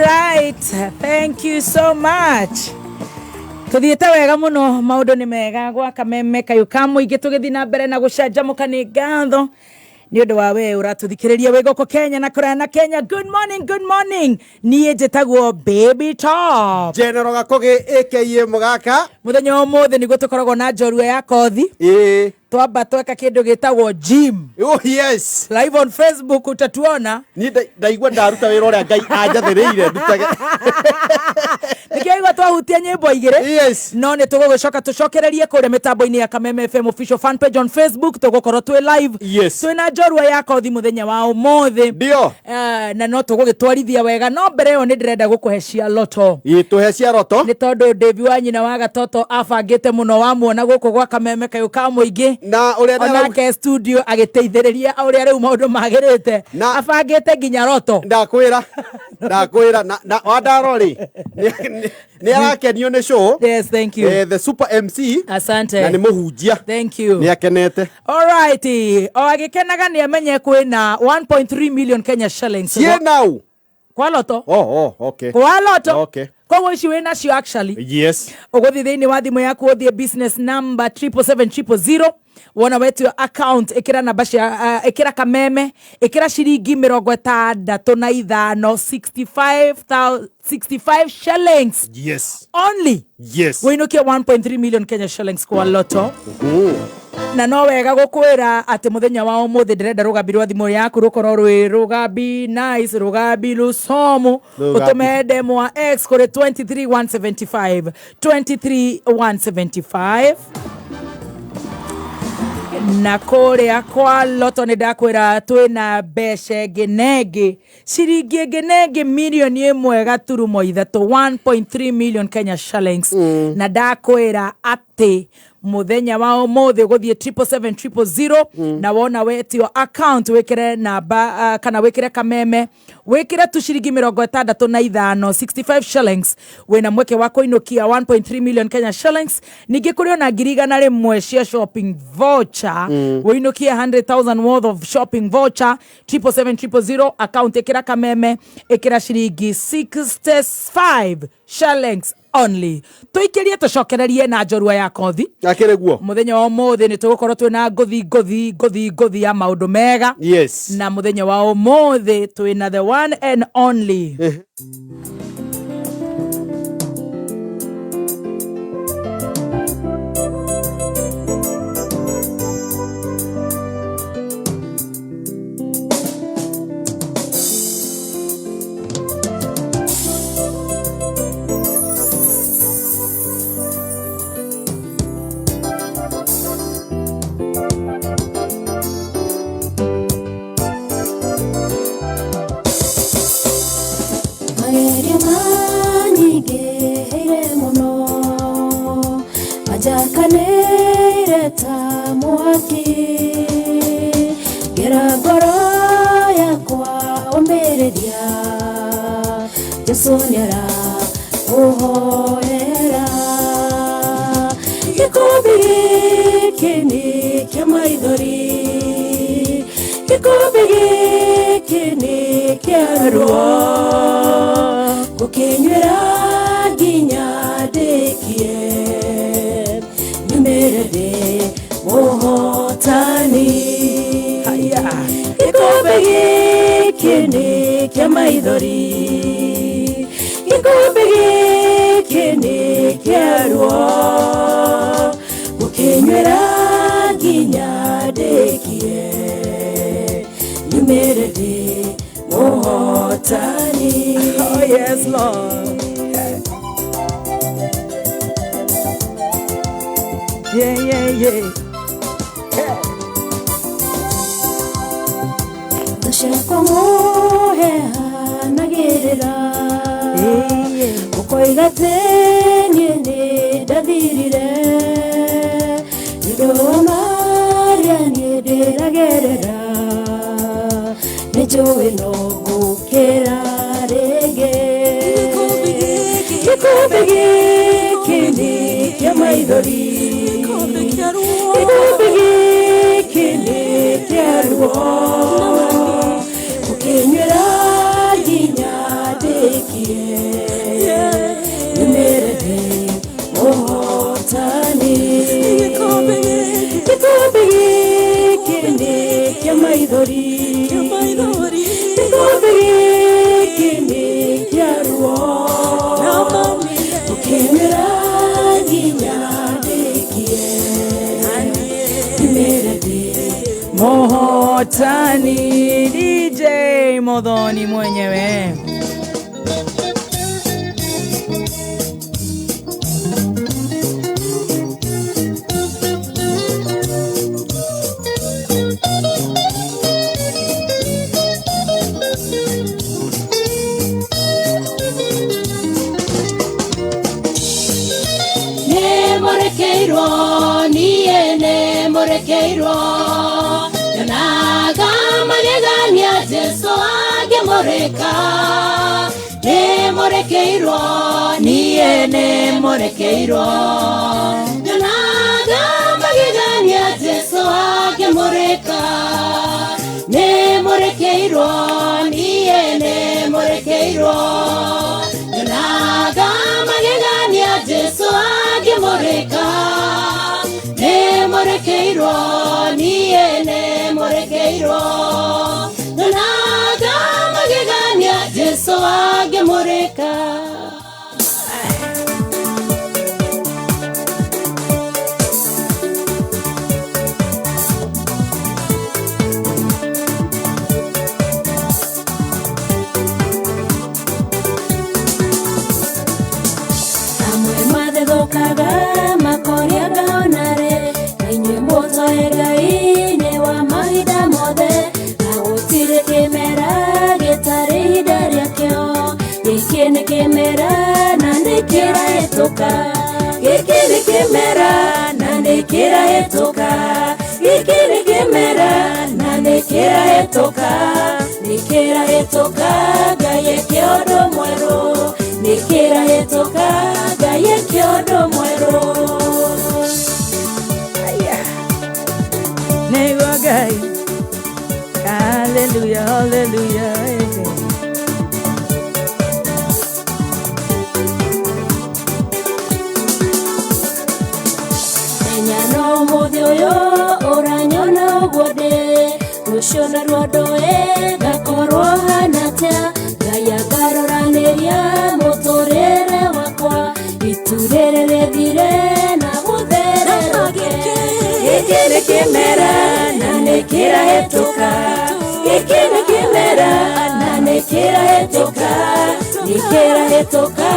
Right, thank you so much. Tuthiĩte wega mũno, maũndũ nĩ mega gwa Kameme kayũ ka mũingĩ, tũgĩthiĩ na mbere na gũcanjamũka. Nĩ ngatho nĩ ũndũ wa we ũratũthikĩrĩria wĩ gũkũ Kenya na kũraya na Kenya. Good morning, good morning. Niĩ njĩtagwo Baby Top. General Gakogi aka Mũgaka. Mũthenya wa ũmũthĩ nĩguo tũkoragwo na njorua ya kothi. Ĩĩ. Twamba tweka kĩndũ gĩtagwo gym. Oh yes. Live on Facebook utatuona. Niĩ ndaigua ndaruta wĩra ũrĩa Ngai anjathĩrĩire ndutage. Nĩkĩo igua twahutia nyĩmbo igĩrĩ. Yes. No nĩ tũgũgĩcoka tũcokererie kũrĩa mĩtambo-inĩ ya Kameme FM official fan page on Facebook, tũgũkorwo twĩ live. Yes. Twĩ na njorua ya kothi mũthenya wa ũmũthĩ. Ndio. Na no tũgũgĩtwarithia wega, no mbere ĩyo nĩ ndĩrenda gũkũhe cia loto. Ĩĩ, tũhe cia roto. Nĩ tondũ Davi wa nyina wa gatoto abangĩte mũno, wamuona gũkũ gwa Kameme kayũ ka mũingĩ. Na ũrĩa onake studio agĩteithĩrĩria ũrĩa rĩu maũndũ magĩrĩte. Abangĩte nginya roto. Ndakwĩra na wandaro rĩ nĩ arakenio nĩ show. Yes, thank you. The super MC. Asante. Na nĩ mũhunjia. Thank you. Nĩ akenete. Alright, o agĩkenaga nĩ amenye kwĩna 1.3 million Kenya shillings Ciĩ nau. Kwa loto. Oh, okay. Kwa loto. Okay. Koguo ici wĩ nacio actually. Yes. Ũgũthiĩ thĩinĩ wa thimũ yaku, ũthiĩ business number 777 000, wona wetio account, ĩkĩra namba cia ĩkĩra Kameme, ĩkĩra ciringi 65, 65 shillings. Yes. Only. Yes. Wĩinũkie 1.3 million Kenya shillings kwa loto. Na no wega gũkwĩra atĩ mũthenya wa ũmũthĩ ndĩrenda rũgambi rwa thimũ yaku rũkorwo rwĩ rũgambi nice, rũgambi rũcomu. Rũgambi. Ũtũme ndemwa X kũrĩ 23175, 23175. Na kũrĩa kwa loto nĩ ndakwĩra twĩna mbeca ĩngĩ na ĩngĩ, ciringi ĩngĩ na ĩngĩ 1.3 mirioni, 1.3 million Kenya shillings. Na ndakwĩra atĩ mũthenya wa ũmũthĩ ũgũthiĩ 777 000, na wona wetio account, wĩkĩre namba kana wĩkĩre Kameme, wĩkĩre tu ciringi 65, 65 shillings, wĩna mweke wa kũinũkia 1.3 million Kenya shillings. Ningĩ kũrĩ ona 100,000 cia shopping voucher, wĩinũkie 100,000 worth of shopping voucher. 777 000, account ĩkĩra Kameme, ĩkĩra ciringi 65 shillings only. Tũikĩrie tũcokererie na njorua ya kothi. Akĩrĩ guo. Mũthenya wa ũmũthĩ nĩ tũgũkorwo twĩna ngũthi ngũthi ngũthi ngũthi ya maũndũ mega. Yes. Na mũthenya wa ũmũthĩ twĩna the one and only. Magerio manyingĩhĩire mũno, manjakanĩire ta mwaki, ngera ngoro yakwa ũmĩrĩria, Jesũ nĩara ũhoera. Gĩkombe gĩkĩ nĩ kĩa maithori, gĩkombe gĩkĩ nĩ kĩa ruo, gũkĩnyuĩra nginya ndĩkie, nyumĩre ndĩ mũhotani. Haya. Gĩkombe gĩkĩ nĩ kĩa maithori, gĩkombe gĩkĩ nĩ kĩa ruo, gũkĩnyuĩra nginya ndĩkie, nyumĩre ndĩ mũhotani. Oh yes, Lord. Yeah. Thũ ciakwa mũheanagĩrĩra, ũkoiga atĩ niĩ nĩ ndathirire, nĩ ũndũ wa marĩa niĩ ndĩragerera, nĩ njũĩ no ngũkĩra rĩngĩ. Gĩkombe gĩkĩ nĩ kĩa maithori, gĩkombe gĩkĩ nĩ kĩa ruo, gũkĩnyuĩra nginya ndĩkie. Mũhotani. Gĩkombe gĩkĩ nĩ kĩa maithori, gĩkombe gĩkĩ nĩ kĩa ruo, ũkĩmĩra nginya ndĩkie, nyumĩre ndĩ Mũhotani. DJ Muthoni mwenyewe. Nĩmũrekeirwo, niĩ nĩmũrekeirwo, nyonaga magegania Jesũ angĩmũrĩka. Nĩmũrekeirwo, niĩ nĩmũrekeirwo, nyonaga magegania Jesũ angĩmũrĩka. Nĩmũrekeirwo, niĩ nĩmũrekeirwo, nyonaga magegania Jesũ angĩmũrĩka. Nĩmũrekeirwo, niĩ nĩmũrekeirwo, nyonaga magegania Jesũ angĩmũrĩka. Amwe mathethũkaga makoria ngaonare, na inyuĩ mũtoe Ngai nĩ wa mahinda mothe, na gũtirĩ kĩmera gĩtarĩ ihinda rĩakĩo. Gĩkĩ nĩ kĩmera na nĩ kĩrahĩtũka, gĩkĩ nĩ kĩmera na nĩ kĩrahĩtũka, gĩkĩ nĩ kĩmera na nĩ kĩrahĩtũka, nĩ kĩrahĩtũka. Ngai eke ũndũ mwerũ, nĩ kĩrahĩtũka. Ngai eke ũndũ mwerũ. Nĩguo Ngai. Hallelujah, hallelujah. Menya no mũthĩ ũyũ ũranyona ũguo ndĩ, rũciũ naruo ndoĩ ngakorwo hana atĩa. Ngai angaroranĩria mũtũrĩre wakwa, itu rĩrĩ rĩthire na gũthererũke. Gĩkĩ nĩ kĩmera na nĩ kĩrahĩtũka, gĩkĩ nĩ kĩmera na nĩ kĩrahĩtũka, nĩ kĩrahĩtũka.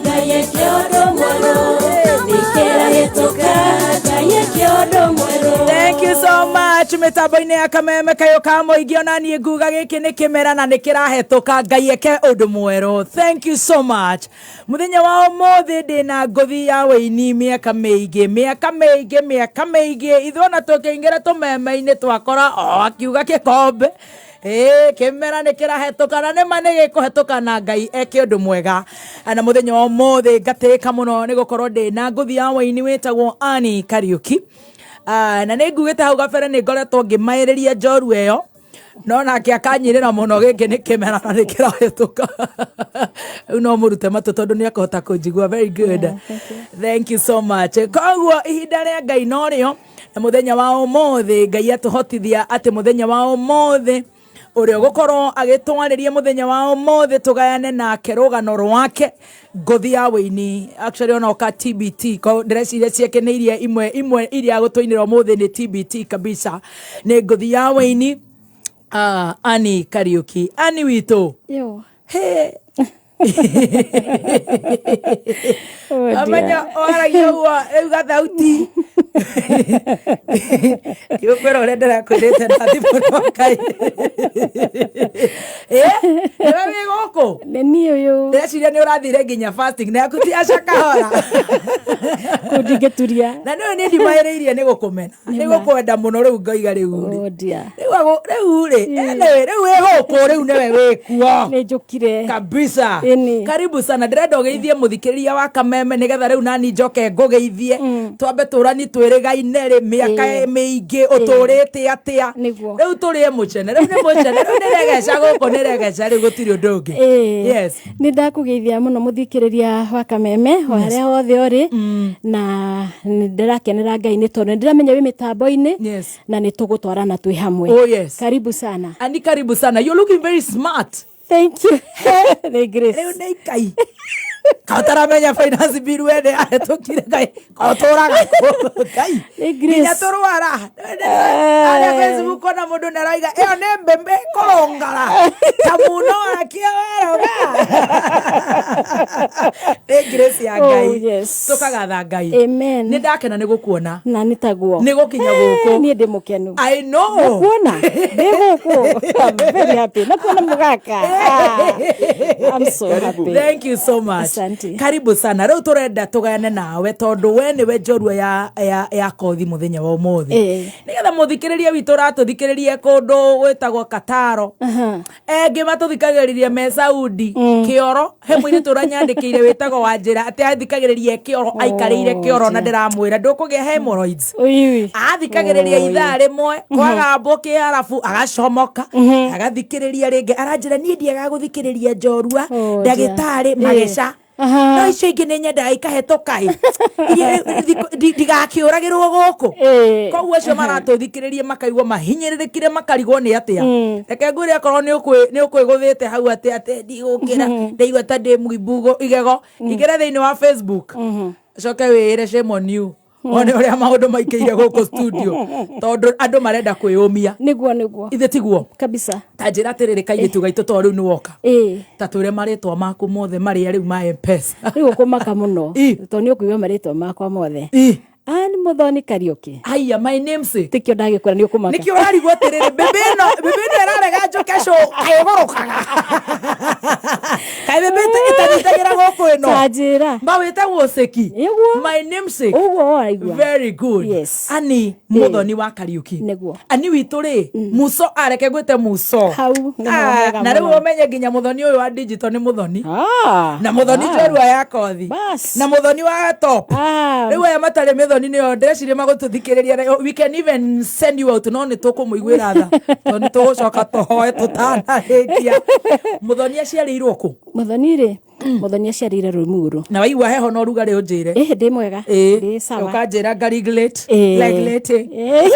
Ngai eke ũndũ mwerũ, nĩ kĩrahĩtũka. Ngai eke ũndũ mwerũ. Thank you so much. Mitambo-inĩ ya kameme kayo ka mũingĩ, ona niĩ nguga gĩkĩ nĩ kĩmera na nĩ kĩrahĩtũka. Ngai eke ũndũ mwerũ. Thank you so much. Mũthenya wa ũmũthĩ ndĩna ngũthi ya wĩini mĩaka mĩingĩ, mĩaka mĩingĩ, mĩaka mĩingĩ. Ithuĩ ona tũkĩingĩra tũmeme-inĩ twakora o akiuga gĩkombe ĩĩ kĩmera nĩ kĩrahĩtũka, na nĩma nĩ gĩkũhetũka na Ngai eke ũndũ mwega. Na mũthenya wa ũmũthĩ ngatĩĩka mũno nĩ gũkorwo ndĩna ngũthi ya wĩini wĩtagwo Annie Kariuki. Na nĩ ngugĩte hau gabere nĩ ngoretwo ngĩmaĩrĩria njorua ĩyo, no nake akanyĩrĩra mũno, gĩkĩ nĩ kĩmera na nĩ kĩrahĩtũka. Rĩu no mũrute matũ tondũ nĩ akũhota kũnjigua. Very good, thank you so much. Koguo ihinda rĩa Ngai norĩo, na mũthenya wa ũmũthĩ Ngai atũhotithia atĩ mũthenya wa ũmũthĩ ũrĩa ũgũkorwo agĩtwarĩria mũthenya wa ũmũthĩ tũgayane nake rũgano rwake, ngũthi ya wĩini, actually ona oka TBT ko ndĩreciria ciakeneirie imwe imwe iria gũtũinĩra ũmũthĩ nĩ TBT kabisa, nĩ ngũthi ya wĩini, Annie Kariuki. Annie witũ. Yo. He. Oh, dear. Amenya waragia ũguo rĩu gathauti ndigũkwĩra ũrĩa ndĩrakwĩrĩte na thimũ, no Ngai. Nĩwe wĩ gũkũ? Nĩ niĩ ũyũ. Ndĩreciria nĩ ũrathire nginya fasting na yaku ti acakahora. Kũu ndingĩturia. Na nĩwe niĩ ndimaĩrĩirie nĩ gũkũmena, nĩ gũkwenda mũno, rĩu ngoiga rĩu rĩ. Oh dear. Rĩu rĩu rĩ, anyway, rĩu wĩ gũkũ, rĩu nĩwe wĩkuo. Nĩ njũkire. Kabisa. Ĩni. Karibu sana. Ndĩrenda ũgeithie mũthikĩrĩria wa kameme nĩgetha rĩu nani njoke ngũgeithie, twambe tũrani. Twĩrĩgaine rĩ mĩaka Ĩĩ. mĩingĩ, ũtũrĩte atĩa? Nĩguo. Rĩu tũrĩe mũcene, rĩu nĩ mũcene, rĩu nĩ regeca gũkũ, nĩ regeca, rĩu gũtirĩ ũndũ ũngĩ. Ĩĩ. Yes. Nĩ ndakũgeithia mũno mũthikĩrĩria wa Kameme o harĩa hothe ũrĩ, na nĩ ndĩrakenera Ngai nĩ tondũ nĩ ndĩramenya wĩ mĩtambo-inĩ na nĩ tũgũtwarana twĩ hamwe. Oh, yes. Karibu sana. Ani karibu sana, you're looking very smart. Thank you. Nĩ Grace. Rĩu nĩ ikai kaũtaramenya finance bill we nĩ ahetũkire ngai kaũtũraga ngai. Nĩ Grace. Nginya tũrwara arĩa Facebook, ona mũndũ nĩ araiga ĩyo nĩ mbembe kũrũngara ta muno wakia weroga. Nĩ grace ya Ngai. Oh, yes. Tũkagatha Ngai. Amen. Nĩ ndakena nĩ gũkuona. Na nĩ taguo. Nĩ gũkinya gũkũ. Niĩ ndĩ mũkenu. I know. Kuona ndĩ gũkũ. I'm very happy. Na kuona mũgaka. Ah, I'm so happy. Thank you so much. Asante. Karibu sana. Rĩu tũrenda tũgayane nawe tondũ we nĩwe njorua ya kothi mũthenya wa ũmũthĩ. Nĩgetha mũthikĩrĩria witũ ũratũthikĩrĩria kũndũ gwĩtagwo Kataro, engĩ matũthikagĩrĩria me Saudi kĩoro, he mũirĩtu ũranyandĩkĩire wĩtagwo Wanjĩra atĩ athikagĩrĩria kĩoro, aikarĩire kĩoro, na ndĩramwĩra ndũkũgĩa hemorrhoids. Ui. Athikagĩrĩria ithaa rĩmwe kwagambwo kĩarabu, agacomoka agathikĩrĩria rĩngĩ. Aranjĩra niĩ ndiagaga gũthikĩrĩria njorua, Oh, dear. ndagĩtarĩ mageca, no icio ingĩ nĩ nyendaga ikahetũka ĩ iria ndigakĩũragĩrwo gũkũ. Koguo acio maratũthikĩrĩria makaigua mahinyĩrĩrĩkire, makarigwo nĩ atĩa. Reke ngwĩre, akorwo nĩ ũkwĩgũthĩte hau atĩ ndigũkĩra, ndaigua ta ndĩ mũimbu igego, ingĩra thĩinĩ wa Facebook, coke wĩĩre shame on you, one ũrĩa maũndũ maikĩire gũkũ studio, tondũ andũ marenda kwĩyũmia. Nĩguo. Ithe tiguo? Kabisa. Ta njĩra atĩrĩrĩ, kairĩtu gaitũ, to rĩu nĩ woka, Ĩĩ. ta twĩre marĩtwa maku mothe marĩa rĩu ma Mpesa. Rĩu ũkũmaka mũno Ĩ. tondũ nĩ ũkũigua marĩtwa makwa mothe. Ĩ. Ann Muthoni Kariũki. Haiya, my namesake. Tikĩo ndagĩkwĩra nĩ ũkũmaka. Nĩkĩo ũrarigwo atĩrĩrĩ, mbĩmbĩ ĩno ĩrarega njũke cũ, kaĩ ĩgũrũkaga, kaĩ mbĩmbĩ ĩtanyitagĩra gũkũ ĩno. Ta njĩra. Ma wĩtagwo Seki? Nĩguo. My namesake. Ũguo waigua. Very good. Yes. Ani Muthoni wa Kariuki. Nĩguo. Ani witũ rĩ, muso areke gwĩte muso. Hau nĩho Ah, hega na rĩu mũno. ũmenye nginya Muthoni ũyũ wa digital nĩ Muthoni, Ah, na Muthoni ah. njorua ya kothi, Bas. na Muthoni wa top. Ah. Rĩu aya matarĩ mĩthoni nĩo ndĩreciria magũtũthikĩrĩria. We can even send you out, no nĩ tũkũmũiguĩra tha tondũ nĩ tũgũcoka tũhoe tũtanarĩkia. Mũthoni aciarĩirwo kũ? Muthoni rĩ, Muthoni aciarĩire Rũmuru. Na waigua heho na ũrugarĩ ũnjĩre. Ĩhĩ, ndĩ mwega. Ndĩ sawa. Ũkanjĩra ngariglate Ĩĩ. leglate Ĩĩ.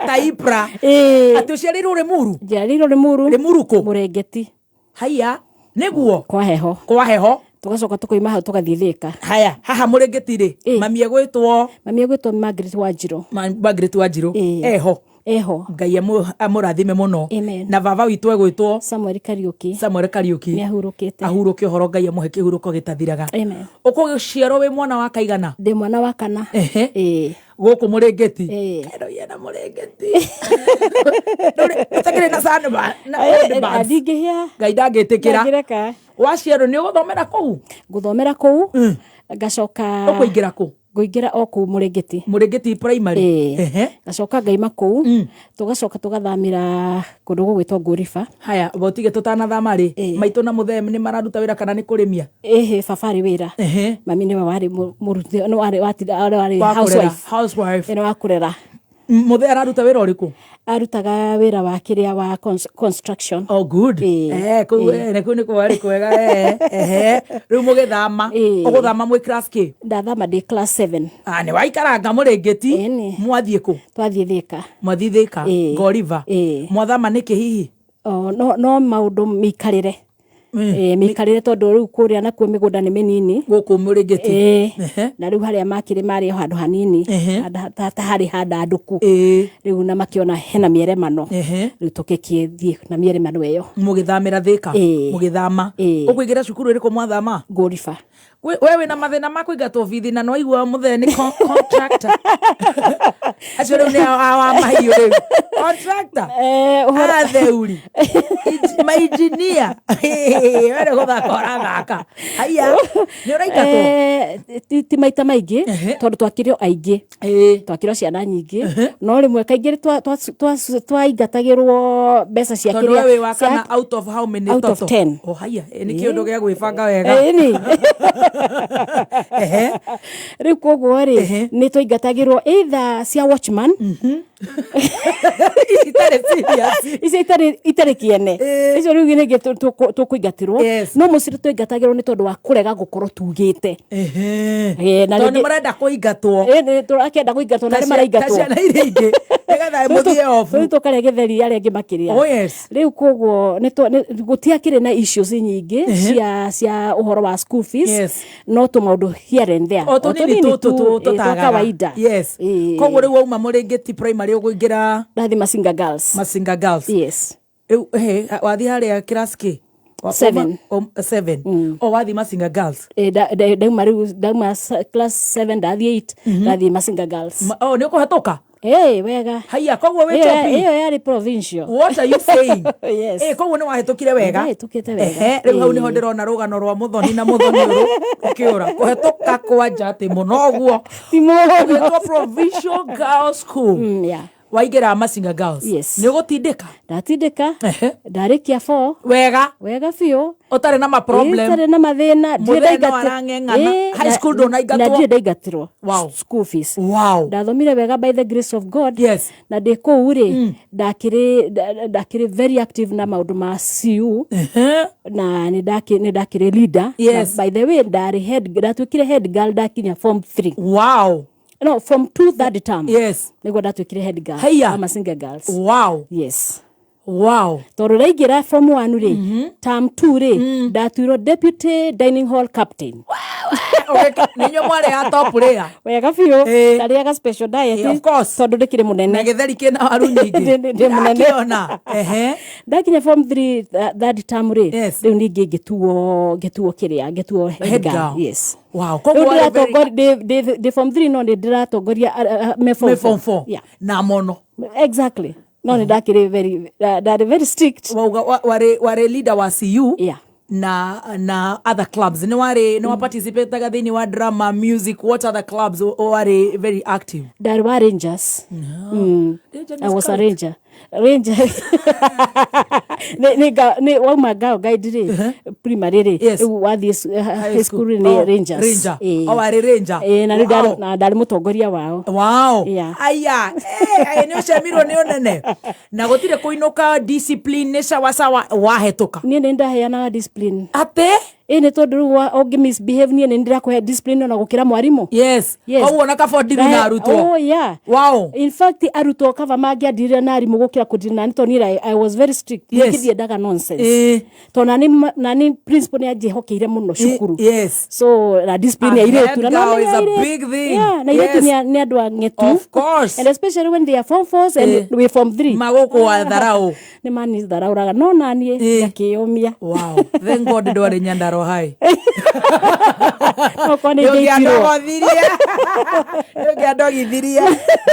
ta Ibra. Ĩĩ. Atĩ ũciarĩirwo Rĩmuru? Njiarĩirwo Rĩmuru. Rĩmuru kũ? Mũrengeti. Haiya, nĩguo. Kwa heho. Kwa heho. Tũgacoka tũkoima hau tũgathiĩ Thĩka. Haya, haha Mũrengeti rĩ, Ĩĩ. mami egwĩtwo? Mami egwĩtwo Margaret Wanjirũ. Margaret Wanjirũ. Ĩĩ. Eho? Eho. Ngai amũrathime mũno. Amen. Na baba witũ egwĩtwo? Samuel Kariũki. Samuel Kariũki. Nĩ ahurũkĩte. Ahurũke ũhoro, Ngai amũhe kĩhurũko gĩtathiraga. Amen. Ũkũgĩciarwo wĩ mwana wa kaigana? Ndĩ mwana wa kana. Ĩĩ. Gũkũ Mũrĩngĩti? Ĩĩ. Kero yena Mũrĩngĩti. Ũtakĩrĩ na sunburn na old burns. Ndingĩhĩa. Ngai ndangĩtĩkĩra. Ndangĩreka. Waciarwo nĩ ũgũthomera kũu? Ngũthomera kũu, ngacoka. Ũkũingĩra kũ? Ngũingĩra o kũu Mũrĩngĩti. Mũrĩngĩti primary? Ĩĩ. Ngacoka ngaima kũu, tũgacoka tũgathamĩra kũndũ gũgwĩtwo Ngũriba. Haya, botige tũtanathama rĩ, Ĩĩ. maitũ na mũthee nĩ mararuta wĩra kana nĩ kũrĩmia? Ĩhĩ, baba arĩ wĩra. Mami nĩwe warĩ mũruti, nĩ warĩ watinda warĩ Wa kũrera, housewife. Housewife. Ĩno wa kũrera. Mũthee araruta wĩra ũrĩkũ? Arutaga wĩra wa kĩrĩa wa construction. Oh, good. Ĩĩ. Kũu kũu nĩ kwarĩ kwega. Ehe, rĩu mũgĩthama, Ĩĩ. ũgũthama mwĩ class K? Ndathama ndĩ class 7. Ah, nĩ waikaranga Mũrĩngĩti. Ĩni. Mwathiĩ kũ? Twathiĩ Thĩka. Mwathiĩ Thĩka? Ĩĩ. Ngoriba? Ĩĩ. Mwathama nĩkĩ hihi? O, no maũndũ mĩikarĩre. Ĩĩ, mĩikarĩre, tondũ rĩu kũrĩa nakuo mĩgũnda nĩ mĩnini. Gũkũ Mũrĩngĩti? Ĩĩ. Na rĩu harĩa makĩrĩ marĩ o handũ hanini, handũ ta harĩ handandũku. Rĩu na makĩona hena mĩeremano, rĩu tũgĩkĩthiĩ na mĩeremano ĩyo. Mũgĩthamĩra Thĩka? Ĩĩ. Mũgĩthama. Ĩĩ. Ũkũingĩra cukuru ĩrĩkũ mwathama? Ngũriba. We wĩna mathĩna ma kũingatwo bithi, na nĩwaigua mũthee nĩ contractor, acio rĩu nĩ awa mahiũ rĩu, contractor. Ũhoro atheuri. Mainjinia were gũthaka ũrathaka. Haiya, nĩ ũraingatwo? Ti maita maingĩ, tondũ twakĩrĩ o aingĩ, twakĩrĩ o ciana nyingĩ, no rĩmwe kaingĩ twaingatagĩrwo mbeca cia Tondũ kĩrĩa we wĩ wa kana out of how many Out of total? 10. Oh, haiya, nĩ kĩũndũ gĩa gwĩbanga wega. Ĩni. Rĩu koguo rĩ, nĩ twaingatagĩrwo either cia watchman. Ici itarĩ serious. Icio itarĩ kĩene. Icio rĩu nĩngĩ tũkũingatĩrwo. No mũciĩ twaingatagĩrwo nĩ tondũ wa kũrega gũkorwo tugĩte. Na Tondũ nĩ rĩngĩ- mũrenda kũingatwo. Nĩ tũrakĩenda kũingatwo na Ta arĩa maraingatwo. Ta ciana iria ingĩ, nĩgetha mũthiĩ off. Rĩu tũkarĩa gĩtheri arĩa angĩ makĩrĩa. Oh, yes. Rĩu koguo gũtiakĩrĩ na issues nyingĩ cia ũhoro wa school fees. No tũmaũndũ here and there. O tũnini tũtũ twa tũtagaga. kawaida. Yes. Koguo rĩu wauma Mũrĩngĩti Primary ũkũingĩra Ndathi Masinga Girls. Masinga Girls. Yes. Rĩu, wathiĩ harĩa class kĩ? Seven. 7. O wathiĩ Masinga Girls. Ndauma rĩu, ndauma class 7 ndathiĩ 8, ndathiĩ Masinga Girls. Oh, nĩ ũkũhetũka? Wega. Haiya, koguo wĩ chopi. Ĩyo yarĩ provincial. What are you saying? Yes. Koguo nĩ wahĩtũkire wega? Ndahĩtũkĩte wega. Rĩu hau nĩho ndĩrona rũgano rwa Mũthoni na Mũthoni ũrũ ũkĩũra. Kũhetũka kwanja atĩ mũno ũguo. Ti mũno. Ũgĩtwo Provincial Girls School. Yeah. Waingĩra Masinga Girls. Yes. Nĩ ũgũtindĩka? Ndatindĩka. Ndarĩkia 4. Wega. Wega biũ. Ũtarĩ na ma problem. Ũtarĩ na mathĩna. Ndirĩ Mũthee no ndaingatĩ- arang'eng'ana. High school ndũnaingatwo. Na ndirĩ ndaingatĩrwo. Wow. School fees. Wow. Ndathomire wega by the grace of God. Yes. Na ndĩ kũu rĩ, ndakĩrĩ very active na maũndũ ma CU. Na nĩ ndakĩrĩ leader. Yes. Na by the way, ndarĩ head, ndatuĩkire head girl ndakinya form 3. Wow. No, form 2 third term. Yes. Nĩguo ndatuĩkire head girl. Haiya. Wa Masinga Girls. Wow. Yes. Wow. Tondũ ndaingĩra form 1 rĩ, term 2 rĩ, ndatuirwo deputy dining hall captain. Nĩ inyuĩ mwarĩ a top layer. Wega biũ. Ndarĩaga special diet. Of course. Tondũ ndĩkĩrĩ mũnene. Na gĩtheri kĩna waru nyingĩ. Ndĩ mũnene. Ndakĩona. Ndakinya form 3 third term rĩ, Yes. rĩu ningĩ ngĩtuo kĩrĩa, ngĩtuo head Head girl. girl. Yes. Wow. Rĩu Koguo warĩ very ndĩ form 3 no nĩ ndĩratongoria, me form Me form 4. 4. Yeah. Na mono. Exactly. No nĩ ndakĩrĩ very, ndarĩ very strict. Wauga warĩ leader wa CU. Yeah. Na other clubs. Nĩ warĩ, nĩ wa participate-aga thĩinĩ wa drama, music, what other clubs warĩ very active? Ndarĩ wa Rangers. No. Ranger nĩ I was a scout. ranger. Ranger. Nĩ wauma Ngao Guide rĩ, primary rĩ, Yes. rĩu wathiĩ high school rĩ, nĩ Oh, Rangers. Ranger. Oh, warĩ Ranger. Na rĩu Wow. ndarĩ mũtongoria wao. Wow. Yeah. Aya, nĩ ũcemirwo nĩ ũnene. Na gũtirĩ kũinũka discipline nĩ sawa sawa wahetũka. Niĩ nĩ ndaheanaga discipline. Atĩ? Nĩ tondũ rĩu ũngĩ misbehave niĩ nĩ ndĩrakũhe discipline ona gũkĩra mwarimũ. Yes. Yes. Koguo ona kaba ndiri na arutwo. Oh, yeah. Wow. In fact, arutwo kaba mangĩandirire na arimũ gũkĩra kũndira nani, tondũ niĩ I was very strict. Yes. Niĩ ndiendaga nonsense. Tondũ nani principal nĩ anjĩhokeire mũno cukuru. Yes. So, na discipline A ya airĩtu. head Na girl no is a menya airĩtu. big thing. Yeah, na airĩtu Yes. nĩ andũ ang'etu. Of course. And especially when they are form fours and we form 3. Magũkũa tharau. Nĩ manitharaũraga. No naniĩ ngakĩyũmia. Wow. Thank God ndwarĩ Nyandarua High. Okorwo nĩ ingĩaitirwo. Nĩ ũngĩandogithirie.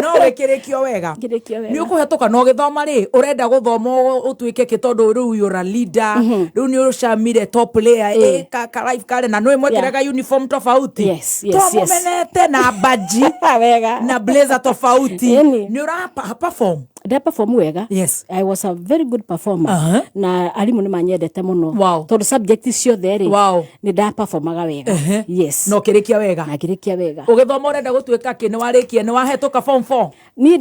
No wĩkĩrĩkio wega. Ngĩrĩkio wega. Nĩ ũkũhetũka na ũgĩthoma rĩ, ũrenda gũthoma ũtuĩke kĩ tondũ rĩu you're a leader. Rĩu nĩ ũcamire top layer. Ka life kare na nĩ mwekĩraga uniform tofauti. Yes, yes, yes. Twamũmenete na baji. Wega. Na blazer tofauti. Ĩni. Nĩ ũra perform. Nda perform wega. Yes. I was a very good performer. Na arimũ nĩ manyendete mũno. Wow. Tondũ subject ciothe rĩ, Wow. nĩ nda performaga wega. Yes. Na ũkĩrĩkia wega. Na ngĩrĩkia wega. Ũgĩthoma ũrenda gũtuĩka kĩ? Nĩ warĩkia, nĩ wahetũka form 4? Niĩ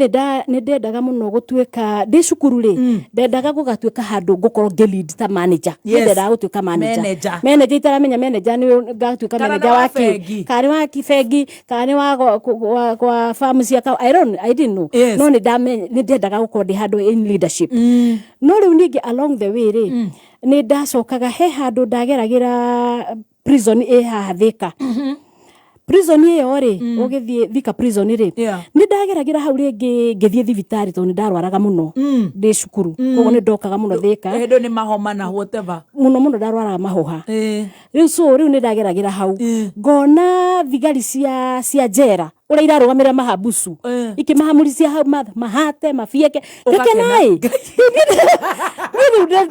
nĩ ndendaga mũno gũtuĩka, ndĩ cukuru rĩ, ndendaga gũgatuĩka handũ ngũkorwo ngĩ lead ta manager. Niĩ Yes. ndendaga gũtuĩka manager. Manager. Manager itaramenya manager nĩ ngatuĩka Kana nĩ manager wa wa kĩ? bengi. Kana nĩ wa bengi, kana nĩ wa gwa farm cia ka-, I don't, I didn't know. Yes. No nĩ ndendaga gũkorwo ndĩ handũ in leadership. No rĩu ningĩ along the way rĩ, nĩ ndacokaga he handũ ndageragĩra prison ĩ haha Thika. Prison ĩyo rĩ, ũgĩthiĩ Thika prison rĩ, nĩ ndageragĩra hau rĩngĩ ngĩthiĩ thibitarĩ tondũ nĩ ndarwaraga mũno ndĩ cukuru. Koguo nĩ ndokaga mũno Thika. Hĩndĩ nĩ mahoma na whatever. Mũno mũno ndarwaraga mahũha. Rĩu so rĩu nĩ ndageragĩra hau. Ngona thigari cia njera. Ũrĩa irarũgamĩrĩra mahambucu, ikĩmahamurisia hau, mahate mabieke. Ũgakena. Ngakena ĩ. Niĩ rĩu rĩu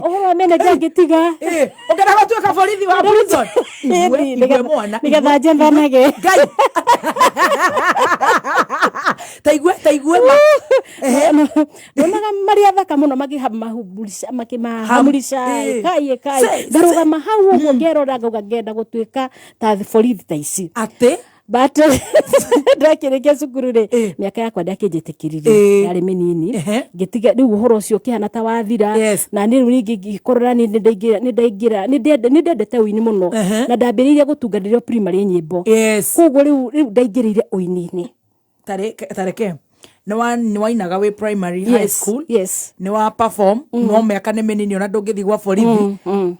ũhoro wa manager ngĩtiga. Ũkenda gũtuĩka borithi wa prison? Igue, Ĩni, igue mwana. Nĩgetha njethanage. Ngai, ta igue, ta igue ma. Ndonaga marĩ athaka mũno makĩmahumburica, makĩmahamurisha. Ĩkai, ĩkai. Ngarũgama hau ũguo, ngerora, ngauga ngenda gũtuĩka ta borithi ta ici. Atĩ? But ndakĩrĩkia cukuru rĩ, mĩaka yakwa ndakĩnjĩtĩkĩririe, yarĩ mĩnini. Ngĩtiga rĩu ũhoro ũcio ũkĩhana ta wathira. Na niĩ rĩu ningĩ ngĩkorora nĩ ndaingĩra nĩ ndaingĩra nĩ ndendete ũini mũno, na ndambĩrĩirie gũtunga ndĩrĩ o primary nyĩmbo. Koguo rĩu ndaingĩrĩire ũini-inĩ. Tareke, nĩ wainaga wĩ primary, high school? Yes. Nĩ wa perform, no mĩaka nĩ mĩnini, ona ndũngĩthiĩ gwa borithi.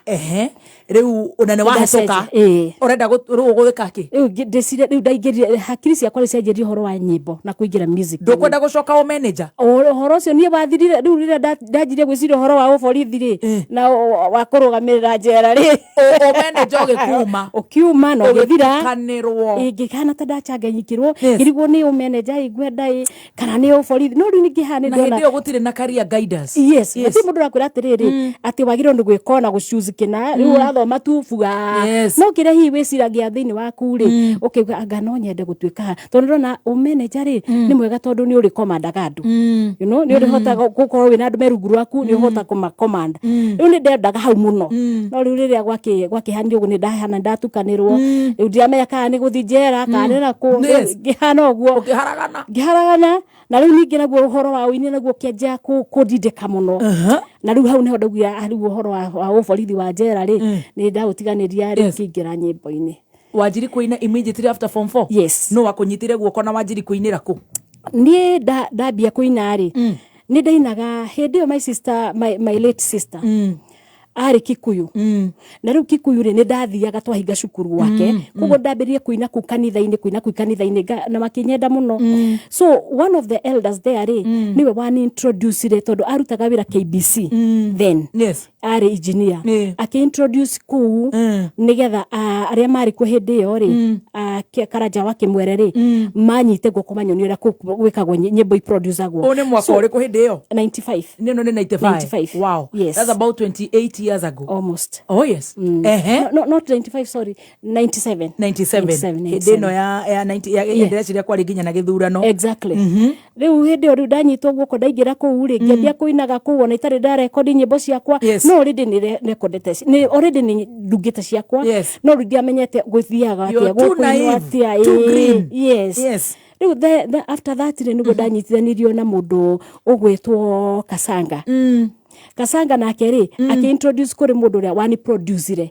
Ehe, rĩu ona nĩ wahĩtũka. Ĩĩ. Ũrenda rĩu ũgwĩka kĩ? Rĩu ndĩcire rĩu ndaingĩrire, hakiri ciakwa rĩu cianjĩrire ũhoro wa nyĩmbo na kũingĩra music. Ndũkwenda gũcoka ũ manager? Ũhoro ũcio niĩ wathirire rĩu rĩrĩa ndanjirie gwĩciria ũhoro wa ũborithi rĩ, na wa kũrũgamĩrĩra njera rĩ. Ũ manager ũgĩkuma. Ũkiuma na ũgĩthira. Ũgĩtukanĩrwo. Ĩ, ngĩhana ta ndachanganyikirwo. Ngĩrigwo nĩ ũmeneja ĩ ngwenda ĩ kana nĩ ũborithi, no rĩu ningĩ haha nĩ Na ndona hĩndĩ ĩyo gũtirĩ na career guidance. Yes, gũtirĩ mũndũ ũrakwĩra atĩrĩrĩ atĩ wagĩrĩirwo nĩ gwĩka ona gũchoose kĩna, rĩu ũrathoma tu bua. No kĩrĩa hihi wĩciragia thĩinĩ waku rĩ, ũkauga anga no nyende gũtuĩka haha, tondũ ndĩrona ũmeneja rĩ nĩ mwega, tondũ nĩ ũrĩ commandaga andũ, nĩ ũrĩhotaga gũkorwo wĩna andũ me rungu rwaku, nĩ ũhota kũma command. Rĩu nĩ ndendaga hau mũno, no rĩu rĩrĩa gwakĩhanire ũguo, nĩ ndahana ndatukanĩrwo. Rĩu ndiramenya kana nĩ gũthiĩ njera kana nĩ nakũ. Ngĩhana ũguo. Ũkĩharagana. Ngĩharagana. Na rĩu ningĩ naguo ũhoro wa ũini naguo ũkĩanjia kũndindĩka mũno, na rĩu hau nĩho ndaugire, "Ah, rĩu ũhoro wa ũborithi wa njera rĩ, nĩ ndaũtiganĩria." Rĩu ngĩingĩra nyĩmbo-inĩ. Wanjiri kũina immediately after form 4? Yes. No wakũnyitire guoko na wanjiri kũinĩra kũ? Niĩ ndambia kũina rĩ, nĩ ndainaga hĩndĩ ĩyo my sister, my late sister arĩ Kikuyu, na rĩu Kikuyu rĩ, nĩ ndathiaga twahinga cukuru gwake, koguo ndambĩrĩrie kũina kũu kanitha-inĩ, kũina kũu kanitha-inĩ, na makĩnyenda mũno. So one of the elders there rĩ, nĩwe wanintroducire, tondũ arutaga wĩra KBC then. Arĩ engineer. Akĩ-introduce kũu nĩgetha arĩa marĩ kuo hĩndĩ ĩyo rĩ, Karanja wa Kĩmwere rĩ, manyite guoko manyonie ũrĩa kũu gwĩkagwo, nyĩmbo iproducagwo. Ũyũ nĩ mwaka ũrĩkũ hĩndĩ ĩyo? 95. Nĩ no nĩ 95? 95. Wow. Yes. That's about 28 years ago. Almost. Oh yes, ehe. No, no, not 95, sorry, 97. 97. 97. Hĩndĩ ĩno ya 90 ya ndĩreciria kwarĩ nginya na gĩthurano. Exactly. Rĩu hĩndĩ ĩyo rĩu ndanyitwo guoko ndaingĩra kũu rĩ, ngĩambia kũinaga kũu ona itarĩ ndarekondi nyĩmbo ciakwa. No already nĩ rekondete, nĩ already nĩ ndungĩte ciakwa. No rĩu ndiamenyete gũthiaga You're atĩa, too gũkũinwo naive, atĩa. Too green. Yes. Rĩu after that rĩ, nĩguo ndanyitithanirio na mũndũ ũgwĩtwo Kasanga. Kasanga nake rĩ, akĩ-introduce kũrĩ mũndũ ũrĩa wani producire,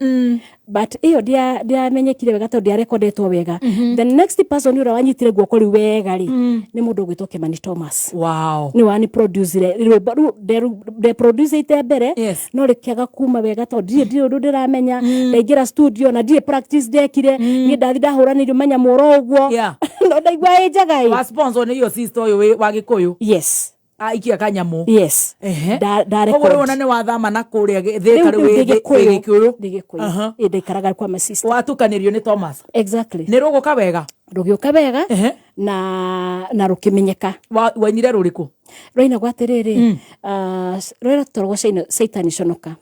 but ĩyo ndiamenyekire wega tondũ ndiarekondetwo wega. The next person ũrĩa wanyitire guoko rĩu wega rĩ, nĩ mũndũ ũgwĩtwo Kimani Thomas. Nĩ wani producire rwĩmbo rĩu ndeproducĩte mbere. No rĩkĩaga kuma wega tondũ ndirĩ ũndũ ndĩramenya. Ndaingĩra studio na ndirĩ practice ndekire, niĩ ndathi ndahũranĩirio manyamũ oro ũguo. No ndaigua ĩ njega ĩ. Wa sponsor nĩ iyo sister ũyũ wa Gĩkũyũ? Yes. Aikia kanyamũ. Yes. Nda Koguo rĩu record. ona nĩ wathama na kũrĩa Thĩka, Rĩu rĩu rĩu wĩ ndĩ Gĩkũyũ. Gĩkũyũ. Ndĩ Gĩkũyũ. Ĩ, ndaikaraga kwa my sister. Watukanĩrio nĩ Thomas. Exactly. Nĩ rũgũka wega? Rũgĩũka wega na rũkĩmenyeka. Wainire rũrĩkũ? Rwainagwo atĩrĩrĩ, rwĩratwarwo Saitani conoka.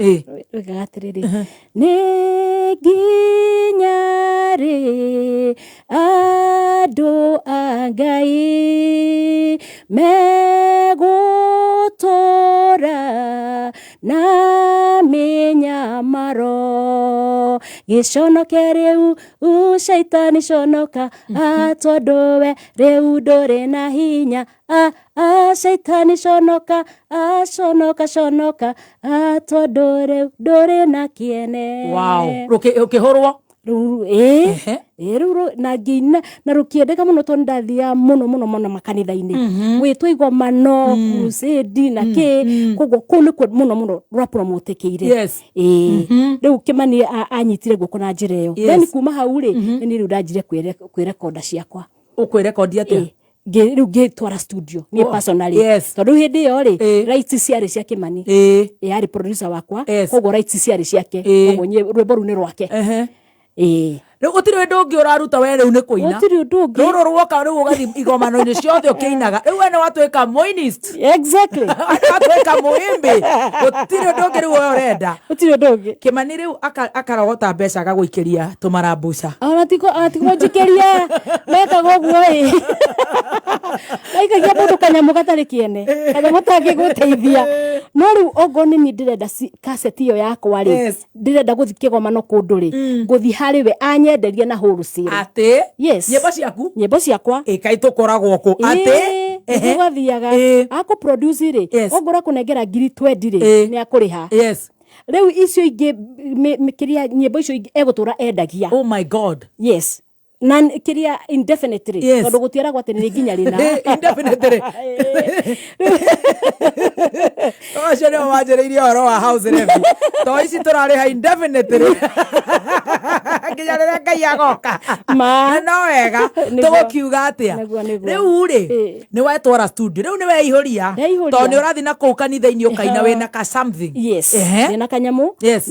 Rũigaga atĩrĩrĩ, nĩ nginya rĩ andũ a Ngai megũtũra na mĩnyamaro, gĩconoke rĩu u Caitani conoka, tondũ we rĩu ndũrĩ na hinya, a Caitani conoka, a conoka, conoka, tondũ rĩu ndũrĩ na kĩene. Wow, rũkĩhũrwo. Rĩu ĩĩ. Ĩĩ, rĩu na ngĩina na rũkĩendeka mũno tondũ ndathiaga mũno mũno mũno makanitha-inĩ, gwĩtwo igomano, crusade na kĩ, koguo kũu nĩkuo mũno mũno rwapromotekĩire. Ĩĩ, rĩu Kĩmani anyitire guoko na njĩra ĩyo. Then kuma hau rĩ, nĩ rĩu ndanjire kwĩrekonda ciakwa. Ũkwĩrekondi atĩa? Ĩĩ. Rĩu ngĩtwara studio niĩ personally, tondũ rĩu hĩndĩ ĩyo rĩ, rights ciarĩ cia Kĩmani. Ĩ, arĩ producer wakwa. Koguo rights ciarĩ ciake. Koguo rwĩmbo rũu nĩ rwake. Ĩĩ. Rĩu gũtirĩ ũndũ ũngĩ ũraruta we rĩu nĩ kũina. Gũtirĩ ũndũ ũngĩ. Rũrũ ruoka rĩu ũgathiĩ igomano-inĩ ciothe ũkĩinaga. Rĩu we nĩ watuĩka mũinist. Exactly. Watuĩka mũimbi. Gũtirĩ ũndũ ũngĩ rĩu we ũrenda. Gũtirĩ ũndũ ũngĩ. Kĩmani rĩu akarogota mbeca agagũikĩria tũmarambuca. Ona ti kũnjikĩria mekaga ũguo ĩ. Maikagia mũndũ kanyamũ gatarĩ kĩene, kanyamũ tangĩgũteithia. No rĩu okorwo nĩ niĩ ndĩrenda kaseti ĩyo yakwa rĩ, ndĩrenda gũthiĩ kĩgomano kũndũ rĩ, ngũthiĩ harĩ we anyenderie na wholesale. Atĩ? Yes. Nyĩmbo ciaku? Nyĩmbo ciakwa. Ĩ kaĩ tũkoragwo kũ? Atĩ? Ĩĩ, nĩguo gwathiaga. Akũ produce rĩ, okorwo akũnengera ngiri twendi rĩ, nĩ akũrĩha. Rĩu icio ingĩ, kĩrĩa nyĩmbo icio ingĩ egũtũra endagia. Oh my God. Yes. Na kĩrĩa indefinitely. Tondũ gũtiaragwo atĩ nĩ nginya rĩna. Indefinitely. Acio nĩo wanjĩrĩirie ũhoro wa house levy. To ici tũrarĩha indefinitely. Nginya rĩrĩa Ngai agoka. Ma. Na no wega. Nĩguo. Tũgũkiuga atĩa? Nĩguo, nĩguo. Rĩu rĩ, nĩ wetwara studio. Rĩu nĩ weihũria. Ndeihũria. Tondũ nĩ ũrathiĩ na kũu kanitha-inĩ ũkaina wĩna ka something. Yes. Ndĩna kanyamũ.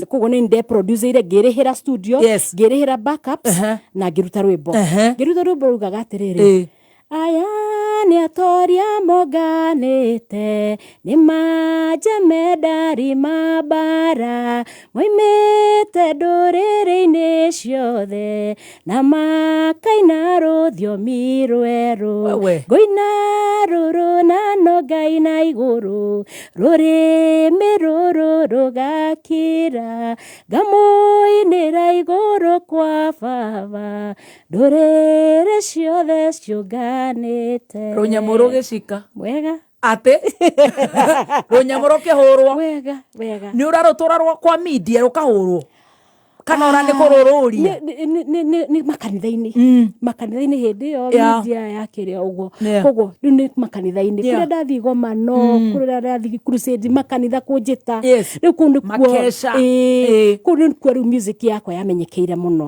Koguo nĩ ndeproduceire, ngĩrĩhĩra studio, ngĩrĩhĩra backups, na ngĩruta rwĩmbo. Ngĩruta rwĩmbo rugaga atĩrĩrĩ, aya nĩ atoria monganĩte, nĩ majemedari ma mbara, moimĩte ndũrĩrĩ-inĩ ciothe, na makaina rũthiomi rwerũ. Wewe. Ngũina rũrũ na no ngaina igũrũ, rũrĩmĩ rũrũ rũgakira, ngamũinĩra igũrũ kwa baba, ndũrĩrĩ ciothe ciũnganĩte. Rũnyamũ rũgĩcika. Wega. Atĩ? Rũnyamũ rũkĩhũrwo. Wega, wega. Nĩ ũrarũtwara kwa media rũkahũrwo? Kana ona nĩ kũrũrũria? Nĩ makanitha-inĩ. Makanitha-inĩ hĩndĩ ĩyo media yakĩrĩ o ũguo. Koguo rĩu nĩ makanitha-inĩ. Kũrĩa ndathiĩ igomano, kũrĩa ndathiĩ crusade, makanitha kũnjĩta. Rĩu kũu nĩkuo, Makesha. Kũu nĩkuo rĩu music yakwa yamenyekeire mũno.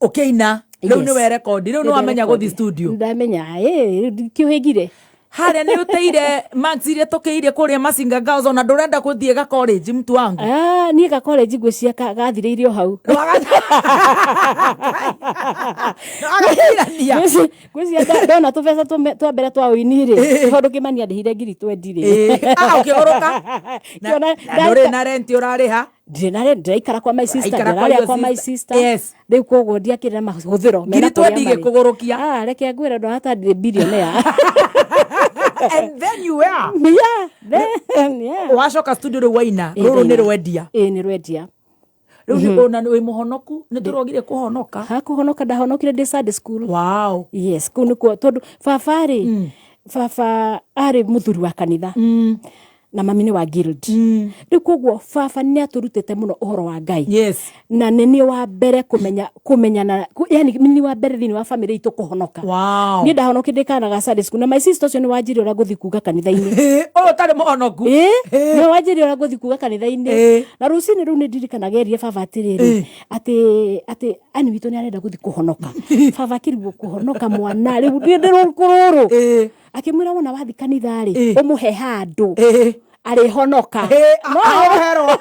Ũkĩina, rĩu nĩwe rekondi, rĩu nĩwamenya gũthiĩ studio. Ndamenya, rĩu ndikĩũhĩngire. Harĩa nĩ ũteire marks iria tũkĩire kũrĩa Masinga Girls, ona ndũrenda gũthiĩ ga college mtu wangu. Niĩ ga college ngwĩciria gathirĩire o hau. Agathirania. Ngwĩciria ndona tũbeca twa mbere twa ũini rĩ, tondũ Kĩmani andĩhire ngiri twendi rĩ. Ũkĩgũrũka? Kĩona Na ndũrĩ na rent ũrarĩha? Ndirĩ na rent, ndĩraikara kwa my sister, Ũraikara kwa ndĩrarĩa your kwa my sister. sister. Rĩu koguo ndiakĩrĩ na mahũthĩro mena Ngiri kũrĩa twendi marĩ. igĩkũgũrũkia. Reke ngwĩre ndona ta ndĩ billionaire. And then you were. Yeah, then, yeah. Wacoka studio rĩu waina, rũrũ nĩ rwendia. Ĩĩ, nĩ rwendia. Rĩu nĩ ona wĩ mũhonoku, nĩ tũrogire kũhonoka. Ha, kũhonoka ndahonokire ndĩ Sunday school. Wow. Yes, kũu nĩkuo tondũ baba rĩ, baba arĩ mũthuri wa kanitha. Na mami nĩ wa guild. Rĩu koguo baba nĩ atũrutĩte mũno ũhoro wa Ngai. Na nĩ niĩ wa mbere kũmenya, kũmenyana, yani nĩ niĩ wa mbere thĩinĩ wa family itũ kũhonoka. Wow. Niĩ ndahonokire ndĩ kana ga Sunday school. Na my sister ũcio nĩ wanjĩrire ũrĩa ngũthiĩ kuga kanitha-inĩ. Ũyũ ũtarĩ mũhonoku. Nĩ wanjĩrire ũrĩa ngũthiĩ kuga kanitha-inĩ. Na rũcinĩ rũu nĩ ndirikanaga erire baba atĩrĩrĩ, atĩ ani witũ nĩ arenda gũthiĩ kũhonoka. Baba akĩrigwo kũhonoka mwana, rĩu ndĩ rũkũrũrũ. Akĩmwĩra wona wathiĩ kanitha rĩ, ũmũhe handũ. Arĩhonoka. Ahoherwo.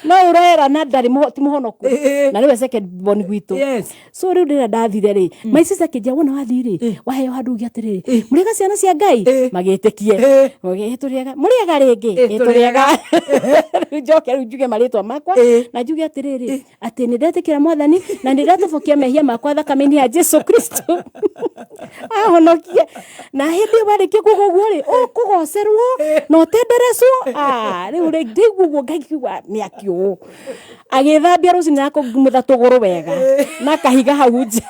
No ũroera na ndarĩ ti mũhonoku. Na nĩwe second born gwitũ. So rĩu rĩrĩa ndathire rĩ, my sister akĩnjĩra wona wathiĩ rĩ, waheo handũ uge atĩrĩrĩ, mũrĩega ciana cia Ngai? Magĩtĩkie. Magĩtĩkie, tũrĩega. Mũrĩega rĩngĩ? Tũrĩega. Rĩu njoke rĩu njuge marĩtwa makwa, na njuge atĩrĩrĩ, atĩ nĩ ndetĩkĩra Mwathani na nĩ ndatobokia mehia makwa thakame-inĩ ya Jesu Kristo. Ahonokie. Na hĩndĩ ĩyo warĩkia kuuga ũguo rĩ, ũkũgocerwo na ũtenderecwo. Rĩu rĩ, ndaigua ũguo ngaigua mĩaki ũũ. Agĩthambia rũcinĩ na kũngumutha tũgũrũ wega na kahiga hau nja.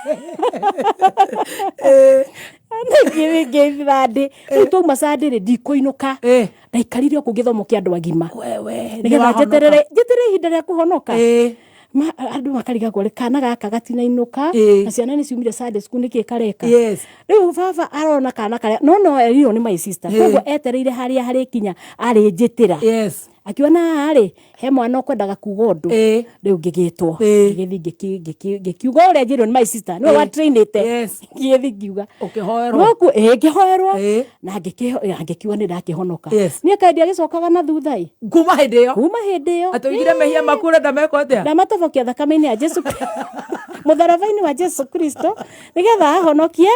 Ngĩthiĩ Rĩu twauma Sunday rĩ, ndikũinũka. Ndaikarire o kũu gĩthomo kĩa andũ agima. Wewe, Nĩgetha nĩ wahonoka. njeterere ihinda rĩa kũhonoka. Andũ makarigagwo rĩ, kana gaka gatinainũka, na ciana nĩ ciumire Sunday school, nĩkĩ kareka? Rĩu baba arona kana karĩa, no no erirwo nĩ my sister. Koguo etereire harĩa harĩkinya arĩnjĩtĩra. Akiuga na haha rĩ he mwana ũkwendaga kuga ũndũ. Rĩu ngĩgĩtwo. Ngĩgĩthiĩ ngĩkiuga ũrĩa njĩrwo nĩ my sister nĩwe watrainĩte. Ngĩgĩthiĩ ngiuga. Ũkĩhoerwo. Nokuo ĩĩ ngĩhoerwo na ngĩkiuga nĩ ndakĩhonoka. Niĩ kaĩ ndiagĩcokaga na thutha ĩ. Kuma hĩndĩ ĩyo. Kuma hĩndĩ ĩyo. Atĩ ũigire mehia maku ũrenda mekwo atĩa? Ndamatobokia thakame-inĩ ya Jesu mũtharaba-inĩ wa Jesu Kristo nĩgetha ahonokie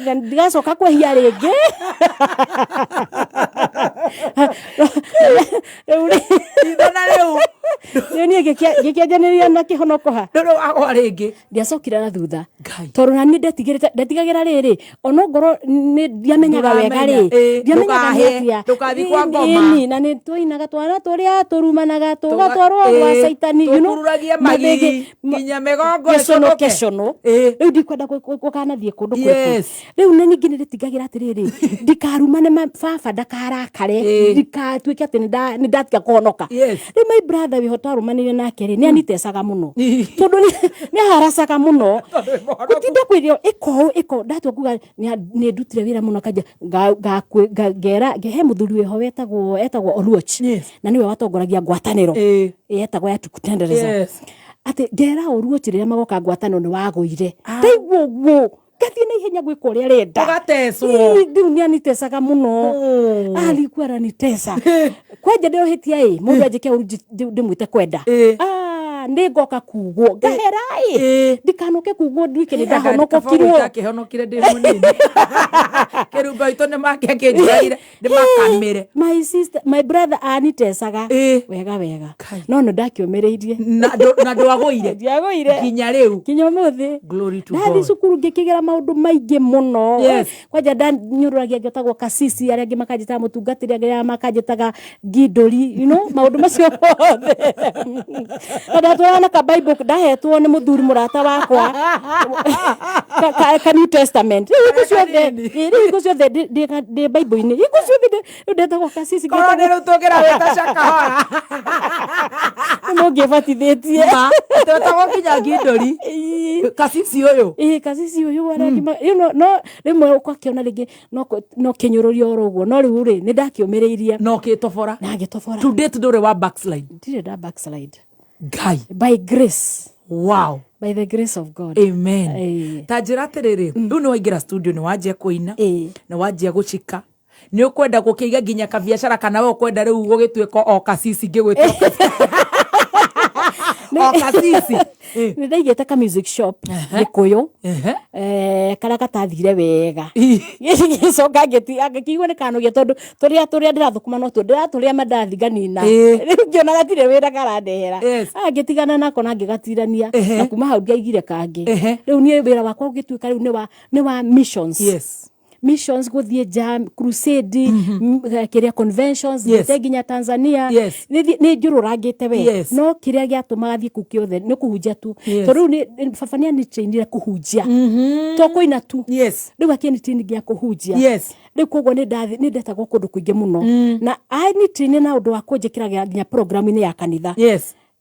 na ndigacoka kwĩhia rĩngĩ. Rĩu rĩ, Ithe na rĩu. Rĩu niĩ ngĩkĩanjanĩria na kĩhonoko ha. Ndũrĩ wagwa rĩngĩ. Ndiacokire na thutha. Ngai. Tondũ na niĩ ndetigĩrĩte, ndetigagĩra rĩrĩ, ona ngorwo nĩ ndiamenyaga wega rĩ, Ndũramenya, ndiamenyaga nĩ ndũkahĩe, atĩa. ndũkathiĩ kwa ngoma. Ĩni, na nĩ twainaga twana tũrĩa tũrumanaga tũgatwarwo gwa caitani, you know, Tũkururagia magigi nginya mĩgongo gĩcũnũ ĩcũnũke. kĩcũnũ. Rĩu ndikwenda gũkanathiĩ kũndũ kũu. Rĩu nĩ ningĩ nĩ ndĩtigagĩra atĩrĩrĩ, ndikarumane baba ndakarakare, ndikatuĩke atĩ nĩ ndatiga kũhonoka. Rĩu my brother wĩho twarũmanĩire nake rĩ, nĩ anitecaga mũno. Tondũ nĩ aharacaga mũno. Tondũ wĩ mũhonoku. Gũtinda kwĩrio ĩka ũũ, ĩka ũũ. Ndatua kuga nĩ ndutire wĩra mũno kanja ngera he mũthuri wĩho etagwo Oluoch. Na nĩwe watongoragia ngwatanĩro. Etagwo ya Tukutendereza. Atĩ ngera Oluoch rĩrĩa magoka ngwatanĩro nĩ wagũire. Ndaigua ũguo. Ngathiĩ na ihenya gwĩka ũrĩa arenda. Ũgatecwo. Ii, rĩu nĩ anitecaga mũno. Alikuwa ananitesa. Kwanja ndĩrohĩtia ĩ, mũndũ anjĩke ũru ndĩmwĩte kwenda. Nĩ ngoka kugwo. Ngahera ĩ. Ndikanoke kugwo nduĩke nĩ ndahonokokirwo. Ndakĩhonokire ndĩ mũnini. Kĩrungo itũ nĩ make akĩnjũragire, nĩ makamĩre. My sister, my brother anitecaga. Wega wega. Kai. No nĩ ndakĩũmĩrĩirie. Na ndwagũire. Ndiagũire. Nginya rĩu. Nginya ũmũthĩ. Glory to Ndathiĩ God. cukuru ngĩkĩgera maũndũ maingĩ mũno. Kwanja ndanyũrũragia ngĩtagwo kasisi, arĩa angĩ makanjĩtaga mũtungatĩri, arĩa angĩ makanjĩtaga ngindũri, you know, maũndũ macio mothe. Na ndatwaraga na ka Bible ndahetwo nĩ mũthuri mũrata wakwa. Ka New Testament. Rĩu hingo ciothe, rĩu hingo ciothe ndĩ Bible-inĩ. Hingo ciothe rĩu ndetagwo kasisi, Korwo nĩ ngĩtagwo rĩu tũngĩra wĩta Shakahora. Nĩ mũngĩbatithĩtie. Ma, twetagwo nginya ngindũri. Kasisi ũyũ. Ĩĩ, kasisi ũyũ arĩa angĩ you know, no rĩmwe ũgakĩona rĩngĩ no kĩnyũrũrio oro ũguo, no rĩu rĩ, nĩ ndakĩũmĩrĩirie. Na ũkĩtobora. Na ngĩtobora. To date ndũrĩ wa backslide. Ndirĩ nda backslide. Ngai. By grace. Wow. By the grace of God. Amen. Ta njĩra atĩrĩrĩ, rĩu nĩ waingĩra studio, nĩ wanjia kũina, nĩ wanjia gũcika. Nĩ ũkwenda gũkĩiga nginya kabiacara kana we ũkwenda rĩu gũgĩtuĩka o kasisi ngĩgwĩta o kasisi? Nĩ ndaigĩte ka music shop Gĩkũyũ. Karĩa gatathire wega. Gĩcoka ngĩkĩigua nĩ kanogia tondũ tũrĩa ndĩrathũkũma no tuo ndĩratũrĩa mandathi nganina. Rĩu ngĩona gatirĩ wĩra karandehera. Ngĩtigana nako na ngĩgatirania. Na kuma hau ndiaigire kangĩ. Rĩu niĩ wĩra wakwa ũgĩtuĩka rĩu nĩ wa missions. Missions gũthiĩ nja, crusade, kĩrĩa conventions, thiĩte nginya Tanzania. Nĩ njũrũrangĩte we. No kĩrĩa gĩatũmaga thiĩ kũu kĩothe nĩ kũhunjia tu. Tondũ rĩu baba nĩ anitrainire kũhunjia. To kũina tu. Rĩu akĩnitrain nginya kũhunjia. Rĩu koguo nĩ ndetagwo kũndũ kũingĩ mũno. Na anitrainire na ũndũ wa kũnjĩkĩra nginya program-inĩ ya kanitha.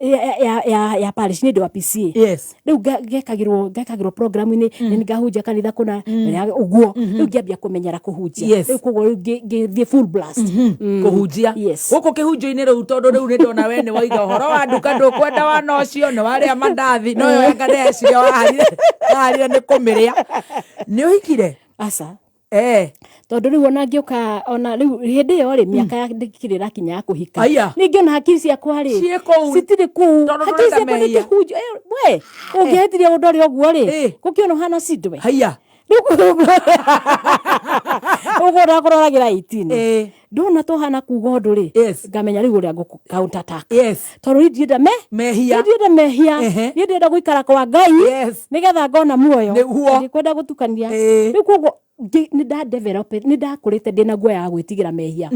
Ya parish, nĩ ndĩ wa PCA. Rĩu ngekagĩrwo program-inĩ, nĩ ngahunjia kanitha kũna, ya ũguo. Rĩu ngĩambia kũmenyera kũhunjia. Rĩu koguo rĩu ngĩthiĩ full blast. Kũhunjia. Gũkũ kĩhunjio-inĩ rĩu, tondũ rĩu nĩ ndona we nĩ waiga ũhoro wa nduka, ndũkwenda wana ũcio, nĩ warĩa mandathi, no yo anga ndĩreciria waharire nĩ kũmĩrĩa. Nĩ ũhikire? Aca. Tondũ rĩu ona ngĩũka, ona rĩu hĩndĩ ĩyo rĩ, mĩaka ya ndĩkĩrĩ ĩrakinya ya kũhika. Nĩ ngĩona hakiri ciakwa rĩ, Ciĩ kũu. citirĩ kũu. Tondũ Hakiri ndũrenda ciakwa nĩ mehia. kĩhunjio. We, ũngĩhĩtirie ũndũ ũrĩa ũguo rĩ, gũkĩona ũhana cindwe. Rĩu ũguo ndakũroragĩra 18. Ndona tũhana kuga ũndũ rĩ, ngamenya rĩu ũrĩa ngũkũ counter attack. Tondũ niĩ ndienda Mehia. Niĩ ndienda mehia. Niĩ ndĩrenda gũikara kwa Ngai. Nĩgetha ngona muoyo. Ndikwenda gũtukania. Rĩu koguo nĩ nda develop, nĩ ndakũrĩte ndĩna guoya wa gwĩtigĩra mehia.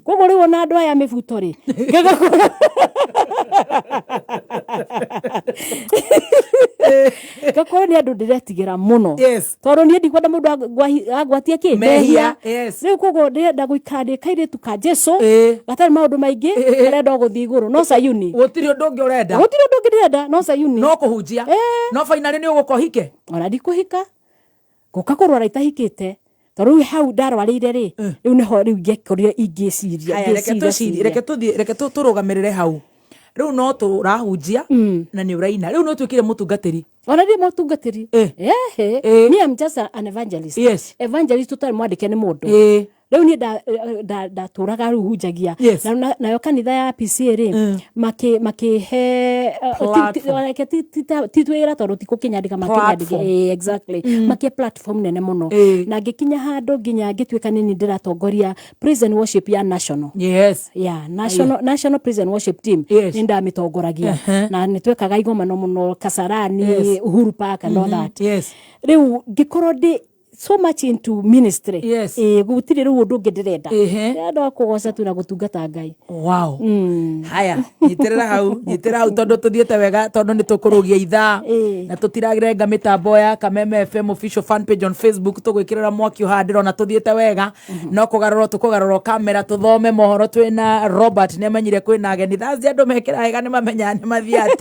Koguo rĩu ona andũ aya mĩbuto rĩ, ngakorwo nĩ andũ ndĩretigĩra mũno. Tondũ niĩ ndikwenda mũndũ angwatie kĩ? Mehia. Mehia. Rĩu koguo ndĩrenda gũikara ndĩ kairĩtu ka Jesũ, gatarĩ maũndũ maingĩ, karenda o gũthiĩ igũrũ, no Sayuni. Gũtirĩ ũndũ ũngĩ ũrenda. Gũtirĩ ũndũ ũngĩ ndĩrenda, no Sayuni. No kũhunjia. No finally nĩ ũgũka ũhike? Ona ndikũhika. Ngũka kũrwara itahikĩte. Tondũ rĩu hau ndarwarĩire rĩ, rĩu nĩho rĩu ingĩakorire ingĩciria. Haya, reke twĩcirie, reke tũthiĩ, reke tũrũgamĩrĩre hau. Rĩu no tũrahunjia na nĩ ũraina, rĩu nĩ ũtuĩkire mũtungatĩri. Ona ndĩ mũtungatĩri. Ehe. Me, I'm just an evangelist. Evangelist ũtarĩ mwandĩke nĩ mũndũ. Rĩu niĩ ndatũraga rĩu hunjagia. Nayo kanitha ya PCA rĩ, makĩhe Platform. Reke ti twĩra tondũ ti gũkĩnyandĩka makĩnyandĩka. Platform. Exactly, makĩhe platform nene mũno. Na ngĩkinya handũ nginya ngĩtuĩka nĩ niĩ ndĩratongoria praise and worship ya national. Yeah, national praise and worship team. Nĩ ndamĩtongoragia. Na nĩ twekaga igomano mũno Kasarani, Uhuru Park and all that. Rĩu ngĩkorwo ndĩ so much into ministry. Gũtirĩ rĩu ũndũ ũngĩ ndĩrenda. Ndĩrenda o kũgoca tu na gũtungata Ngai. Wow. Haya, nyitĩrĩra hau, nyitĩrĩra hau tondũ tũthiĩte wega, tondũ nĩ tũkũrũgia ithaa. Na tũtirarenga mĩtambo ya Kameme FM official fan page on Facebook, tũgwĩkĩrĩra mwaki haha, ndĩrona tũthiĩte wega. No kũgarũrwo tũkũgarũrwo kamera tũthome mohoro twĩna Robert, nĩ amenyire kwĩna ageni. Thursday andũ mekĩra wega nĩ mamenyaga nĩ mathiaga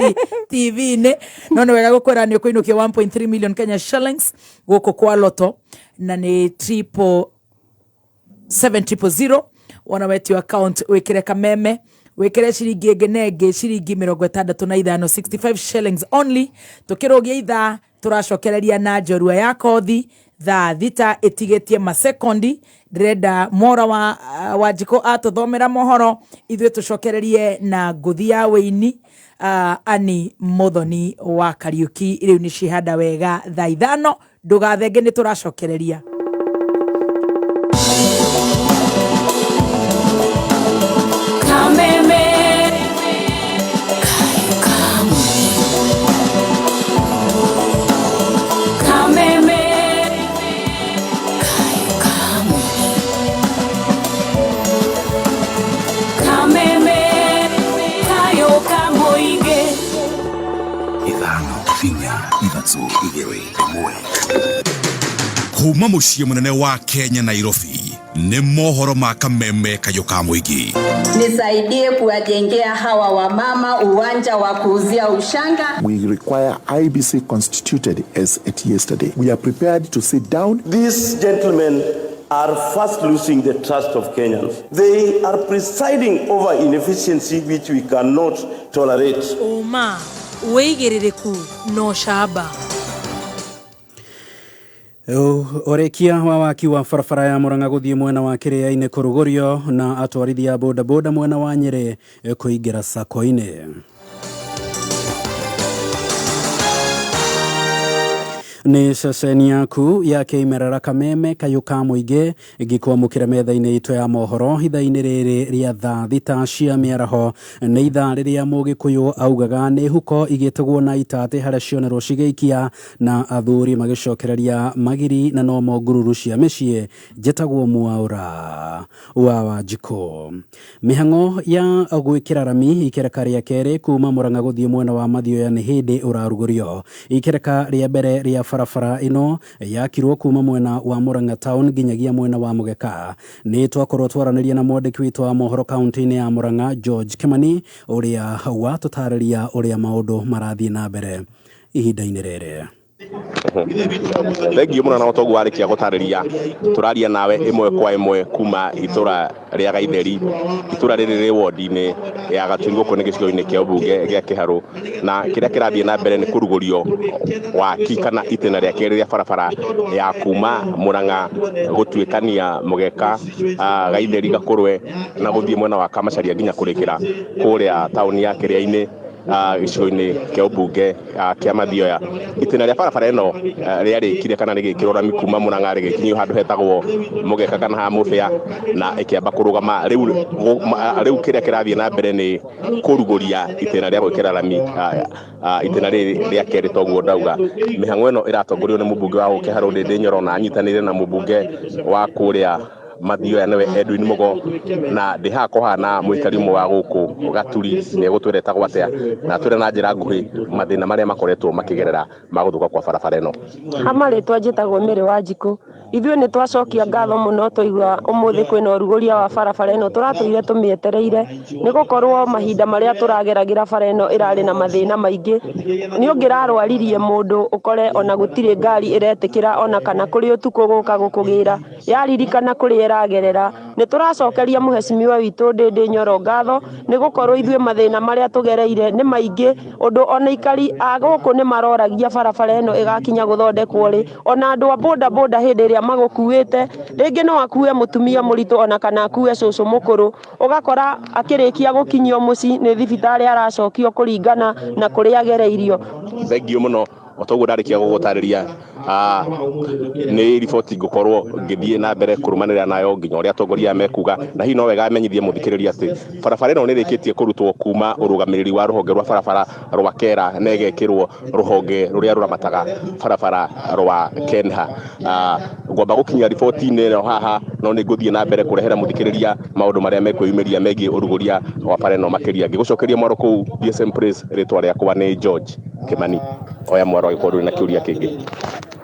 TV-inĩ. No nĩ wega gũkwĩra nĩ ũkũinũkia 1.3 million Kenya shillings gũkũ kwa Lotto, na nĩ triple seven triple zero. Wona wetio account wĩkĩre Kameme, wĩkĩre ciringi ĩngĩ na ĩngĩ, ciringi 65, 65 shillings only. Tũkĩrũgia ithaa tũracokereria na njorua ya kothi thaa 6 ĩtigĩtie masekondi. Ndĩrenda Mora wa Wanjikũ atũthomera mohoro, ithuĩ tũcokererie na ngũthi ya wĩini, Ani Muthoni wa Kariuki. Rĩu nĩ cihanda wega thaa 5, ndũgathenge, nĩ tũracokereria. Kameme. Kameme. Kameme. Kayo kamoige. 5 4 3 2 1. Kuma muciĩ mũnene wa Kenya Nairobi, nĩ mohoro ma Kameme kayũ ka mũingĩ. Nisaidie kuwajengea hawa wamama uwanja wa kuuzia ushanga. We require IEBC constituted as at yesterday. We are prepared to sit down. These gentlemen are fast losing the trust of Kenyans. They are presiding over inefficiency which we cannot tolerate. Ũma, wĩigĩrĩrĩku na ũcamba. Ũrĩkia wa waki wa barabara ya Murang'a gũthiĩ mwena wa Kĩrĩainĩ kũrugũrio, na atwarithia a bodaboda mwena wa Nyĩrĩ kũingĩra sako-inĩ. Nĩ ceceni yaku ya kĩmerera Kameme kayũ ka mũingĩ, ngĩkwamũkĩra metha-inĩ itũ ya mohoro ithaa-inĩ rĩrĩ rĩa thaa 6 cia mĩaraho. Nĩ ithaa rĩrĩa Mũgĩkũyũ augaga nĩ huko igĩtegwo na itatĩ harĩa cionerwo cigĩikia, na athuri magĩcokereria magiri na nomo ngururu cia mĩciĩ. Njĩtagwo Mwaũra wa Wanjikũ. Mĩhang'o ya gwĩkĩra rami ikereka rĩa kerĩ kuma Murang'a gũthiĩ mwena wa Mathioya nĩ hĩndĩ ũrarugũrio. Ikereka rĩa mbere rĩa barabara ĩno yakirwo kuma mwena wa Murang'a town nginyagia mwena wa Mũgeka. Nĩ twakorwo twaranĩria na mwandĩki witũ wa mohoro kaunti-inĩ ya Murang'a George Kimani, ũrĩa watũtarĩria ũrĩa maũndũ marathiĩ na mbere ihinda-inĩ rĩrĩ. Thengiũ mũno na ũtongu warĩkia gũtarĩria, tũraria nawe ĩmwe kwa ĩmwe kuma itũra rĩa Gaitheri. Itũra rĩrĩ rĩ wodi-inĩ ya Gaturi, gũkũ nĩ gĩcigo-inĩ kĩa ũmbunge gĩa Kĩharũ, na kĩrĩa kĩrathiĩ na mbere nĩ kũrugũrio waki kana itĩna rĩa kerĩ rĩa barabara ya kuma Murang'a gũtuĩkania Mũgeka, Gaitheri, Gakũrwe na gũthiĩ mwena wa Kamacharia nginya kũrĩkĩra kũrĩa taũni ya Kĩrĩa-inĩ, gĩcigo-inĩ kĩa ũmbunge kĩa Mathioya. Itĩna rĩa barabara ĩno rĩarĩkire kana rĩgĩkĩrwo rami kuma Murang'a rĩgĩkinyio handũ hetagwo Mũgeka kana ha Mũbĩa, na ĩkĩamba kũrũgama. Rĩu kĩrĩa kĩrathiĩ na mbere nĩ kũrugũria itĩna rĩa gwĩkĩra rami, itĩna rĩrĩ rĩa kerĩ toguo ndauga. Mĩhang'o ĩno ĩratongorio nĩ mũmbunge wa gũkũ Kĩharũ Ndĩndĩ Nyoro, na anyitanĩire na mũmbunge wa kũrĩa Mathioya nĩwe Edwin Mugo, na ndĩ haha kũhana mũikari ũmwe wa gũkũ Gaturi, nĩ egũtwĩra etagwo atĩa, na atwĩre na njĩra nguhĩ mathĩna marĩa makoretwo makĩgerera ma gũthũka kwa barabara ĩno. Ha marĩtwa njĩtagwo Mary Wanjikũ. Ithuĩ nĩ twacokia ngatho mũno twaigua ũmũthĩ kwĩna ũrugũria wa barabara ĩno tũratũire tũmĩetereire, nĩ gũkorwo mahinda marĩa tũrageragĩra bara ĩno ĩrarĩ na mathĩna maingĩ. Nĩ ũngĩrarwaririe mũndũ ũkore ona gũtirĩ ngari ĩretĩkĩra ona kana kũrĩ ũtukũ gũka gũkũgĩra, yaririkana kũrĩa ĩragerera. Nĩ tũracokeria mũhecimiwa witũ Ndĩndĩ Nyoro ngatho, nĩ gũkorwo ithuĩ mathĩna marĩa tũgereire nĩ maingĩ, ũndũ ona aikari a gũkũ nĩ maroragia barabara ĩno ĩgakinya gũthondekwo rĩ. Ona andũ a boda boda hĩndĩ ĩrĩa magũkuĩte, rĩngĩ no akue mũtumia mũritũ ona kana akue cũcũ mũkũrũ, ũgakora akĩrĩkia gũkinyio mũciĩ nĩ thibitarĩ aracokio kũringana na kũrĩa agereirio. Thengiũ mũno o ta ũguo ndarĩkia gũgũtarĩria nĩ riboti ngũkorwo ngĩthiĩ na mbere kũrũmanĩrĩra nayo nginya ũrĩa atongoria aya mekuga, na hihi no wega menyithie mũthikĩrĩria atĩ barabara ĩno nĩ ĩrĩkĩtie kũrutwo kuma ũrũgamĩrĩri wa rũhonge rwa barabara rwa KERA na ĩgekĩrwo rũhonge rũrĩa rũramataga barabara rwa KENHA. Ngwamba gũkinyia riboti-inĩ ĩno haha, no nĩ ngũthiĩ na mbere kũrehera mũthikĩrĩria maũndũ marĩa mekwĩyumĩria megiĩ ũrugũria wa bara ĩno makĩria. Ngĩgũcokeria mwaro kũu DSM Praise, rĩtwa rĩakwa nĩ George Kimani. Oya mwaro angĩkorwo ndũrĩ na kĩũria kĩngĩ.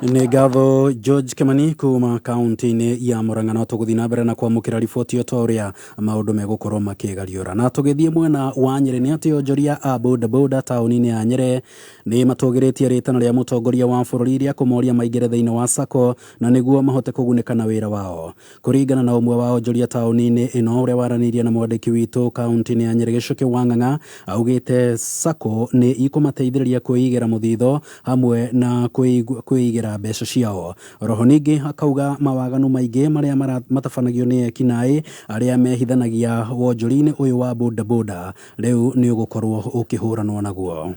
Nĩ ngatho George Kimani kuma kaunti-inĩ ya Murang'a. No tũgũthiĩ na mbere na kwamũkĩra riboti o ta ũrĩa maũndũ megũkorwo makĩgariũra. Na tũgĩthiĩ mwena wa Nyĩrĩ nĩ atĩ onjoria a bodaboda taũni-inĩ ya Nyĩrĩ nĩ matũgĩrĩtie rĩtana rĩa mũtongoria wa bũrũri rĩa kũmoria maingĩre thĩinĩ wa sacco na nĩguo mahote kũgunĩka na wĩra wao. Kũringana na ũmwe wa onjoria taũni-inĩ ĩno ũrĩa waranĩirie na mwandĩki witũ kaunti-inĩ ya Nyĩrĩ Gĩcũkĩ wa Ng'ang'a, augĩte sacco nĩ ikũmateithĩrĩria kwĩigĩra mũthithũ hamwe na kwĩigĩra mbeca ciao. Oroho ningĩ akauga mawaganu maingĩ marĩa matabanagio nĩ ekinaĩ arĩa mehithanagia wonjoria-inĩ ũyũ wa bodaboda rĩu nĩ ũgũkorwo ũkĩhũranwo naguo.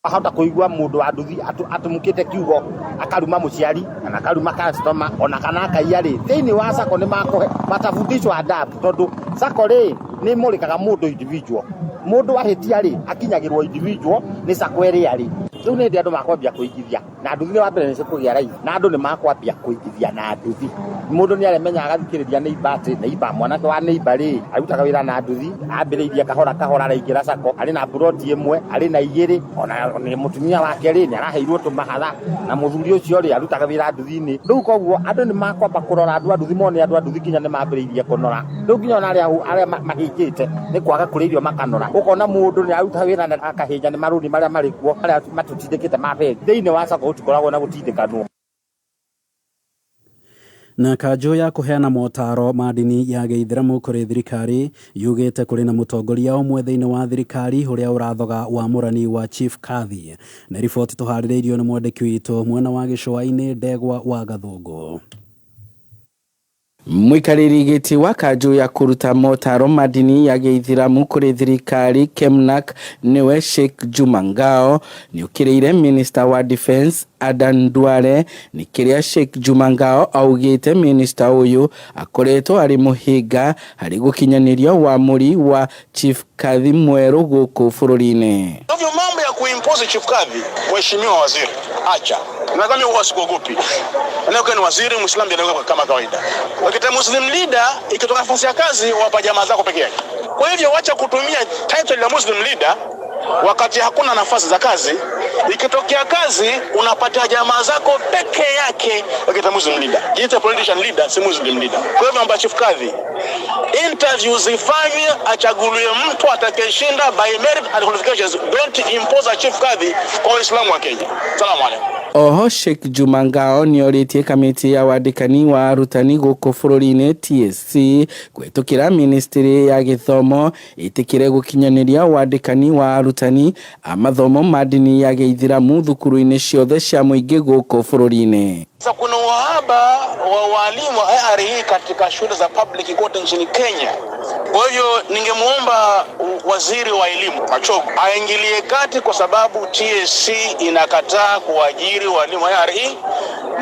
Wahota kũigua mũndũ wa nduthi atũmũkĩte kiugo akaruma mũciari kana akaruma customer ona kana akaiya rĩ, thĩinĩ wa sacco nĩ makũhe matafundishwa adabu, tondũ sacco rĩ nĩ ĩmũrĩkaga mũndũ individual. Mũndũ ahĩtia rĩ akinyagĩrwo individual nĩ sacco ĩrĩa rĩ. Rĩu nĩ hĩndĩ andũ makwambia kũigithia na nduthi, nĩ wa mbere nĩ cikũgĩa raithi na andũ nĩ makwambia kũigithia na nduthi. Mũndũ nĩ aremenya agathikĩrĩria neighbor atĩ neighbor, mwanake wa neighbor rĩ arutaga wĩra na nduthi, ambĩrĩirie kahora kahora araingĩra sacco, arĩ na mburoti ĩmwe, arĩ na igĩrĩ, ona nĩ mũtumia wake rĩ nĩ araheirwo tũmahatha, na mũthuri ũcio rĩ arutaga wĩra nduthi-inĩ. Rĩu koguo andũ nĩ makwamba kũrora andũ a nduthi mone andũ a nduthi nginya nĩ mambĩrĩirie kũnora. Rĩu nginya ona arĩa mahĩngĩte nĩ kwaga kũrĩa irio makanora. Ũkona mũndũ nĩ aruta wĩra na akahĩnja nĩ marũni marĩa marĩ kuo marĩa matũtindĩkĩte ma bengi. Thĩinĩ wa sacco gũtikoragwo na gũtindĩkanwo. Na kanjũ ya kũheana motaro ma ndini ya gĩithĩramu kũrĩ thirikari yugĩte kũrĩ na mũtongoria ũmwe thĩinĩ wa thirikari ũrĩa ũrathoga wamũrani wa Chief Kadhi. Nĩ riboti tũharĩrĩirio nĩ mwandĩki witũ mwena wa gĩcũa-inĩ Ndegwa wa Gathũngũ. Mũikarĩri gĩtĩ wa kanjũ ya kũruta motaro ma ndini ya gĩithĩramu kũrĩ thirikari Kemnak nĩwe Sheikh Juma Ngao nĩũkĩrĩire Minister wa Defence Adan Duale nĩ kĩrĩa Sheikh Juma Ngao augĩte minister ũyũ akoretwo arĩ mũhĩnga harĩ gũkinyanĩria wamũri wa Chief Kadhi mwerũ gũkũ bũrũri-inĩ. Hivyo mambo ya kuimpose Chief Kadhi, mheshimiwa waziri, acha. Na kama huwa sikuogopi. Na ni waziri Muislamu ndiye kama kawaida. Wakita Muslim leader ikitoka nafasi ya kazi wapa jamaa zako peke yake. Kwa hivyo wacha kutumia title ya Muslim leader wakati hakuna nafasi za kazi. Ikitokea kazi unapatia jamaa zako peke yake wakita Muslim leader. Jiite politician leader, si Muslim leader. Kwa hivyo amba Chief Kadhi, interview zifanywe, achaguliwe mtu atakayeshinda by merit and qualifications. Don't impose a Chief Kadhi kwa Waislamu wa Kenya. Salamu alaykum. Oho Sheikh Juma Ngao nĩorĩtie kamĩtĩ ya wandĩkani wa arutani gũkũ bũrũri-inĩ TSC kũhĩtũkĩra ministry ya gĩthomo ĩtĩkĩre gũkinyanĩria wandĩkani wa arutani a mathomo ma ndini ya gĩithĩramu thukuru-inĩ ciothe cia mũingĩ gũkũ bũrũri-inĩ. Sasa kuna uhaba wa walimu wa IRE katika shule za public kote nchini Kenya. Kwa hivyo ningemuomba waziri wa elimu Machogu aingilie kati, kwa sababu TSC inakataa kuajiri walimu wa IRE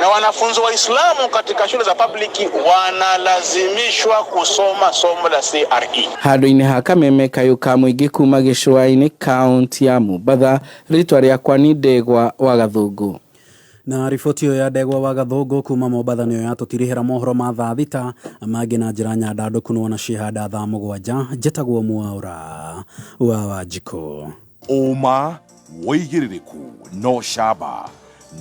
na wanafunzi Waislamu katika shule za public wanalazimishwa kusoma somo la CRE. Handũ-inĩ ha kameme kayũ ka mũingĩ kuma gĩcũa-inĩ kaunti ya Mombatha, rĩtwa rĩakwa nĩ Ndegwa wa Gathũngũ. Na riboti ĩyo ya Ndegwa wa Gathũngũ kuma Mombatha nĩyo yatũtirihĩra mohoro ma thaa thita mangĩ na njĩra nyandandũku nĩwona ciĩhanda thaa mũgwanja. Njĩtagwo Mwaũra wa Wanjikũ. Ũma Wũigĩrĩrĩku no camba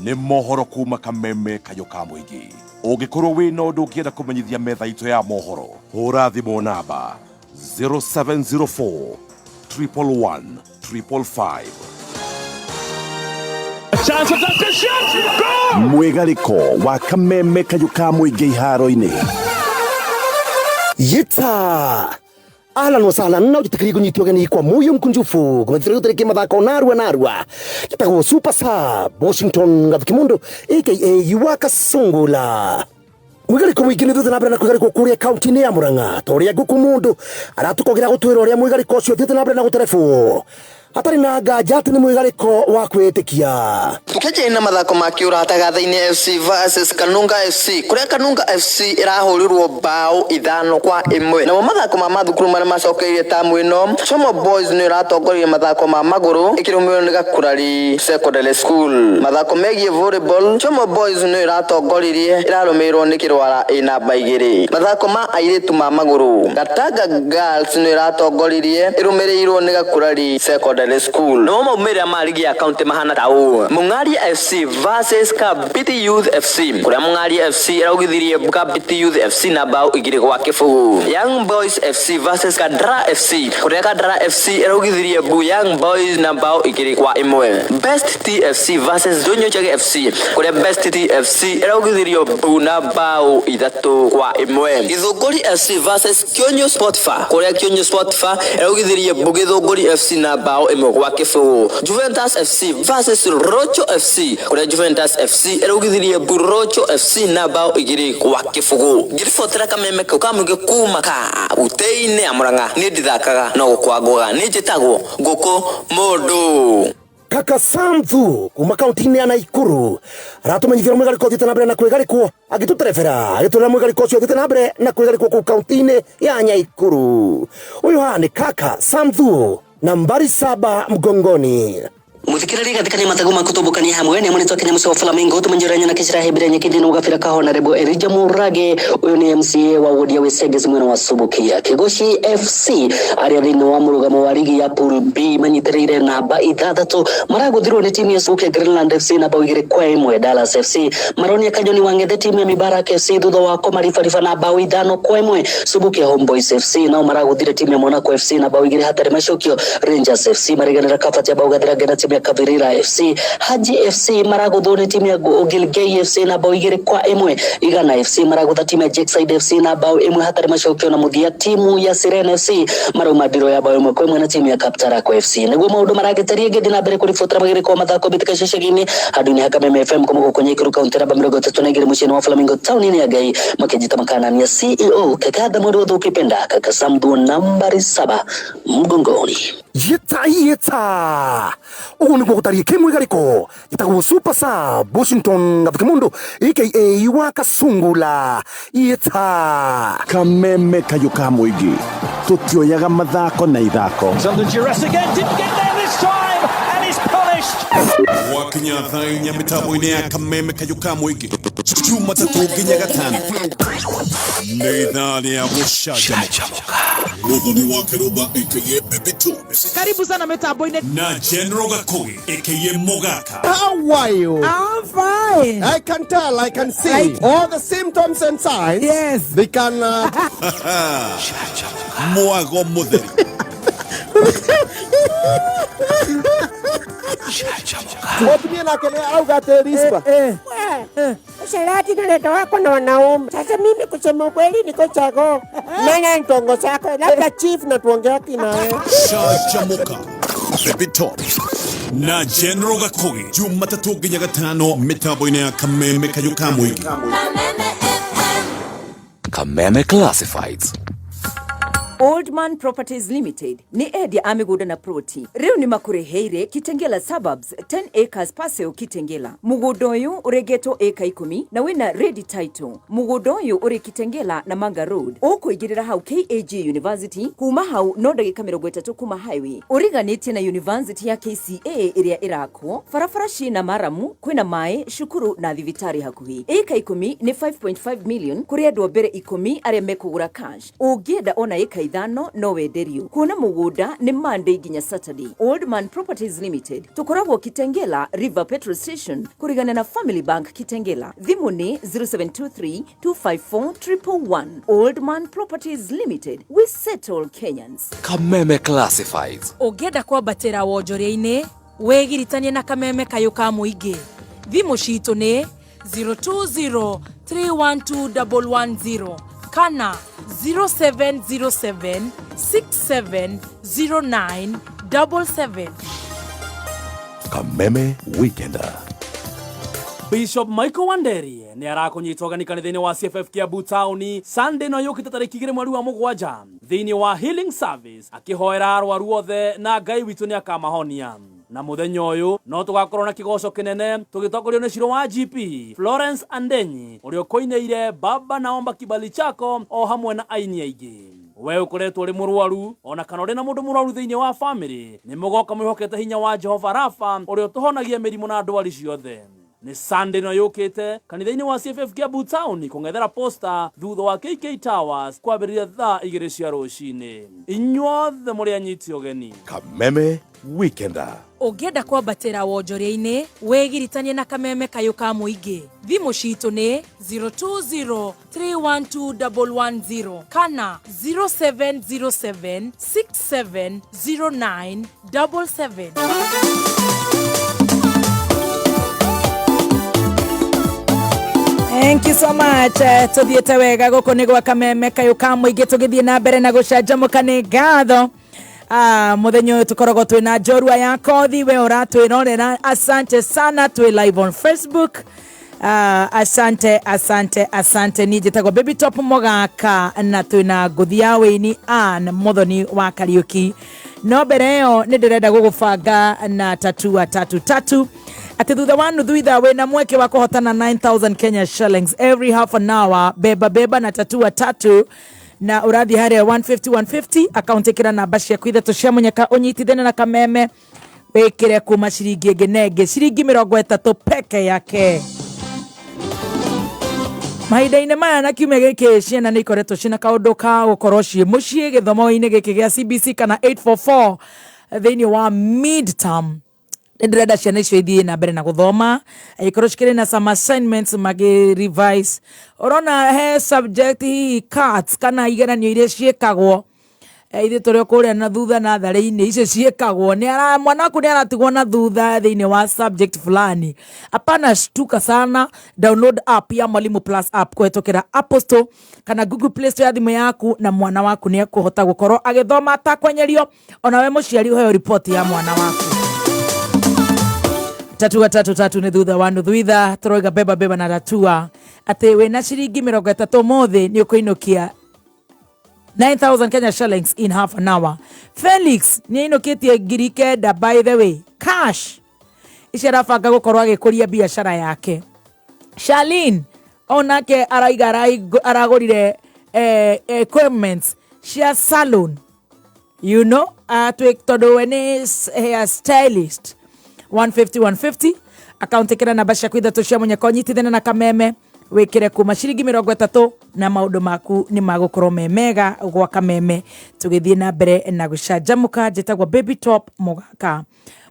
nĩ mohoro kuma Kameme Kayũ ka Mũingĩ. Ũngĩkorwo wĩna ũndũ ũngĩenda kũmenyithia metha itũ ya mohoro, hũra thimũ namba 0704 111 555. Mwĩgarĩko wa Kameme Kayũ ka Mũingĩ iharo-inĩ. Yita ahlan wa sahlan na ujitikirie kunyitwo geni kwa moyo mkunjufu kumethira gutariki mathako narua narua kitagwo super sub Washington Gathukimundu aka Yuaka Sungula. Mwigariko mwingi nä thiĩte na mbere na kwĩgarĩkwo kũrĩa kaunti-inĩ ya Murang'a ta ũrĩa ngũkũ mũndũ aratukogera gũtwĩra ũrĩa mwĩgarĩko ũcio ũthiĩte na mbere na gũterebwo hatarĩ na nganja atĩ nĩ mwĩgarĩko wa kwĩĩtĩkia. Tukĩanjia na mathako ma kĩũrata Gathainĩ FC versus Kanunga FC kũrĩa Kanunga FC ĩrahũrirwo mbaũ 5-1. Namo mathako ma mathukuru marĩa macokeirie tamu ĩno, Chomo Boys nĩyo ĩratongoririe mathako ma magũrũ ĩkĩrũmĩrĩrwo nĩ Gakurari Secondary School. Mathako megiĩ volleyball, Chomo Boys nĩyo ĩratongoririe ĩrarũmĩrĩrwo nĩ Kĩrwara ĩ namba 2. Mathako ma airĩtu ma magũrũ, Gatanga Girls nĩyo ĩratongoririe ĩrũmĩrĩirwo nĩ Gakurari Secondary School. Namo maumĩrĩra ma ligi ya kaunti mahana ta ũũ: Mũng'aria FC versus Kabiti Youth FC kũrĩa Mũng'aria FC ĩraugithirie Kabiti Youth FC na mbaũ 2-0. Young Boys FC versus Kadra FC kũrĩa Kadra FC ĩraugithirie Bu Young Boys na mbaũ 2-1. Best TFC versus Ndũnyũ Njage FC kũrĩa Best TFC ĩraugithirio Bu na mbaũ 3-1. Gĩthũngũri FC versus Kĩũnyũ Sportfa kũrĩa Kĩũnyũ Sportfa ĩraugithirie Bu Gĩthũngũri FC na mbaũ 1-0. Juventus FC versus Rocho FC kũrĩa Juventus FC ĩraugithirie Bu Rocho FC na mbaũ 2-0. Ngĩribotera kameme kau ka mũingĩ kuma kautĩ-inĩ ya Murang'a, niĩ ndithakaga no gũkwa ngũga, niĩ njĩtagwo ngũkũ mũndũ. Kaka Samthu kuma kaunti-inĩ ya Naikuru aratũmenyithia mwĩgarĩko ũthiĩte na mbere na kwĩgarĩkwo agĩtũterebera agĩtwĩra mwĩgarĩko ũcio ũthiĩte na mbere na kwĩgarĩkwo kũu kaunti-inĩ ya Nyaikuru. Ũyũ haha nĩ Kaka Samthu nambari 7 mgongoni. Muthikiriri gathikania mathagu ma kutumbukania hamwe ni munitwa Kenya muco wa Flamingo tumenjera na kicira hebira nyekindi no gabira ka Honorable Elijah Murage uyu ni MCA wa wodi ya Wesegezi mwena wa Subukia. Kigoshi FC aria thiini wa murugamo wa ligi ya Pool B manyitiriire namba 6 maraguthirwo ni timu ya Subukia Greenland FC na bao 2-1. Dallas FC maronia Kanyoni wa Ng'ethe timu ya Mibarak FC thutha wa kũmaribariba na bao 5-1. Subukia Homeboys FC nao maraguthire timu ya Monaco FC na bao 2 hatarĩ macokio. Rangers FC mariganĩra kabati ya bao gathirange na timu ya Kavirira FC. Haji FC maraguthwo ni timu ya Gilgei FC na bao 2-1. Igana FC maragutha timu ya Jakeside FC na bao 1 hatarĩ macokio, na muthia timu ya Siren FC marauma ndiro ya bao 1-1 na timu ya Kaptarakwa FC. Niguo maundu maragĩtaria ngĩthiĩ na mbere kũribotera magĩrĩko mathako mbĩtĩka ceceni-inĩ handũ-inĩ ha Kameme FM kuma gũkũ Nyaikuru kaunti namba 32 mũciĩ-inĩ wa Flamingo taũni-inĩ ya Ngai makĩnjita makanania CEO Kakatha mwendwa wothe ukipenda Kaka Sambu nambari 7 mgongoni. Yeta yeta ũguo nĩguo gũtariĩ kĩmwĩgarĩko gĩtagwo Super Sub Washington Gathukimundu aka wa Kasungula. Yeta Kameme Kayũ ka Mũingĩ tũtioyaga mathako na ithako. Gwakinya thaa inya mĩtambo-inĩ ya Kameme Kayũ ka Mũingĩ Jumatatũ nginya Gatano nĩ ithaa rĩa gũcanjamũka. Muthoni wa Kĩrũmba aka Baby Tubes Karibu sana mitambo-inĩ na General Gakugi aka Mogaka. How are you? I'm fine. I can tell, I can see all the symptoms and signs. Yes. They can. Mwago mũtheri. Mũtumia nake nĩ arauga atĩ Rispa. Usherati naletwa wako na wanaume. Sasa mimi kusema ukweli niko chago. Nanya ntongo zako. Labda chief na tuongea kinawe. Canjamũka Baby Tops na General Gakugi Jumatatũ nginya Gatano mĩtambo-inĩ ya Kameme Kayũ ka Mũingĩ. Kameme Classifieds. Oldman Properties Limited nĩ endia a mĩgũnda na proti rĩu nĩ makũreheire Kitengela Suburbs 10 acres parcel Kitengela. Mũgũnda ũyũ ũrengetwo ĩka 10 na wĩna ready title. Mũgũnda ũyũ ũrĩ Kitengela na Manga Road, ũkũingĩrĩra hau KAG University, kuma hau no ndagĩka 30 kuma highway, ũriganĩtie na University ya KCA ĩrĩa ĩrakwo, barabara ciĩna maramu, kwĩna maĩ, cukuru na thibitarĩ hakuhĩ. Ĩka 10 nĩ 5.5 million kũrĩ andũ a mbere 10 arĩa mekũgũra cash. Ũngĩenda ona ĩka ithano no wenderio. Kuona mũgũnda nĩ Monday nginya Saturday. Old Man Properties Limited tũkoragwo Kitengela River Petrol Station kũrigana na Family Bank Kitengela. Thimũ nĩ 0723 254 111. Old Man Properties Limited, we settle Kenyans. Kameme Classifieds. Ũngĩenda kwambatĩra wonjoria-inĩ wĩgiritanie na kameme kayũ ka mũingĩ. Thimũ citũ nĩ 020312110 kana 0707670977. Kameme Weekender. Bishop Michael Wanderi nĩ arakũnyita ũgeni kanitha-inĩ wa CFF Kiambu Town Sunday no yũkĩte tarĩki 2 mweri wa 7 thĩinĩ wa Healing Service akĩhoera arwaru othe na Ngai witũ nĩ akamahonia. Na mũthenya ũyũ no tũgakorwo na kĩgoco kĩnene tũgĩtongorio nĩ Shiro wa GP Florence Andenyi ũrĩa ũkũinĩire Baba naomba kibali chako o hamwe na aini aingĩ. We ũkoretwo ũrĩ mũrwaru ona kana ũrĩ na mũndũ mũrwaru thĩinĩ wa famĩlĩ, nĩ mũgoka mwĩhokete hinya wa Jehova Rafa ũrĩa ũtũhonagia mĩrimũ na ndwari ciothe. Nĩ Sunday no yũkĩte kanitha-inĩ wa CFF Kiambu Town kũng'ethera posta thutha wa KK Towers kwambĩrĩria thaa 2 cia rũcinĩ. Inyuothe mũrĩ anyiti ũgeni. Kameme Weekender. Ũngĩenda kwambatĩra wonjoria-inĩ wĩgiritanie na kameme kayũ ka mũingĩ. Thimũ citũ nĩ 020312110 kana 0707670977. Thank you so much. Tuthiĩte wega gũkũ nĩ gwa kameme kayũ ka mũingĩ tũgĩthiĩ na mbere na gũcanjamũka nĩ ngatho. Mũthenya ũyũ tũkoragwo twĩna njorua ya kothi, we ũratwĩrorera, asante sana, twĩ live on Facebook. Asante asante asante. Niĩ njĩtagwo Baby Top Mũgaka na twĩna ngũthi ya wĩini Ann Muthoni wa Kariuki. No mbere ĩyo nĩ ndĩrenda gũgũbanga na tatua tatu tatu atĩ thutha wa nuthu ithaa wĩna mweke wa kũhotana 9000 Kenya shillings every half an hour. Beba beba na tatua tatu na ũrathiĩ harĩa 150 150 account, ĩkĩra namba ciaku ithatũ cia mũnyaka ũnyitithane na kameme wĩkĩre kuma ciringi ĩngĩ na ĩngĩ ciringi 30 peke yake. Mahinda-inĩ maya na kiumia gĩkĩ ciana nĩ ikoretwo ciĩna kaũndũ ka gũkorwo ciĩ mũciĩ gĩthomo-inĩ gĩkĩ gĩa CBC kana 844 thĩinĩ wa midterm. Nĩ ndĩrenda ciana icio ithiĩ na mbere na gũthoma ikorwo cikĩrĩ na some assignments magĩ revise. Ũrona he subject hihi cards kana igeranio iria ciĩkagwo ithuĩ tũrĩ o kũrĩa na thutha natharĩ-inĩ icio ciĩkagwo nĩ ara mwana waku nĩ aratigwo na thutha thĩinĩ wa subject fulani. Hapana shtuka sana, download app ya Mwalimu Plus app kũhetũkĩra Apple Store kana Google Play Store ya thimũ yaku, na mwana waku nĩ ekũhota gũkorwo agĩthoma atakwenyerio. Ona we mũciari ũheo riboti ya mwana waku. Tatua tatu tatu nĩ thutha wa nuthu ithaa tũroiga beba beba na tatua atĩ wĩna ciringi 30 ũmũthĩ nĩ ũkũinũkia 9000 Kenya shillings in half an hour. Felix nĩ ainũkĩtie 9,000, by the way, cash ici arabanga gũkorwo agĩkũria biacara yake. Charlene onake araiga aragũrire equipment cia salon, you know, tondũ we nĩ hair stylist. 150 150 account, ĩkĩra namba ciaku ithatũ cia mũnyaka ũnyitithane na kameme wĩkĩre kuma ciringi 30 na maũndũ maku nĩ magũkorwo me mega gwa kameme. Tũgĩthiĩ na mbere na gũcanjamũka, njĩtagwo Baby Top Mũgaka.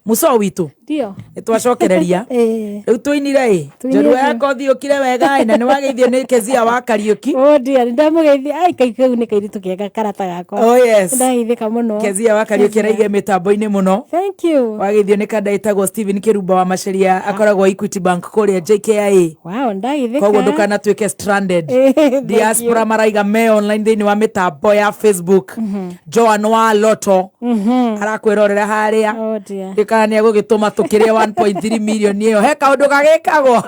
Mũco witũ. Ndio. Nĩ twacokereria. Rĩu tũinire ĩ. Tũinire. Njorua ya kothi ũkire wega ĩ, na nĩ wageithio nĩ Kezia wa Kariũki. Oh dear, nĩ ndamũgeithia. Ai, kai kau nĩ kairĩtu kega karata gakwa. Oh yes. Ndageithĩka mũno. Kezia wa Kariũki araige mĩtambo-inĩ mũno. Thank you. Wageithio nĩ kanda ĩtagwo Steven Kĩrumba wa Maceria, akoragwo Equity Bank kũrĩa JKIA. Wow, ndageithĩka. Koguo ndũkanatuĩke stranded. Thank Diaspora you. maraiga me online thĩinĩ wa mĩtambo ya Facebook. Joan wa Loto arakwĩrorera harĩa. Oh dear. Kana nĩ egũgĩtũma tũkĩrĩe 1.3 million ĩyo he kaũndũ gagĩkagwo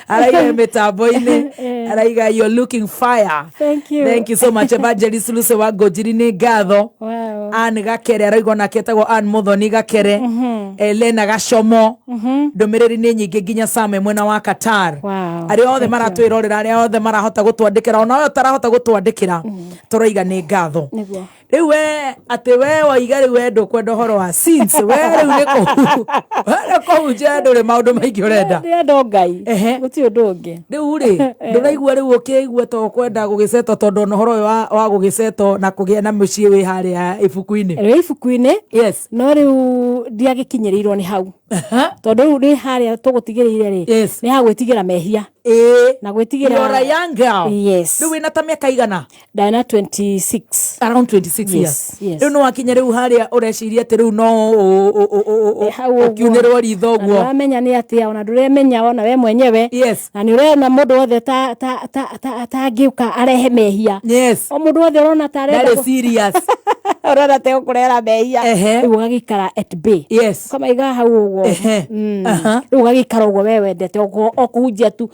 araiga mĩtambo-inĩ, araiga you're looking fire. Thank you. Thank you so much. Evangelist Lucy wa Ngũnjiri nĩ ngatho. Wow. Ann Gakere araigwo nake etagwo Ann Muthoni Gakere. Elena Gacomo, ndũmĩrĩri nĩ nyingĩ nginya Same mwena wa Qatar. Wow. Arĩa othe maratwĩrorera, arĩa othe marahota gũtwandĩkĩra, ona ũyũ ũtarahota gũtwandĩkĩra, tũroiga nĩ ngatho. Nĩguo. Rĩu we atĩ we waiga rĩu we ndũkwenda ũhoro wa sins, we rĩu nĩ kũhu we nĩ kũhunjia ndũrĩ maũndũ maingĩ ũrenda. Ndĩrenda o Ngai, gũtirĩ ũndũ ũngĩ. Rĩu rĩ, ndũraigua rĩu ũkĩigua ta ũkwenda gũgĩcetwo, tondũ ona ũhoro ũyũ wa gũgĩcetwo na kũgĩa na mũciĩ wĩ harĩa ibuku-inĩ? Rĩ ibuku-inĩ. Yes. No rĩu ndiagĩkinyĩrĩirwo nĩ hau, tondũ rĩu nĩ harĩa tũgũtigĩrĩire rĩ, nĩ ha gwĩtigĩra mehia na gwĩtigĩra. You're a young girl. Yes. Rĩu wĩna ta mĩaka igana? Ndana 26. Around 26 years. Yes, yes. Rĩu nĩ wakinya rĩu harĩa ũreciria atĩ rĩu no Hau ũguo. ũkiunĩrwo ritho Na ũguo. ndũramenya nĩ atĩa, ona ndũremenya ona we mwenyewe. Yes. Na nĩ ũrona mũndũ wothe ta ta ta ta ta angĩũka arehe mehia. Yes. O mũndũ wothe ũrona ta arenda Ndarĩ serious. Ũrona ta ũkũrehera mehia, rĩu ũgagĩikara at bay. Yes. Ũkamaiga hau ũguo. Rĩu ũgagĩikara ũguo we wendete ũguo, o kũhunjia tu.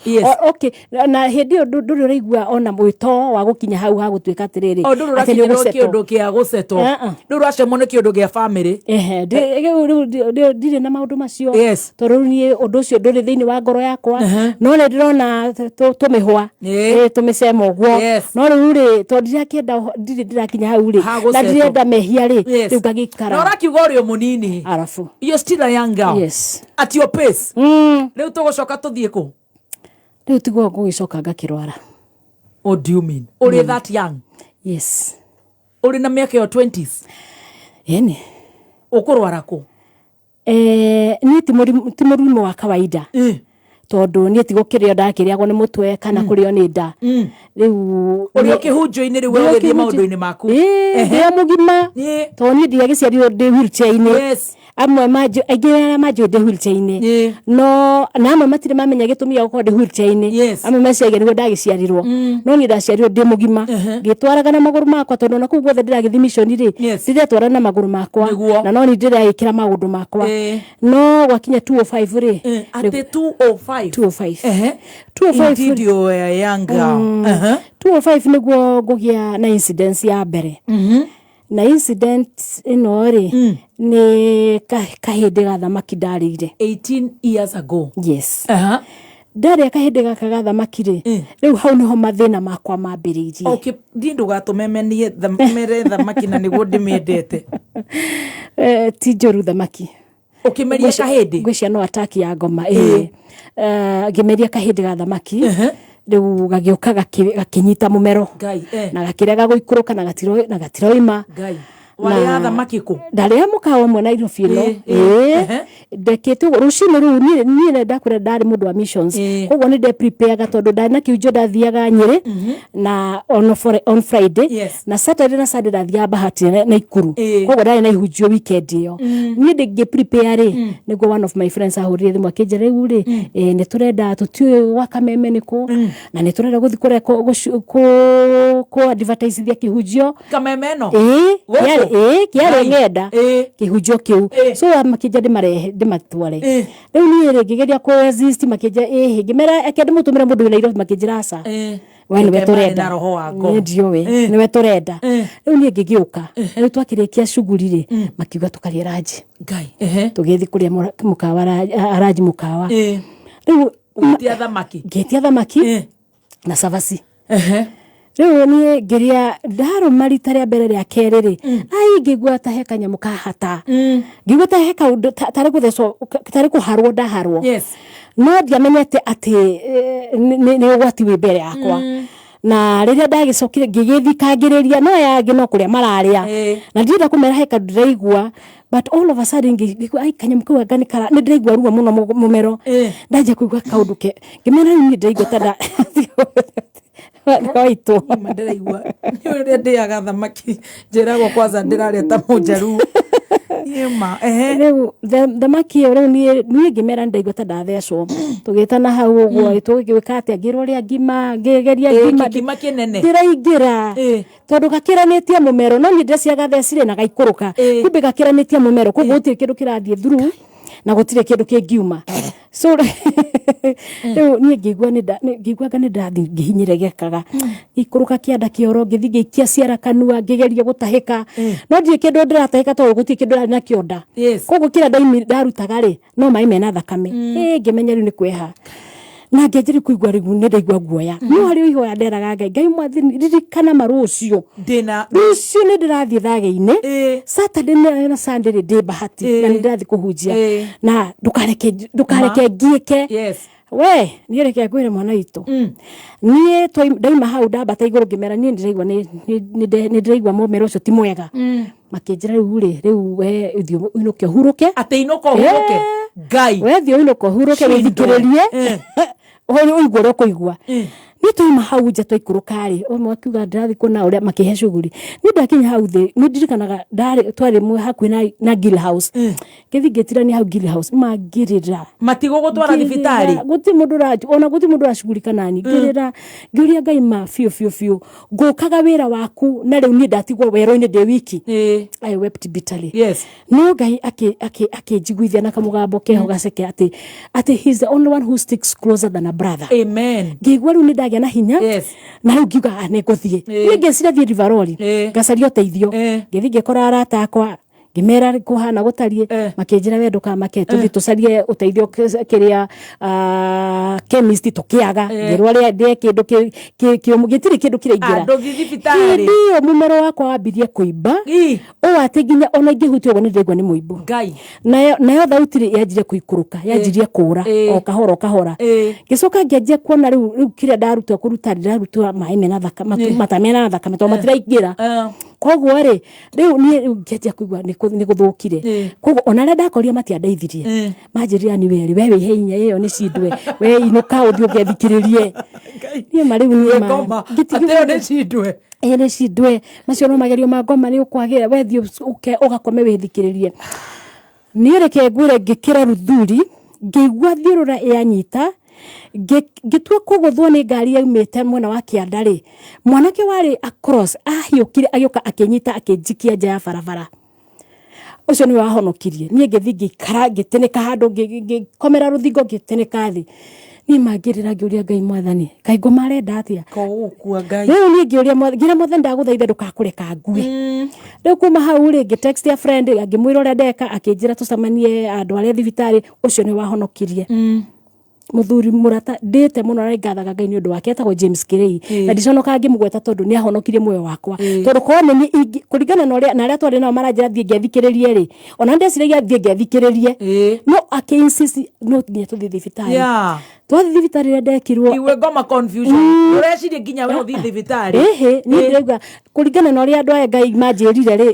Okay, na hĩndĩ ĩyo ndũrĩ ũraigua ona mwĩto wa gũkinya hau ha gũtuĩka atĩrĩrĩ, O ndũrĩ atĩ nĩ ũrakinyĩrwo ũgũcetwo. kĩũndũ kĩa gũcetwo. Uh-uh. Ndũrĩ ũracemwo nĩ kĩũndũ gĩa family. Ehe, rĩu ndirĩ na maũndũ macio. Yes. Tondũ rĩu niĩ ũndũ ũcio ndũrĩ thĩinĩ wa ngoro yakwa, no nĩ ndĩrona tũmĩhwa, tũmĩcema ũguo. Yes. No rĩu rĩ, tondũ ndirakĩenda ndirĩ ndĩrakinya hau rĩ, Ha na gũcetwo. ndirenda mehia rĩ, Yes. rĩu ngagĩikara. Na ũrakiuga ũrĩ o mũnini. Arabu. You're still a young girl. Yes. At your pace. Rĩu tũgũcoka tũthiĩ kũ? Rĩu tiguo ngũgĩcoka ngakĩrwara. What do you mean? Ũrĩ that young? Yes. Ũrĩ na mĩaka ĩyo 20s? Ĩni. Ũkũrwara kũ? Niĩ ti mũrimũ wa kawaida, tondũ niĩ ti gũkĩrĩo ndakĩrĩagwo nĩ mũtwe kana kũrĩo nĩ nda rĩu. Ũrĩ o kĩhunjio-inĩ rĩu, we ũgĩthiĩ maũndũ-inĩ maku. Ndĩ o mũgima, tondũ niĩ ndiagĩciarirwo ndĩ wheelchair-inĩ. Amwe manjũ, aingĩ arĩa manjũĩ ndĩ wheelchair-inĩ, no na amwe matirĩ mamenya gĩtũmi gĩa gũkorwo ndĩ wheelchair-inĩ. Amwe meciagia nĩguo ndagĩciarirwo, no niĩ ndaciarirwo ndĩ mũgima, ngĩtwaraga na magũrũ makwa, tondũ ona kũu guothe ndĩragĩthiĩ mission rĩ, ndĩretwara na magũrũ makwa, na no niĩ ndĩreĩkĩra maũndũ makwa. No gwakinya 205 rĩ, Atĩ 205? 205. 205. Indeed you were a young girl. 205 nĩguo ngũgĩa na incidence ya mbere. Na incident ĩno rĩ, nĩ kahĩndĩ ga thamaki ndarĩire. 18 years ago? Yes. Ndarĩa kahĩndĩ gaka ga thamaki rĩ, rĩu hau nĩho mathĩna makwa mambĩrĩirie. Okay, ndiĩ ndũgatũmemenie mere thamaki na nĩguo ndĩmĩendete. Ti njũru thamaki. Ũkĩmeria kahĩndĩ? Ngwĩcia no ataki ya ngoma ĩĩ. Ngĩmeria kahĩndĩ ga thamaki, rĩu gagĩũka gakĩnyita mũmero. Ngai, eh. Na gakĩrega gũikũrũka na gatiroima. Ngai. Warĩaga thamaki kũ? Ndarĩa mũkawa ũmwe Nairobi ĩno. Ĩĩ, Ĩĩ. Ndekĩte ũguo rũcinĩ rũu, niĩ nĩ ndakwĩra ndarĩ mũndũ wa missions, koguo nĩ ndeprepareaga, tondũ ndarĩ na kĩhunjio ndathiaga Nyĩrĩ na on Friday, na Saturday na Sunday ndathiaga Bahati na Nakuru, koguo ndarĩ na ihunjio weekend ĩyo. Niĩ ndĩngĩ prepare rĩ, nĩguo one of my friends ahũrire thimũ akĩnjĩra, rĩu rĩ, nĩ tũrenda, tũtiũĩ gwa Kameme nĩ kũ, na nĩ tũrenda gũthiĩ kũrĩa kũ advertisithia kĩhunjio. Kameme ĩno? Ĩĩ. Gũkũ? Kĩarĩ, ĩĩ, kĩarĩ Ngai. ng'enda kĩhunjio kĩu, so makĩnja ndĩmarehe ndĩmatware. Rĩu niĩ rĩ, ngĩgeria kũ resist, makĩnja ĩhĩ, ngĩmera eke ndĩmũtũmĩre mũndũ wĩ Nairobi, makĩnjĩra aca, we nĩwe Reke marĩ tũrenda. na roho wa ngoma. Niĩ ndiũĩ, nĩwe tũrenda. Rĩu niĩ ngĩgĩũka, rĩu twakĩrĩkia cuguri rĩ, makiuga tũkarĩe ranji. Ngai. Tũgĩthiĩ kũrĩa mũkawa ranji mũkawa. Rĩu Ũgĩtia thamaki? Ngĩtia thamaki na cabaci. Rĩu niĩ ngĩrĩa, ndarũma rita rĩa mbere, rĩa kerĩ rĩ, ai, ngĩigua ta he kanyamũ kahata, ngĩigua ta he kaũndũ tarĩ gũthecwo, tarĩ kũharwo ndaharwo. No ndiamenyete atĩ nĩ ũgwati wĩ mbere yakwa. Na rĩrĩa ndagĩcokire ngĩgĩthikangĩrĩria, no aya angĩ no kũrĩa mararĩa, na ndirenda kũmera he kaũndũ ndĩraigua, but all of a sudden ngĩigua ai, kanyamũ kau anga nĩ kara, nĩ ndĩraigua ruo mũno mũmero. Ndanjia kũigua kaũndũ ke, ngĩmera rĩu niĩ ndĩraigua ta nda waitwo. Nĩ ndĩraigua nĩ ũrĩa ndĩaga thamaki, njĩragwo kwanza ndĩrarĩa ta mũnjaruo. Nĩma, ehe. Rĩu thamaki ĩyo, rĩu niĩ ngĩmera ndaigua ta ndathecwo. Tũgĩtana hau ũguo, tũgĩgĩka atĩa, ngĩrwo rĩa ngima, ngĩgeria ngima. Kĩkima kĩnene. Ndĩraingĩra, tondũ gakĩranĩtie mũmero, no niĩ ndĩreciria gathecire na gaikũrũka, kumbe gakĩranĩtie mũmero, koguo gũtirĩ kĩndũ kĩrathiĩ through na gũtirĩ kĩndũ kĩngiuma. So rĩu niĩ ngĩigua ngĩigua anga nĩ ndathiĩ ngĩhinyĩrĩrĩkaga, ngĩikũrũka kĩanda kĩoro, ngĩthiĩ ngĩikia ciara kanua, ngĩgeria gũtahĩka, no ndirĩ kĩndũ ndĩratahĩka, tondũ gũtirĩ kĩndũ ndarĩ nakĩo nda. Koguo kĩrĩa ndarutaga rĩ, no maĩ mena thakame. Ĩ, ngĩmenya rĩu nĩ kwĩha. Na ngĩanjĩrĩria kũigua rĩu nĩ ndaigua guoya. No harĩ o ihoya nderaga Ngai, Ngai mwathani, ririkana ma rũciũ. Ndĩna Rũciũ nĩ ndĩrathiĩ thagĩ-inĩ. Saturday na Sunday rĩ ndĩ bahati na nĩ ndĩrathiĩ kũhunjia. Na ndũkareke ngiĩke. Yes. We, niĩ reke ngwĩre mwana witũ. Niĩ ndaima hau ndambata igũrũ ngĩmera niĩ ndĩraigua nĩ ndĩraigua mũmero ũcio ti mwega. Makĩnjĩra rĩu rĩ, rĩu we thiĩ ũinũke ũhurũke. Atĩ inũka ũhurũke. Ngai. We thiĩ ũinũke ũhurũke Shindwe. wĩthikĩrĩrie. Ũigue ũrĩa ũkũigua. Niĩ twauma hau nja twaikũrũka rĩ, ũmwe akiuga ndĩrathiĩ kuona ũrĩa makĩhe cuguri. Niĩ ndakinya hau thĩ, nĩ ndirikanaga ndarĩ twarĩ hakuhĩ na Gill House. Ngĩthiĩ ngĩtirania hau Gill House, mangĩrĩra. Matigũgũtwara thibitarĩ? Gũtirĩ mũndũ ona gũtirĩ mũndũ ũracugurika nani. Ngĩrĩra, ngĩũria Ngai ma biũ biũ biũ, ngũkaga wĩra waku na rĩu niĩ ndatigwo werũ-inĩ ndĩ wiki. I wept bitterly. Yes. No Ngai akĩnjiguithia na kamũgambo keho gaceke atĩ he is the only one who sticks closer than a brother. Amen. Ngĩigua rĩu nĩ ndagĩa na hinya. Yes. Na rĩu ngiuga, nĩ ngũthiĩ. Niĩ ngĩciria thiĩ Rivaroli. Ngacaria ũteithio. Ngĩthiĩ ngĩkora arata akwa, ngĩmera kũhana gũtariĩ, makĩnjĩra we ndũkamake, tũthiĩ tũcarie ũteithio kĩrĩa, chemist tũkĩaga. Ngĩrwo ndĩe kĩndũ kĩũmũ, gĩtirĩ kĩndũ kĩraingĩra. Ndũthiĩ thibitarĩ. Hĩndĩ ĩyo mũmero wakwa wambirie kũimba. Ũũ atĩ nginya ona ingĩhutia ũguo nĩ ndĩraigua nĩ mũimbo. Ngai. Nayo thauti rĩ yanjirie kũikũrũka, yanjirie kũra o kahora o kahora. Ngĩcoka ngĩanjia kuona rĩu kĩrĩa ndaruta kũruta, ndĩraruta maĩ mena thakame, mata mena thakame tondũ matiraingĩra. Koguo rĩ, rĩu niĩ rĩu ngĩanjia kũigua nĩ gũthũkire. Koguo ona arĩa ndakorire matiandeithirie. Manjĩrire ni we rĩ, we wĩhe hinya ĩyo nĩ cindwe. We inũka ũthiĩ ũgethikĩrĩrie. Niĩ ma rĩu niĩ ma, Ngoma, ngĩtigwo atĩ ĩyo nĩ cindwe. Ĩĩ nĩ cindwe. Macio no magerio ma ngoma nĩ ũkwagĩra, we thiĩ ũgakome wĩthikĩrĩrie. Niĩ reke ngwĩre ngĩkĩra ruthuri, ngĩigua thiũrũra yanyita, ngĩtua kũgũthwo nĩ ngari yaumĩte mwena wa kĩanda rĩ, mwanake warĩ across ahiũkire agĩũka akĩnyita akĩnjikia nja ya barabara. Ũcio nĩwe wahonokirie. Niĩ ngĩthiĩ ngĩikara ngĩtĩnĩka handũ, ngĩkomera rũthingo ngĩtĩnĩka thĩ. Niĩ mangĩrĩra ngĩũria Ngai mwathani, Ngai ngoma arenda atĩa? Ko gũkua Ngai. Rĩu niĩ ngĩũria ngĩra mwathani ndagũthaitha ndũgakũreka ngue. Rĩu kuma hau rĩ, ngĩ text a friend, ngĩmwĩra ũrĩa ndeka, akĩnjĩra tũcemanie andũ arĩa thibitarĩ, ũcio nĩwe wahonokirie. Mũthuri mũrata ndĩte mũno na ngathaga Ngai nĩ ũndũ wake, etagwo James Kirei. Na ndiconokaga ngĩmũgweta tondũ nĩ ahonokirie muoyo wakwa. Tondũ korwo nĩ niĩ kũringana na ũrĩa, na arĩa twarĩ nao maranjĩra thiĩ ngethikĩrĩrie rĩ, ona ndeciragia thiĩ ngethikĩrĩrie. No akĩ insist no nginya tũthiĩ thibitarĩ. Twathiĩ thibitarĩ rĩrĩa ndekirwo. Iwe ngoma confusion. Ũreciria nginya we ũthiĩ thibitarĩ. Ĩhĩ, niĩ ndĩrauga kũringana na ũrĩa andũ aya Ngai manjĩrire rĩ,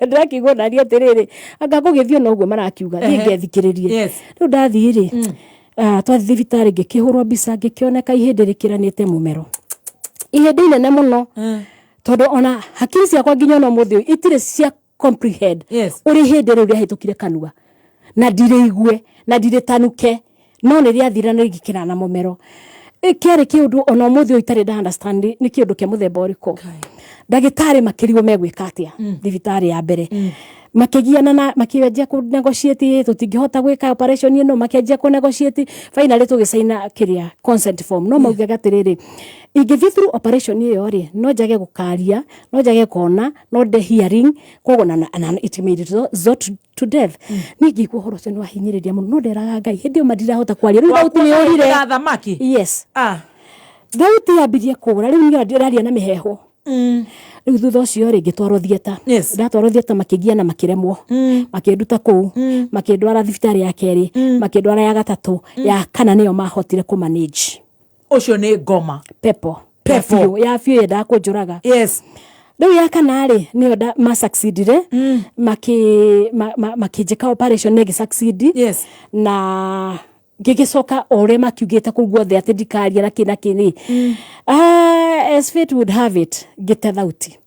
ndĩrakĩigua nani atĩrĩrĩ, anga ngũgĩthiĩ ona ũguo marakiuga, thiĩ ngethikĩrĩrie. Rĩu ndathiĩ rĩ, twathiĩ thibitarĩ ngĩkĩhũrwo mbica, ngĩkĩoneka ihĩndĩ rĩkĩranĩte mũmero. Ihĩndĩ inene mũno. Tondũ ona hakiri ciakwa nginya ona ũmũthĩ ũyũ itirĩ cia comprehend. Ũrĩa ihĩndĩ rĩu rĩahĩtũkire kanua. Na ndirĩigue, na ndirĩtanuke. No nĩ rĩathira na rĩgĩkĩra na mũmero. Kĩarĩ kĩũndũ ona ũmũthĩ ũyũ itarĩ nda understand nĩ kĩũndũ kĩa mũthemba ũrĩkũ. Ndagĩtarĩ makĩrigwo megwĩka atĩa thibitarĩ ya mbere. Makĩgiana na makĩanjia kũ negotiate, tũtingĩhota gwĩka operation ĩno, makĩanjia kũ negotiate. Finally tũgĩcaina kĩrĩa consent form. No maugaga atĩrĩrĩ, ingĩthiĩ through operation ĩyo rĩ, no njage gũkaria, no njage kuona, no nde hearing, koguo na it may result to death. Niĩ ngĩigua ũhoro ũcio nĩ wahinyĩrĩria mũno, no nderaga Ngai hĩndĩ ĩyo ma ndirahota kwaria. Rĩu thauti nĩ yũrire. Wakuona thamaki? Yes. Thauti yambirie kũra, rĩu niĩ ndĩraria na mĩheehũ. Rĩu thutha ũcio rĩ, ngĩtwarwo theatre. Ndatwarwo theatre makĩgiana makĩremwo. Makĩnduta kũu, makĩndwara thibitarĩ ya kerĩ, makĩndwara ya gatatũ, ya kana nĩyo mahotire kũ manage. Ũcio nĩ ngoma. Pepo. Pepo. Ya biũ, ya biũ yendaga kũnjũraga. Rĩu ya kana rĩ, nĩyo ma succeedire, makĩnjĩka operation na ĩgĩ succeed. Na ngĩgĩcoka o ũrĩa makiugĩte kũu guothe atĩ ndikaria na kĩ na kĩ rĩ. As fate would have it, ngĩte thauti.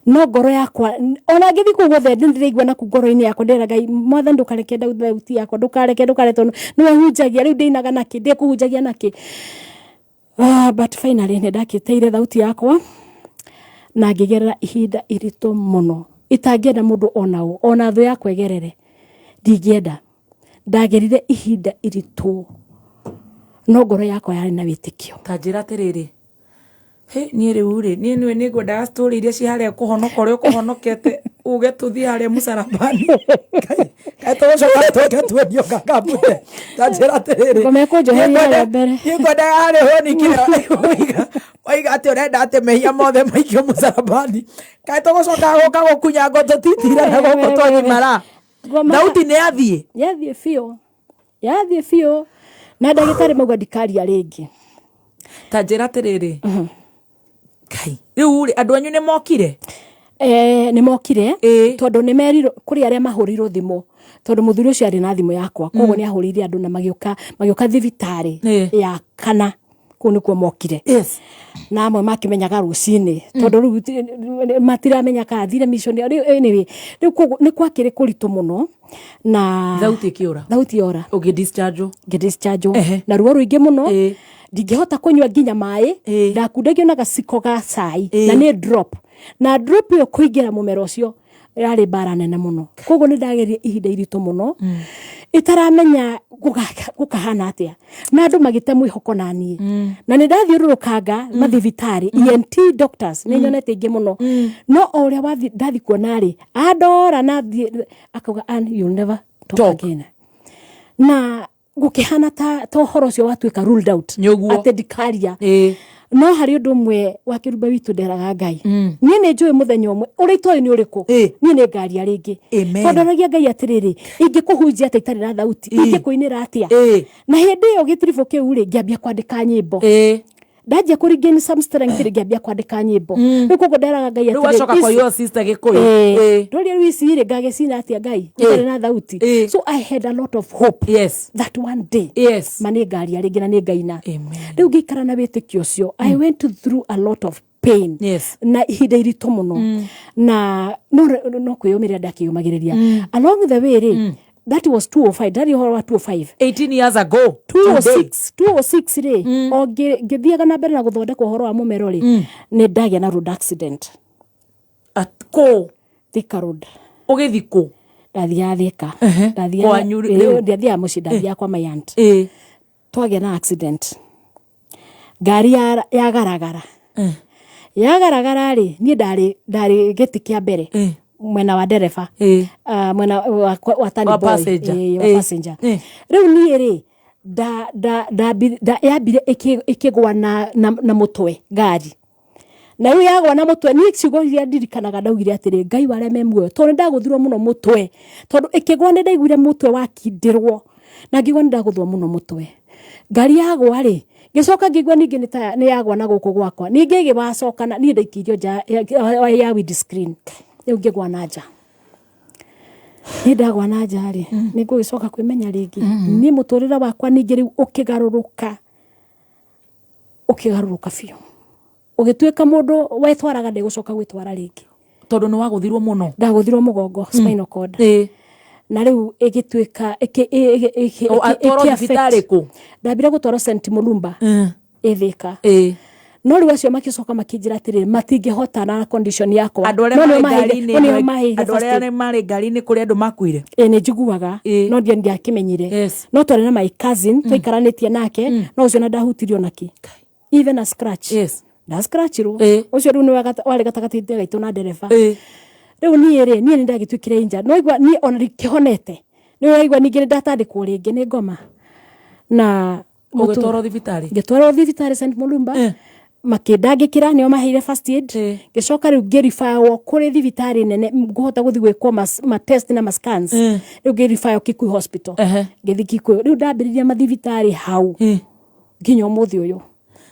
No ngoro yakwa, ona ngĩthiĩ kũu guothe nĩ ndĩraigua naku ngoro-inĩ yakwa, ndĩrera Ngai, mwathani ndũkareke ndau thauti yakwa, ndũkareke, ndũkareke, tondũ nĩwe hunjagia, rĩu ndĩinaga nakĩ, ndĩkũhunjagia nakĩ. But finally nĩ ndakĩteire thauti yakwa na ngĩgerera ihinda iritũ mũno itangĩenda mũndũ ona ũ, ona thũ yakwa ĩgerere, ndingĩenda. Ndagerire ihinda iritũ no ngoro yakwa yarĩ na wĩtĩkio. Ta njĩra atĩrĩrĩ, hĩ, niĩ rĩu rĩ, niĩ nĩwe nĩ ngwendaga story iria ci harĩa kũhonoka ũrĩa ũkũhonokete. Uge tuthiĩ harĩa mũcarabani. Kaĩ tũgũcoka tũke tuonio ngangambute. Ta njĩra atĩrĩrĩ. Ngoma ĩkũnjoheria harĩa mbere. Niĩ ngwendaga harĩa honikire waiga waiga atĩ ũrenda atĩ mehia mothe maikio mũcarabani. Kaĩ tũgũcoka gũka gũkunya ngo tũtitira na gũkũ twagimara. Thauti nĩ yathiĩ. Yathiĩ biũ. Yathiĩ biũ. Na ndagĩtarĩ mauga ndikaria rĩngĩ. Ta njĩra atĩrĩrĩ. Kai. Rĩu rĩ andũ anyu nĩ mokire? Eh, nĩ mokire tondũ nĩ merirwo kũrĩ arĩa mahũrĩirwo thimũ tondũ mũthuri ũcio arĩ na thimũ yakwa koguo nĩ ahũrĩire andũ na magĩũka magĩũka thibitarĩ ya kana kũu nĩkuo mokire. Yes. Na amwe makĩmenyaga rũcinĩ tondũ rĩu matiramenya kana athire mission. Rĩu anyway, rĩu koguo nĩ kwakĩrĩ kũritũ mũno na Thauti ĩkĩũra. Thauti yora. Ũgĩ discharge. Ngĩ discharge na ruo rũingĩ mũno ndingĩhota kũnyua nginya maĩ ndakundagio na gaciko ga cai na nĩ drop na drop ĩyo kũingĩra mũmero ũcio yarĩ mbara nene mũno koguo nĩ ndageria ihinda iritũ mũno itaramenya gũkahana atĩa na andũ magĩte mwĩhoko na niĩ na nĩ ndathiũrũrũkanga mathibitarĩ ENT doctors nĩ nyonete ingĩ mũno no o ũrĩa ndathi kuona rĩ andora na thiĩ akauga, "Ann, you'll never talk again." Na gũkĩhana ta ũhoro ũcio watuĩka ruled out atĩ ndikaria. No harĩ ũndũ ũmwe wa kĩrumba witũ nderaga Ngai, niĩ nĩ njũĩ mũthenya ũmwe ũrĩa itoĩ nĩ ũrĩkũ niĩ nĩ ngaria rĩngĩ. Amen. Tondũ ndoragia Ngai atĩrĩrĩ, ingĩkũhunjia atĩa itarĩ na thauti? Ingĩkũinĩra atĩa? Na hĩndĩ ĩyo gĩtiribũ kĩu rĩ, ngĩambia kwandĩka nyĩmbo. Ndanjia kũ regain some strength rĩ, ngĩambia kwandĩka nyĩmbo. Rĩu koguo nderaga Ngai Rĩu atĩrĩrĩ, wacoka kwa your sister Gĩkũyũ. Ndoria rĩu ici rĩ, ngagĩcina atĩa Ngai itarĩ na thauti? So I had a lot of hope that one day ma nĩ ngaria rĩngĩ na nĩ ngaina. Rĩu ngĩikara na wĩtĩkio ũcio. I went through a lot of pain na ihinda iritũ mũno na no kwĩyũmĩrĩria ndakĩyũmagĩrĩria along the way rĩ. That was 205, ndarĩ ũhoro wa 205. 18 years ago. 206, 206 rĩ, o ngĩthiaga na mbere na gũthondeka ũhoro wa mũmero rĩ, nĩ ndagĩa na road accident. Kũ? Thika Road. Ũgĩthi kũ? Ndathiaga Thika. Kwanyu rĩu? Ndathiaga mũciĩ, ndathiaga kwa my aunt. Twagĩa na accident, ngari yagaragara yagaragara rĩ, niĩ ndarĩ gĩtĩ kĩa mbere mwena wa ndereba, mwena wa tani Wa boy. passenger. Wa passenger. Rĩu niĩ rĩ, yambire ĩkĩgwa na mũtwe ngari, na rĩu yagwa na mũtwe, niĩ ciugo iria ndirikanaga ndaugire atĩrĩ, "Ngai wa arĩa me muoyo," tondũ nĩ ndagũthirwo mũno mũtwe, tondũ ĩkĩgwa nĩ ndaiguire mũtwe wakindĩrwo na ngĩigua nĩ ndagũthwo mũno mũtwe. Ngari yagwa rĩ, ngĩcoka ngĩigua ningĩ nĩ ta nĩ yagwa na gũkũ gwakwa, ningĩ ĩgĩwacoka na niĩ ndaikĩirio nja ya windscreen. Rĩu ngĩgwa na nja. Niĩ ndagwa na nja rĩ, nĩ ngũgĩcoka kwĩmenya rĩngĩ? Niĩ mũtũrĩre wakwa ningĩ rĩu ũkĩgarũrũka, ũkĩgarũrũka biũ, ũgĩtuĩka mũndũ wetwaraga ndegũcoka gwĩtwara rĩngĩ. Tondũ nĩ wagũthirwo mũno. Ndagũthirwo mũgongo, spinal cord, na rĩu ĩgĩtuĩka O, atwarwo thibitarĩ kũ? Ndambire gũtwarwo St Mulumba ĩthĩka, no rĩu acio makĩcoka makĩnjĩra atĩrĩrĩ, matingĩhota na condition yakwa. Andũ arĩa No nĩo marĩ ngari-inĩ no nĩo maheire andũ first aid. arĩa marĩ ngari-inĩ kũrĩ andũ makuire? Ĩ, nĩ njiguaga, no ndiakĩmenyire. No twarĩ na my cousin twaikaranĩtie nake, no ũcio na ndahutirio nake even a scratch. Ndascratchirwo ũcio rĩu nĩwe warĩ gatagatĩ gaitũ na ndereba. Rĩu niĩ rĩ, niĩ nĩ ndagĩtuĩkire injured, no igua niĩ ona ndikĩhonete, nĩ ũraigua ningĩ nĩ ndatandĩkwo rĩngĩ nĩ ngoma na Ũgĩtwarwo thibitarĩ? Ngĩtwarwo thibitarĩ St Mulumba, makĩndangĩkĩra, nĩo maheire first aid. Ngĩcoka rĩu ngĩribawo kũrĩ thibitarĩ nene ngũhota gũthiĩ gwĩkwo ma test na ma scans. Rĩu ngĩribawo Kikuyu Hospital. Ngĩthiĩ Kikuyu, rĩu ndambĩrĩria mathibitarĩ hau nginya ũmũthĩ ũyũ.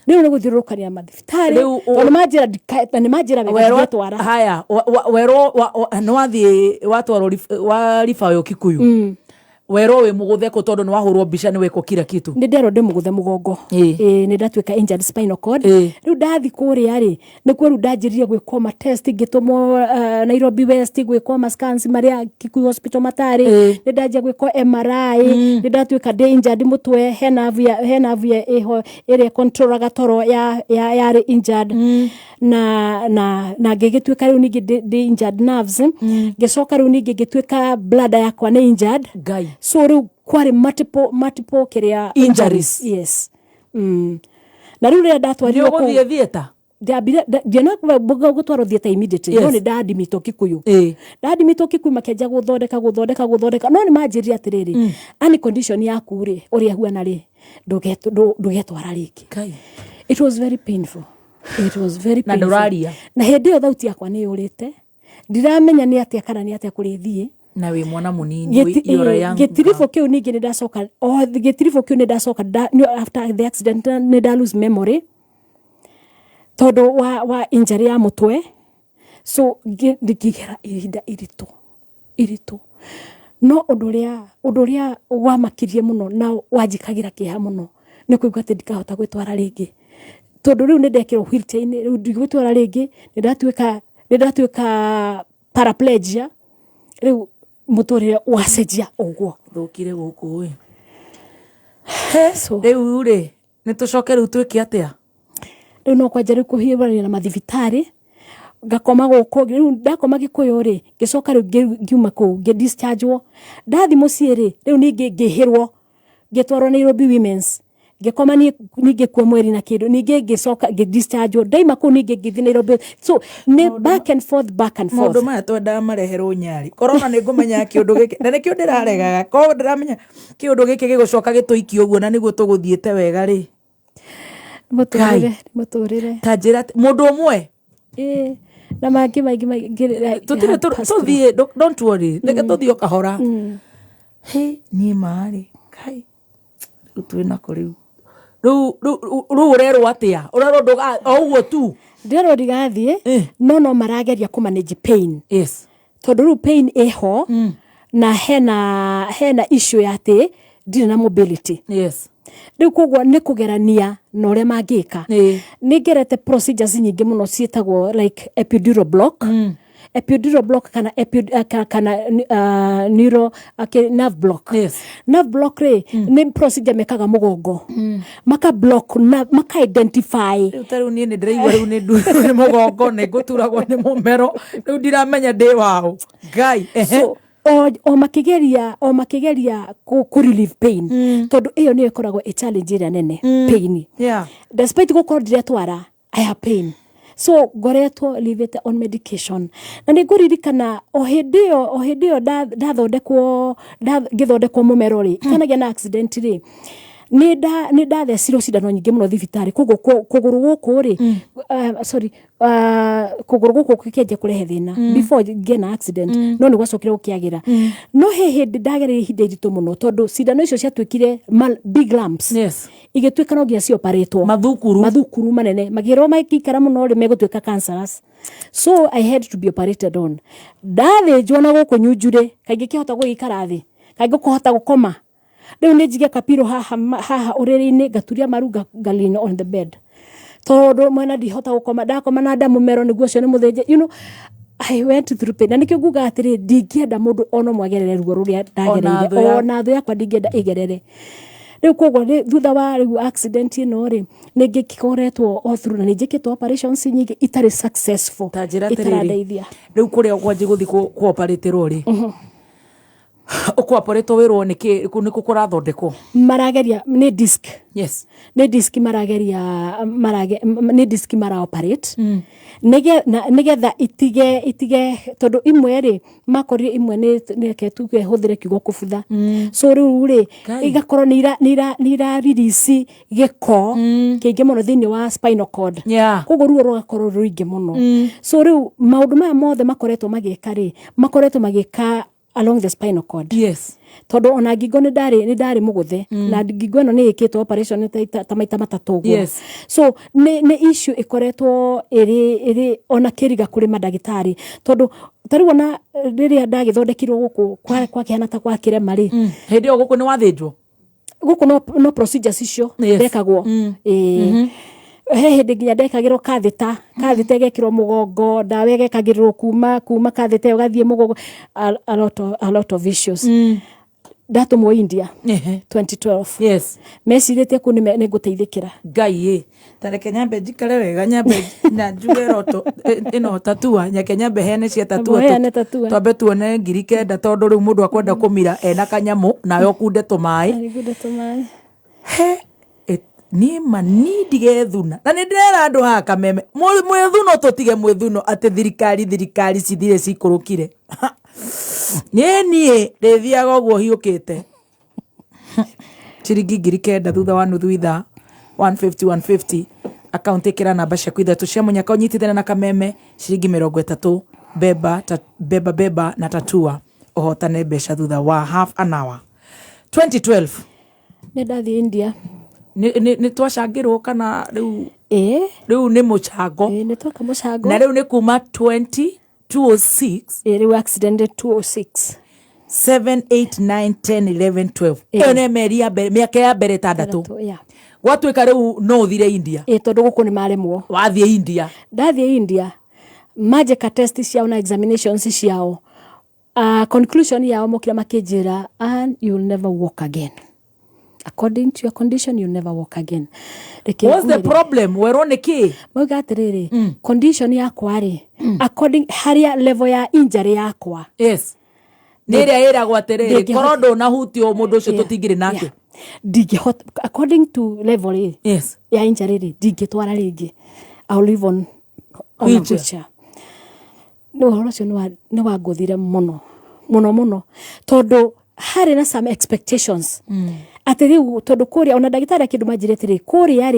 Rĩu nĩ gũthiũrũrũkania mathibitarĩ Rĩu tondũ nĩ manjĩra na nĩ manjĩra wega Werwo ndingĩtwara. Haya, werwo nĩ wathiĩ watwarwo wa ribayo Kikuyu, werwo wĩ mũgũthe kũ? Tondũ nĩ wahũrwo mbica, nĩ wekwo kila kitu. Nĩ nderwo ndĩ mũgũthe mũgongo. Ĩĩ, nĩ ndatuĩka injured spinal cord. Rĩu ndathi kũrĩa rĩ, nĩkuo rĩu ndanjĩrire gwĩkwo ma test, ngĩtũmwo Nairobi West gwĩkwo ma scans marĩa Kikuyu Hospital matarĩ. Nĩ ndanjia gwĩkwo MRI, nĩ ndatuĩka ndĩ injured mũtwe, he nerve ya ĩho ĩrĩa controlaga toro ya yarĩ injured na ngĩgĩtuĩka rĩu ningĩ ndĩ injured nerves. Ngĩcoka rĩu ningĩ ngĩtuĩka bladder yakwa nĩ injured. Ngai. So rĩu kwarĩ multiple kĩrĩa Injuries. Yes. Na rĩu rĩrĩa ndatwarirwo Nĩ ũgũthiĩ theatre? Ndambire ndiona gũtwarwo theatre immediately, no nĩ ndadimitwo Kikuyu. Ndadimitwo Kikuyu, makĩanjia gũthondeka gũthondeka gũthondeka, no nĩ manjĩrire atĩrĩrĩ, ani condition yaku rĩ, ũrĩa huana rĩ, ndũgetwara rĩngĩ. It was very painful, it was very Na painful. ndũraria. Na hĩndĩ ĩyo thauti yakwa nĩ yũrĩte, ndiramenya nĩ atĩa kana nĩ atĩa kũrĩthiĩ. Na wĩ mwana mũnini, you're a young. Gĩtiribũ kĩu ningĩ nĩ ndacoka, o gĩtiribũ kĩu nĩ ndacoka after the accident nĩ nda lose memory tondũ wa injury ya mũtwe. So ngĩgera ihinda iritũ iritũ, no ũndũ ũrĩa wamakirie mũno na wanjikagĩra kĩeha mũno nĩ kũigua atĩ ndikahota gwĩtwara rĩngĩ, tondũ rĩu nĩ ndekĩrwo wheelchair-inĩ, rĩu ndigwĩtwara rĩngĩ, nĩ ndatuĩka paraplegia, rĩu mũtũrĩre wacenjia ũguo. Thũkire gũkũ ĩ. Rĩu rĩ, nĩ tũcoke rĩu twĩke atĩa? Rĩu no kwanja rĩu kũhiũrania na mathibitarĩ, ngakoma gũkũ. Rĩu ndakoma Gĩkũyũ rĩ, ngĩcoka rĩu ngiuma kũu, ngĩ-dischargewo, ndathi mũciĩ rĩ, rĩu ningĩ ngĩhĩrwo, ngĩtwarwo Nairobi Women's, ngĩkoma ningĩ kuo mweri na kĩndũ, ningĩ ngĩcoka ngĩ-dischargewo, ndaima kũu ningĩ ngĩthiĩ Nairobi, so nĩ back and forth, back and forth. Maũndũ maya twendaga mareherwo nyari korona, nĩ ngũmenya kĩũndũ gĩkĩ na nĩkĩo ndĩraregaga, korwo ndĩramenya kĩũndũ gĩkĩ gĩgũcoka gĩtũikie ũguo na nĩguo tũgũthiĩte wega rĩ. Mũtũrĩre, mũtũrĩre. Ta njĩra atĩ mũndũ ũmwe. Ĩĩ, na mangĩ maingĩ maingĩ. Tũtirĩ tũthiĩ, don't worry, reke tũthiĩ o kahora. Hĩ, niĩ marĩ kai rĩu twĩnako rĩu rĩu ũrerwo atĩa? Ũrerwo ndũga o ũguo tu? Ndĩrerwo ndigathiĩ, no marageria kũ manage pain. Tondũ rĩu pain ĩho na hena issue ya atĩ ndirĩ na mobility. Rĩu koguo nĩ kũgerania na ũrĩa mangĩka. Nĩ ngerete procedures nyingĩ mũno ciĩtagwo like epidural block, epidural block kana kana neuro, okay, nerve block. Nerve block rĩ, nĩ procedure mekaga mũgongo, maka block na maka identify. Rĩu ta rĩu niĩ nĩ ndĩraigua rĩu nĩ ndu nĩ mũgongo, nĩ ngũturagwo nĩ mũmero, rĩu ndiramenya ndĩ waũ, Ngai, ehe. So o makĩgeria kũ relieve pain, tondũ ĩyo nĩyo ĩkoragwo ĩ challenge ĩrĩa nene, pain. Despite gũkorwo ndiretwara, I have pain, so ngoretwo livĩte on medication. Na nĩ ngũririkana o hĩndĩ ĩyo ndathondekwo, ngĩthondekwo mũmero rĩ, itanagĩa na accident rĩ, nĩ ndathecirwo cindano nyingĩ mũno thibitarĩ. Koguo kũgũrũ gũkũ rĩ, sorry, kũgũrũ gũkũ gũkĩanjia kũrehe thĩna before ngĩe na accident, no nĩ gwacokire gũkĩagĩra. No he hĩndĩ ndagereire ihinda iritũ mũno, tondũ cindano icio ciatuĩkire big lumps. Igĩtuĩka no nginya cioparĩtwo. Mathukuru. Mathukuru manene, makĩrwo mangĩikara mũno rĩ, megũtuĩka cancerous. So I had to be operated on. Ndathĩnjwo na gũkũ nyunjurĩ, kaingĩ kĩhota gũgĩikara thĩ, kaingĩ kũhota gũkoma, rĩu nĩ njige kapiro haha, haha ũrĩrĩ-inĩ, ngaturia maru, nga lean on the bed, tondũ mwena ndihota gũkoma, ndakoma na nda mũmero nĩguo ũcio nĩ mũthĩnje. I went through pain, na nĩkĩo nguga atĩrĩ, ndingĩenda mũndũ ona ũmwe agerere ruo rũrĩa ndagereire. Thũ Ona thũ yakwa ndingĩenda ĩgerere. Rĩu koguo thutha wa rĩu accident ĩno rĩ, nĩ ngĩkoretwo all through na nĩ njĩkĩtwo operations nyingĩ itarĩ successful. Ta njĩra atĩrĩrĩ, itarandeithia. Rĩu kũrĩa kwanji gũthiĩ kũoparĩtĩrwo rĩ, ũkũoparĩtwo wĩrwo nĩkĩ, nĩkũ kũrathondekwo? Marageria nĩ disc. Nĩ disc marageria, nĩ disc mara operate nĩgetha itige, tondũ imwe rĩ, makorire imwe nĩ reke tuge hũthĩre kiugo kũbutha. So rĩu rĩ, igakorwo nĩ ira release gĩko kĩingĩ mũno thĩinĩ wa spinal cord. Koguo ruo rũgakorwo rũingĩ mũno. So rĩu maũndũ maya mothe makoretwo magĩka rĩ, makoretwo magĩka along the spinal cord. Tondũ ona ngingo nĩ ndarĩ mũgũthe, na ngingo ĩno nĩ ĩkĩtwo operation ta maita matatũ ũguo. So nĩ issue ĩkoretwo ĩrĩ ona kĩriga kũrĩ mandagĩtarĩ, tondũ ta rĩu ona rĩrĩa ndagĩthondekirwo gũkũ kwakĩhana ta gwakĩrema rĩ. Hĩndĩ ĩyo gũkũ nĩ wathĩnjwo? Gũkũ no procedures icio ndekagwo. Ĩĩ, he hĩndĩ nginya ndekagĩrwo kathita ĩgekĩrwo mũgongo, ndawa ĩgekagĩrĩrwo kuma kathita ĩyo gathiĩ mũgongo. A lot of issues. Ndatũmwo India 2012. Mecirĩtie kũu nĩ ngũteithĩkĩra. Ngai ĩ, ta reke nyambe njikare wega, nyambe na njuge roto ĩno tatua, nyeke nyambe heane cia tatua. Heane tatua. Twambe tuone 9,000, tondũ rĩu mũndũ akwenda kũmira ena kanyamũ nawe ũkunde tũmaĩ. Ngunde tũmaĩ. He, Niĩ ma niĩ ndigethuna na nĩ ndĩrera andũ haha kameme mwĩthuno tũtige mwĩthuno atĩ thirikari thirikari cithire cikũrũkire. Niĩ niĩ ndĩthiaga ũguo hiũkĩte ciringi 9,000 thutha wa nuthu ithaa, 150 150 akaunti. Ĩkĩra namba ciaku ithatũ cia mũnyaka ũnyitithane na kameme, ciringi 30, beba ta, beba beba na tatua ũhotane mbeca thutha wa half an hour. 2012. Nĩ ndathiĩ India. Nĩ twacangĩrwo kana rĩu? Ĩĩ. Rĩu nĩ mũcango. Ĩĩ, nĩ tweka mũcango. Na rĩu nĩ kuma 20 206. Ĩĩ, rĩu accident 206. 7 8 9 10 11 12. Ĩyo nĩ mĩeri ya mbere, mĩaka ya mbere 6. Yeah. Gwatuĩka rĩu no ũthire India. Ĩĩ, tondũ gũkũ nĩ maremwo. Wathiĩ India. Ndathiĩ India, manjĩka test ciao na examinations ciao, conclusion yao mokire makĩnjĩra, "And you will never walk again. According to your condition, you'll never walk again." Reke What's the ngwĩre. problem? Werwo nĩ kĩ? Mauga atĩrĩrĩ, condition yakwa rĩ, according harĩa level ya injury yakwa. Yes, nĩ ĩrĩa ĩragwo atĩrĩrĩ, korwo ndũnahutio mũndũ ũcio tũtingĩrĩ nake. Ndingĩhota, according to level rĩ ya injury rĩ, ndingĩtwara rĩngĩ. I'll live on a Wheelchair. wheelchair. Nĩ ũhoro ũcio nĩ wangũthire mũno mũno mũno, tondũ harĩ na some expectations atĩ rĩu, tondũ kũrĩa ona ndagĩtarĩ akĩndũ manjĩre atĩrĩ, kũrĩa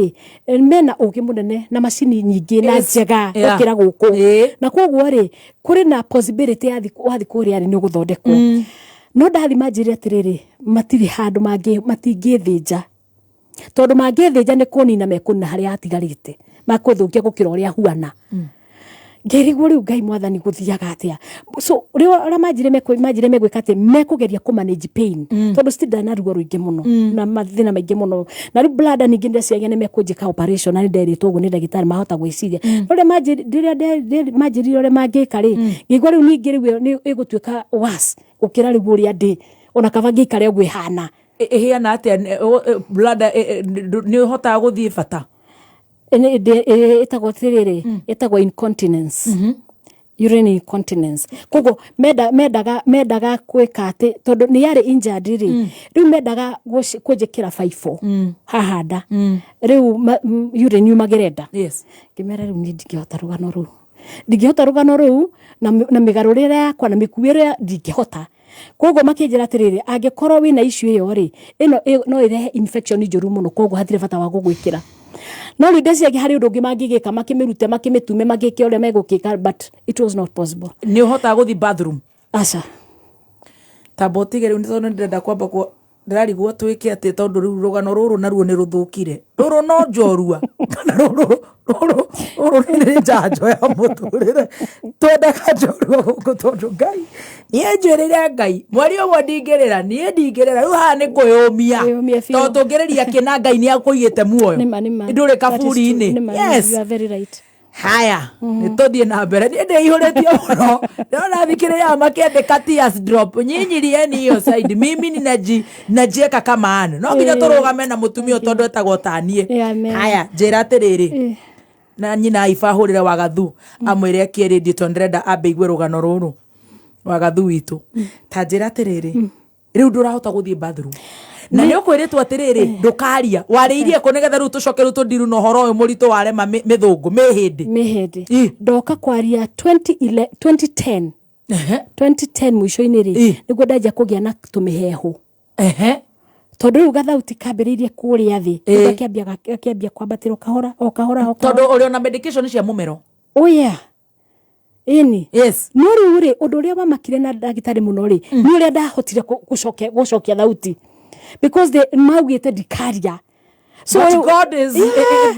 rĩ mena ũgĩ mũnene na macini nyingĩ na njega gũkĩra gũkũ, na koguo rĩ kũrĩ na possibility ya wathi kũrĩa rĩ nĩ ũgũthondekwo. No ndathi manjĩre atĩrĩrĩ, matirĩ handũ matingĩthĩnja, tondũ mangĩthĩnja nĩ kũnina mekũnina harĩa hatigarĩte, makũthũkia gũkĩra ũrĩa huana. Ngĩrigwo rĩu, Ngai mwathani, gũthiaga atĩa? So rĩu ũrĩa manjire megwĩka atĩ mekũgeria kũ manage pain, tondũ still na ruo rũingĩ mũno na mathĩna maingĩ mũno. Na rĩu bladder ningĩ ndeciagia nĩ mekũnjĩka operation, na nĩ nderĩtwo ũguo nĩ ndagĩtarĩ mahota gwĩciria. No rĩrĩa manjĩrire ũrĩa mangĩka rĩ, ngĩigua rĩu ningĩ rĩu nĩ ĩgũtuĩka worse gũkĩra rĩu ũrĩa ndĩ, ona kaba ngĩikare ũguo ĩhana. Ĩhiana atĩa bladder? Nĩ ũhotaga gũthiĩ bata? Ĩtagwo atĩrĩrĩ, ĩtagwo incontinence, urine incontinence. Koguo mendaga gwĩka atĩ tondũ nĩ yarĩ injured rĩ, rĩu mendaga kũnjĩkĩra baibũ haha nda, rĩu urine yumagĩre nda. Ngĩmera rĩu niĩ ndingĩhota rũgano rũu, ndingĩhota rũgano rũu na mĩgarũrĩre yakwa na mĩkuĩre, ndingĩhota. Koguo makĩnjĩra atĩrĩrĩ, angĩkorwo wĩna issue ĩyo rĩ, ĩno no ĩrehe infection njũru mũno, koguo hatirĩ bata wa gũgwĩkĩra. No rĩu ndeciagia harĩ ũndũ ũngĩ mangĩgĩka, makĩmĩrute, makĩmĩtume, magĩke ũrĩa megũkĩka, but it was not possible. Nĩ ũhotaga gũthiĩ bathroom? Aca. Tamba ũtige rĩu, nĩ tondũ nĩ ndĩrenda kwamba ndĩrarigwo twĩke atĩ, tondũ rĩu rũgano rũrũ naruo nĩ rũthũkire. Rũrũ no njorua kana rũrũ rũrũ nĩ njanjo ya mũtũrĩre? Twendaga njorua gũkũ, tondũ Ngai niĩ njwĩrĩre Ngai mweri ũmwe ndingĩrĩra, niĩ ndingĩrĩra. Rĩu haha nĩ kwĩyũmia, tondũ tũngĩrĩria kĩna Ngai nĩ akũigĩte muoyo, ndũrĩ kaburi-inĩ. Yes. You are very right. Haya, nĩ tũthiĩ na mbere. Niĩ ndĩihũrĩtio mũno, ndĩrona thikĩrĩria makĩandĩka tears drop. Nyinyi lieni hiyo side, mimi ninajieka kama anu no nginya tũrũgame na mũtumia ũyũ tondũ etagwo taniĩ. Amen. Haya, njĩra atĩrĩrĩ, na nyina Aiba ahũrĩre Wagathu amwĩre akie rĩndiũ, tondũ ndĩrenda ambe igue rũgano rũrũ. Wagathu witũ, ta njĩra atĩrĩrĩ, rĩu ndũrahota gũthiĩ bathroom na nĩ ũkwĩrĩtwo atĩrĩrĩ, ndũkaria, warĩirie kũ nĩgetha rĩu tũcoke rĩu tũndiru na ũhoro ũyũ mũritũ warema mĩthũngũ mĩhĩndĩ? Mĩhĩndĩ ndoka kwaria 20 2010 2010 mũico-inĩ rĩ, nĩguo ndanjia kũgĩa na tũmĩhehu, tondũ rĩu gathauti kambĩrĩirie kũrĩa thĩ. Rĩu gakĩambia kwambatĩra o kahora o kahora o kahora. Tondũ ũrĩ ona medication cia mũmero. Oh yeah, ĩni. Yes. No rĩu rĩ, ũndũ ũrĩa wamakire na ndagĩtarĩ mũno rĩ, nĩ ũrĩa ndahotire gũcokia thauti, because they maugĩte ndikaria. So, but God is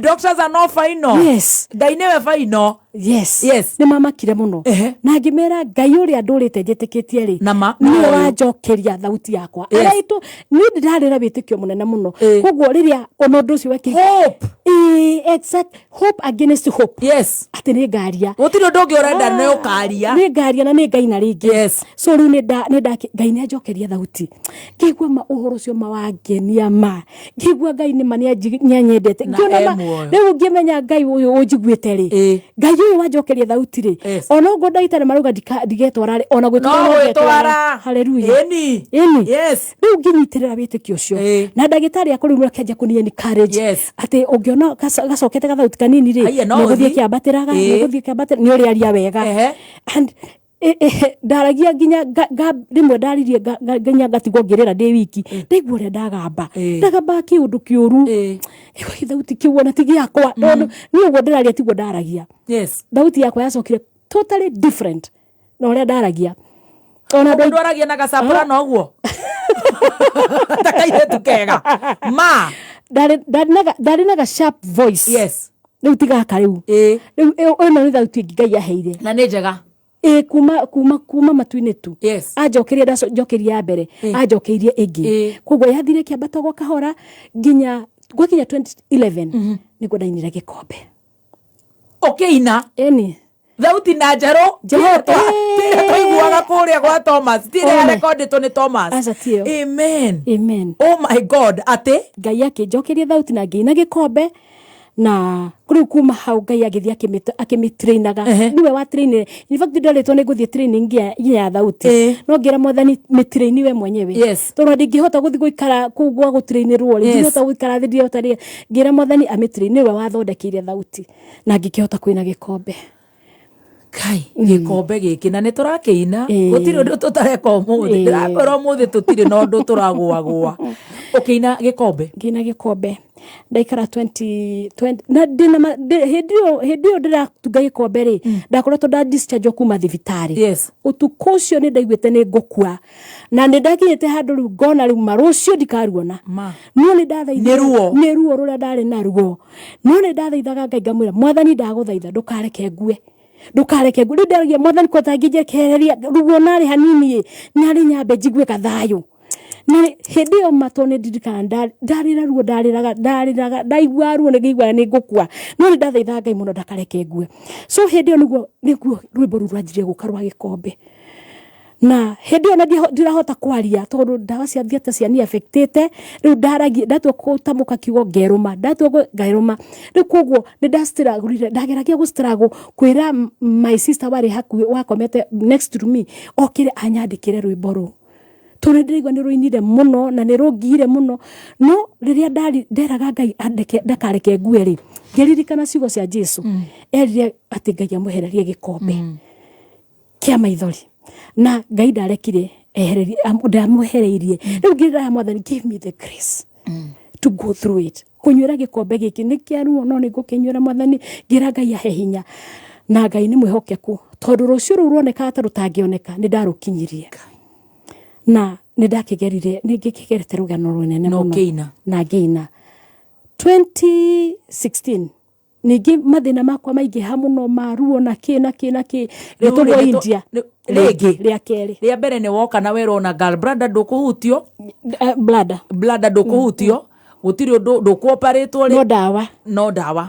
doctors are not final. Yes. Ngai nĩwe final. Yes. Yes. Nĩ mamakire mũno na ngĩmera Ngai ũrĩa ndũrĩte njĩtĩkĩtie rĩ, Nama nĩwe ũyũ. Wanjokeria thauti yakwa. Araitũ niĩ ndĩrarĩ na wĩtĩkio mũnene mũno, koguo rĩrĩa ona ũndũ ũcio wekĩka, hope. Ĩĩ, exact, hope against hope. Yes. Atĩ nĩ ngaria. Gũtirĩ ũndũ ũngĩ ũrenda, nĩ ũkaria. Nĩ ngaria na nĩ ngaina rĩngĩ. Yes. So rĩu nĩ nda Ngai nĩ anjokeria thauti, ngĩigua ma ũhoro ũcio ma wangenia, ma ngĩigua Ngai nĩ ma nĩ anyendete. Na Ngĩona e ma muoyo. Rĩu ngĩmenya Ngai ũyũ ũnjiguĩte rĩ, Ngai Ngai ũyũ wanjokeria thauti rĩ, ona ũguo ndagĩtarĩ marauga ndigetwara rĩ, ona gwĩtwara No no gwĩtwara. ngetwara. Haleluya. Ĩni. Ĩni. Yes. Rĩu ngĩnyitĩrĩra wĩtĩkio ũcio na ndagĩtarĩ akwa rĩu akĩanjia kũni encourage atĩ ũngĩona gacokete gathauti kanini rĩ, Haiya, no nĩgũthiĩ ũthiĩ. kĩambatĩraga, nĩgũthiĩ kĩambatĩra, nĩ ũrĩaria wega. And ndaragia nginya rĩmwe ndaririe nginya ngatigwo ngĩrĩra ndĩ wiki, ndaigua ũrĩa ndagamba, ndagamba kĩũndũ kĩũru, Igua gĩthauti kĩu ona ti gĩakwa, tondũ niĩ ũguo ndĩraria tiguo ndaragia. Thauti yakwa yacokire totally different na ũrĩa ndaragia. Ona Ũguo ndwaragia na gacapũra na ũguo ta kairĩtu kega ma Ndarĩ na ga sharp voice. Yes. Rĩu ti gaka rĩu. Rĩu ĩno nĩ thauti ĩngĩ Ngai aheire. Na nĩ njega. Ĩ kuma matu-inĩ tu. Yes. Anjokeria, ndacokeria ya mbere, anjokeirie ĩngĩ. Koguo yathire kĩambata gwa kahora nginya gwakinya 2011 nĩguo ndainire gĩkombe. Ũkĩina? Ĩni. Thauti na njerũ. Njerũ. Tiria twaiguaga kũrĩa gwa Thomas. Tiria Ome. yarekondĩtwo nĩ Thomas. Aca tiyo. Amen. Amen. Oh my God, atĩ? Ngai akĩnjokeria thauti na ngĩina gĩkombe, na rĩu kuma hau Ngai agĩthiĩ akĩmĩtrainaga. Nĩwe wa trainire. In fact nderĩtwo nĩ ngũthiĩ training ya thauti. No ngĩra Mwathani mĩtraini we mwenyewe. Yes. Tondũ ndingĩhota gũthiĩ gũikara kũu gwa gũtrainĩrwo rĩ, ndingĩhota gũikara thĩ, ndingĩhota rĩ. Ngĩra Mwathani amĩtrain, nĩwe wathondekeire thauti na ngĩkĩhota kũina gĩkombe. Kai, gĩkombe gĩkĩ na nĩ tũrakĩina, gũtirĩ ũndũ tũtareka ũmũthĩ. Ndĩrakwĩra ũmũthĩ tũtirĩ na ũndũ tũragũagũa. Ũkĩina gĩkombe? Ngĩina gĩkombe ndaikara 20 20 na ndĩna hĩndĩ ĩyo ndĩratunga gĩkombe rĩ, ndakoretwo nda discharge kuma thibitarĩ. Yes. Ũtukũ ũcio nĩ ndaiguĩte nĩ ngũkua, na nĩ ndakinyĩte handũ rĩu ngona rĩu marũcio ndikaruona. Ma. No nĩ ndathaithaga, Nĩ ruo. Nĩ ruo rũrĩa ndarĩ naruo. No nĩ ndathaithaga Ngai ngamwĩra, Mwathani ndagũthaitha ndũkareke ngue. Ndũkareke ngue. Rĩu ndaragia Mwathani ko tangĩnjekereria ruo narĩ hanini ĩ, narĩ nyambe njigue gathayũ. Na hĩndĩ ĩyo ma tondũ nĩ ndirikanaga ndarĩ na ruo, ndarĩraga, ndarĩraga, ndaiguaga ruo nĩ ngĩiguaga nĩ ngũkua. No nĩ ndathaithaga Ngai mũno ndakareke ngue. So hĩndĩ ĩyo nĩguo rwĩmbo rũu rwanjirie gũka rwa gĩkombe. Na hĩndĩ ĩyo na ndirahota kwaria tondũ ndawa cia theatre cia ni affectĩte. Rĩu ndaragia, ndatua gũtamũka kiugo ngerũma, ndatua ngerũma. Rĩu koguo nĩ ndastruggle, ndageragia gũ struggle kwĩra my sister warĩ hakuhĩ wakomete next to me okĩre anyandĩkĩre rwĩmbo rũu. Tondũ ndĩraigua nĩ rũinire mũno na nĩ rũngiire mũno. No rĩrĩa nderaga Ngai ndakareke ngue rĩ, ngĩririkana ciugo cia Jesu. Erire atĩ Ngai amwehererie gĩkombe kĩa maithori. Na Ngai ndarekire ehererie, ndamwehereirie. Rĩu ngĩrĩra Mwathani, give me the grace to go through it. Kũnyuĩra gĩkombe gĩkĩ nĩ kĩa ruo, no nĩ ngũkĩnyuĩra Mwathani, ngĩra Ngai ahe hinya. Na Ngai nĩ mwĩhokeku, tondũ rũciũ rũu ruonekaga ta rũtangĩoneka, nĩ ndarũkinyirie. Na nĩ ndakĩgerire, nĩ ngĩkĩgerete rũgano rũnene Na mũno. ũkĩina. Na ngĩina. 2016 ningĩ mathĩna makwa maingĩha mũno ma ruo na kĩ na kĩ na kĩ, Rĩu ngĩtũmwo rĩ, nĩ India. rĩngĩ. Rĩa kerĩ. Rĩa mbere nĩ woka na werwo na gallbladder ndũkũhutio. Bladder. Bladder ndũkũhutio. Gũtirĩ ũndũ, ndũkũoparĩtwo rĩ. No ndawa. No ndawa.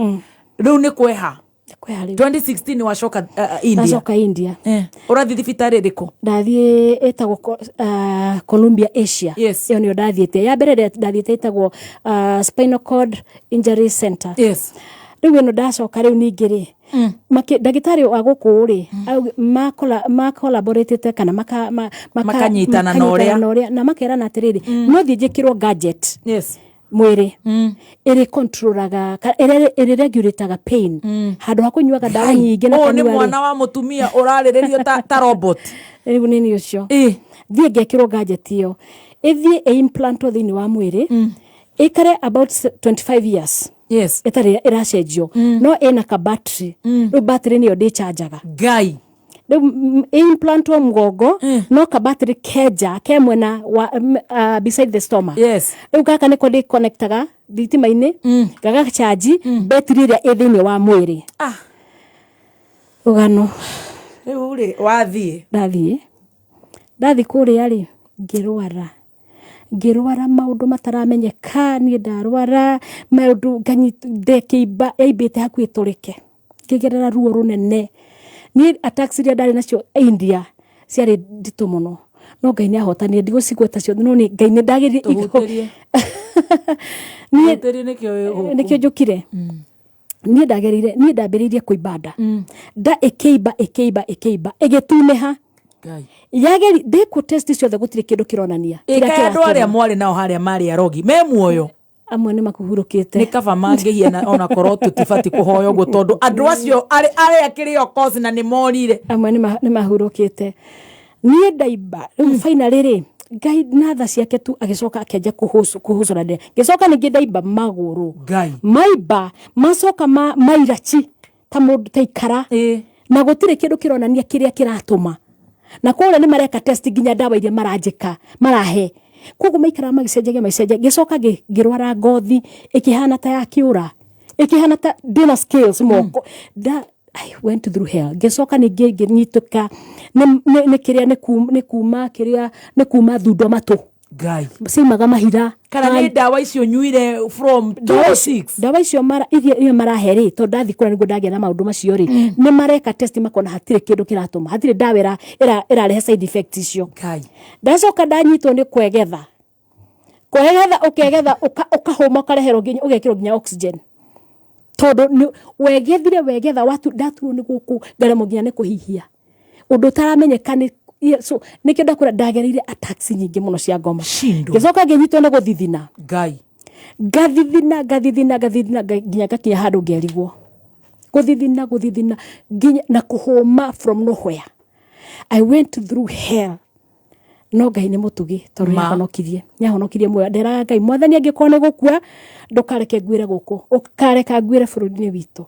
Rĩu nĩ kweha. Kweha rĩu. 2016 wacoka India. Ndacoka India. Ũrathiĩ thibitarĩ ĩrĩkũ? Ndathiĩ ĩtagwo Columbia Asia. Yes. Ĩyo nĩyo ndathiĩte. Ya mbere ndathiĩte ĩtagwo Spinal Cord Injury Center. Yes. Rĩu ĩno ndacoka rĩu ningĩ rĩ, ndagĩtarĩ wa gũkũ rĩ, makolaboratĩte kana Makanyitana na ũrĩa. makanyitana na ũrĩa, na makerana atĩrĩrĩ, no thiĩ njĩkĩrwo gadget. Yes. Mwĩrĩ. Ĩrĩ controlaga, ĩrĩ regulataga pain. Handũ ha kũnyuaga ndawa Hai, nyingĩ na ũyũ nĩ kũnyua rĩ. mwana wa mũtumia ũrarĩrĩrio ta robot. Rĩu nĩ niĩ ũcio. Thiĩ ngekĩrwo gadget ĩyo. Ĩthiĩ ĩ implantwo thĩinĩ wa mwĩrĩ. Ĩikare about 25 years. Yes. Ĩtarĩ ĩracenjio. No ĩna ka battery. Rĩu battery nĩyo ndĩchanjaga. Ngai. Rĩu implantwo mũgongo, no ka battery kenja ke mwena wa, beside the stomach. Yes. Rĩu gaka nĩko ndĩconnectaga thitima-inĩ, gagachanji battery ĩrĩa ĩ thĩinĩ wa mwĩrĩ. Rũgano. Rĩu rĩ, wathiĩ? Ndathiĩ. Ndathiĩ kũrĩa rĩ, ngĩrwara. Ngĩrwara maũndũ mataramenyeka, niĩ ndarwara, maũndũ ndekĩimba, yaimbĩte hakuhĩ ĩtũrĩke. Ngĩgerera ruo rũnene. Niĩ attacks iria ndarĩ nacio India, ciarĩ nditũ mũno. No Ngai nĩ ahotanire, ndigũcigweta ciothe, no nĩ Ngai nĩ ndagĩrire Tũhutĩrie. Niĩ Tũhutĩrie nĩkĩo wĩ gũkũ. Nĩkĩo njũkire. Niĩ ndagereire, niĩ ndambĩrĩirie kũimba nda, nda ĩkĩimba, ĩkĩimba, ĩkĩimba, ĩgĩtunĩha. Ngai. Yageri ndĩkwo test ciothe, gũtirĩ kĩndũ kĩronania kĩrĩa Ĩkaĩ andũ arĩa kĩratũma. mwarĩ nao harĩa marĩ arogi me muoyo? Amwe nĩ makuhurũkĩte. Nĩ kaba mangĩhiana onakorwo tũtibati kũhoya ũguo, tondũ andũ acio arĩa kĩrĩ okosi na nĩ morire. Amwe nĩ mahurũkĩte. Niĩ ndaimba rĩu finally rĩ, Ngai na tha ciake tu agĩcoka akĩanjia kũhũcũra ndĩa. Ngĩcoka ningĩ ndaimba magũrũ. Ngai. Maimba macoka mairaci ta mũndũ ta ikara, na gũtirĩ kĩndũ kĩronania kĩrĩa kĩratũma, na kũrĩa nĩ mareka test nginya ndawa iria maranjĩka marahe, koguo maikaraga magĩcenjagia magĩcenjagia. Ngĩcoka ngĩrwara ngothi ĩkĩhana ta ya kĩũra, ĩkĩhana ta ndĩna scales moko da. I went through hell. Ngĩcoka ningĩ ngĩnyitũka nĩ kĩrĩa nĩ kuma kĩrĩa nĩ kuma thundo matũ. Ngai. Ciaumaga mahira. Kana nĩ ndawa icio nyuire from 206? Ndawa icio mara iria marahe rĩ, tondũ ndathiĩ kũrĩa nĩguo ndagĩa na maũndũ macio rĩ, nĩ mareka test makona hatirĩ kĩndũ kĩratũma, hatirĩ ndawa ĩrarehe side effect icio. Ngai. Ndacoka ndanyitwo nĩ kwegetha, kwegetha ũkegetha, ũkahũma, ũkareherwo nginya ũgekĩrwo nginya oxygen, tondũ nĩ wegethire wegetha watu ndaturwo nĩ gũkũ, ngaremwo nginya nĩ kũhihia, ũndũ ũtaramenyeka nĩ. Yeah, so nĩkĩo ndakwĩra ndagereire attacks nyingĩ mũno cia ngoma. Shindo. Ngĩcoka ngĩnyitwo nĩ gũthithina. Ngai. Ngathithina, ngathithina, ngathithina, nginya ngakinya handũ ngerigwo gũthithina, gũthithina nginya na kũhũma from nowhere. I went through hell, no Ngai nĩ mũtugi tondũ Ma. nĩahonokirie, nĩahonokirie muoyo. Nderaga Ngai, Mwathani, angĩkorwo nĩ gũkua, ndũkareke nguĩre gũkũ, ũkareka nguĩre bũrũri-inĩ witũ,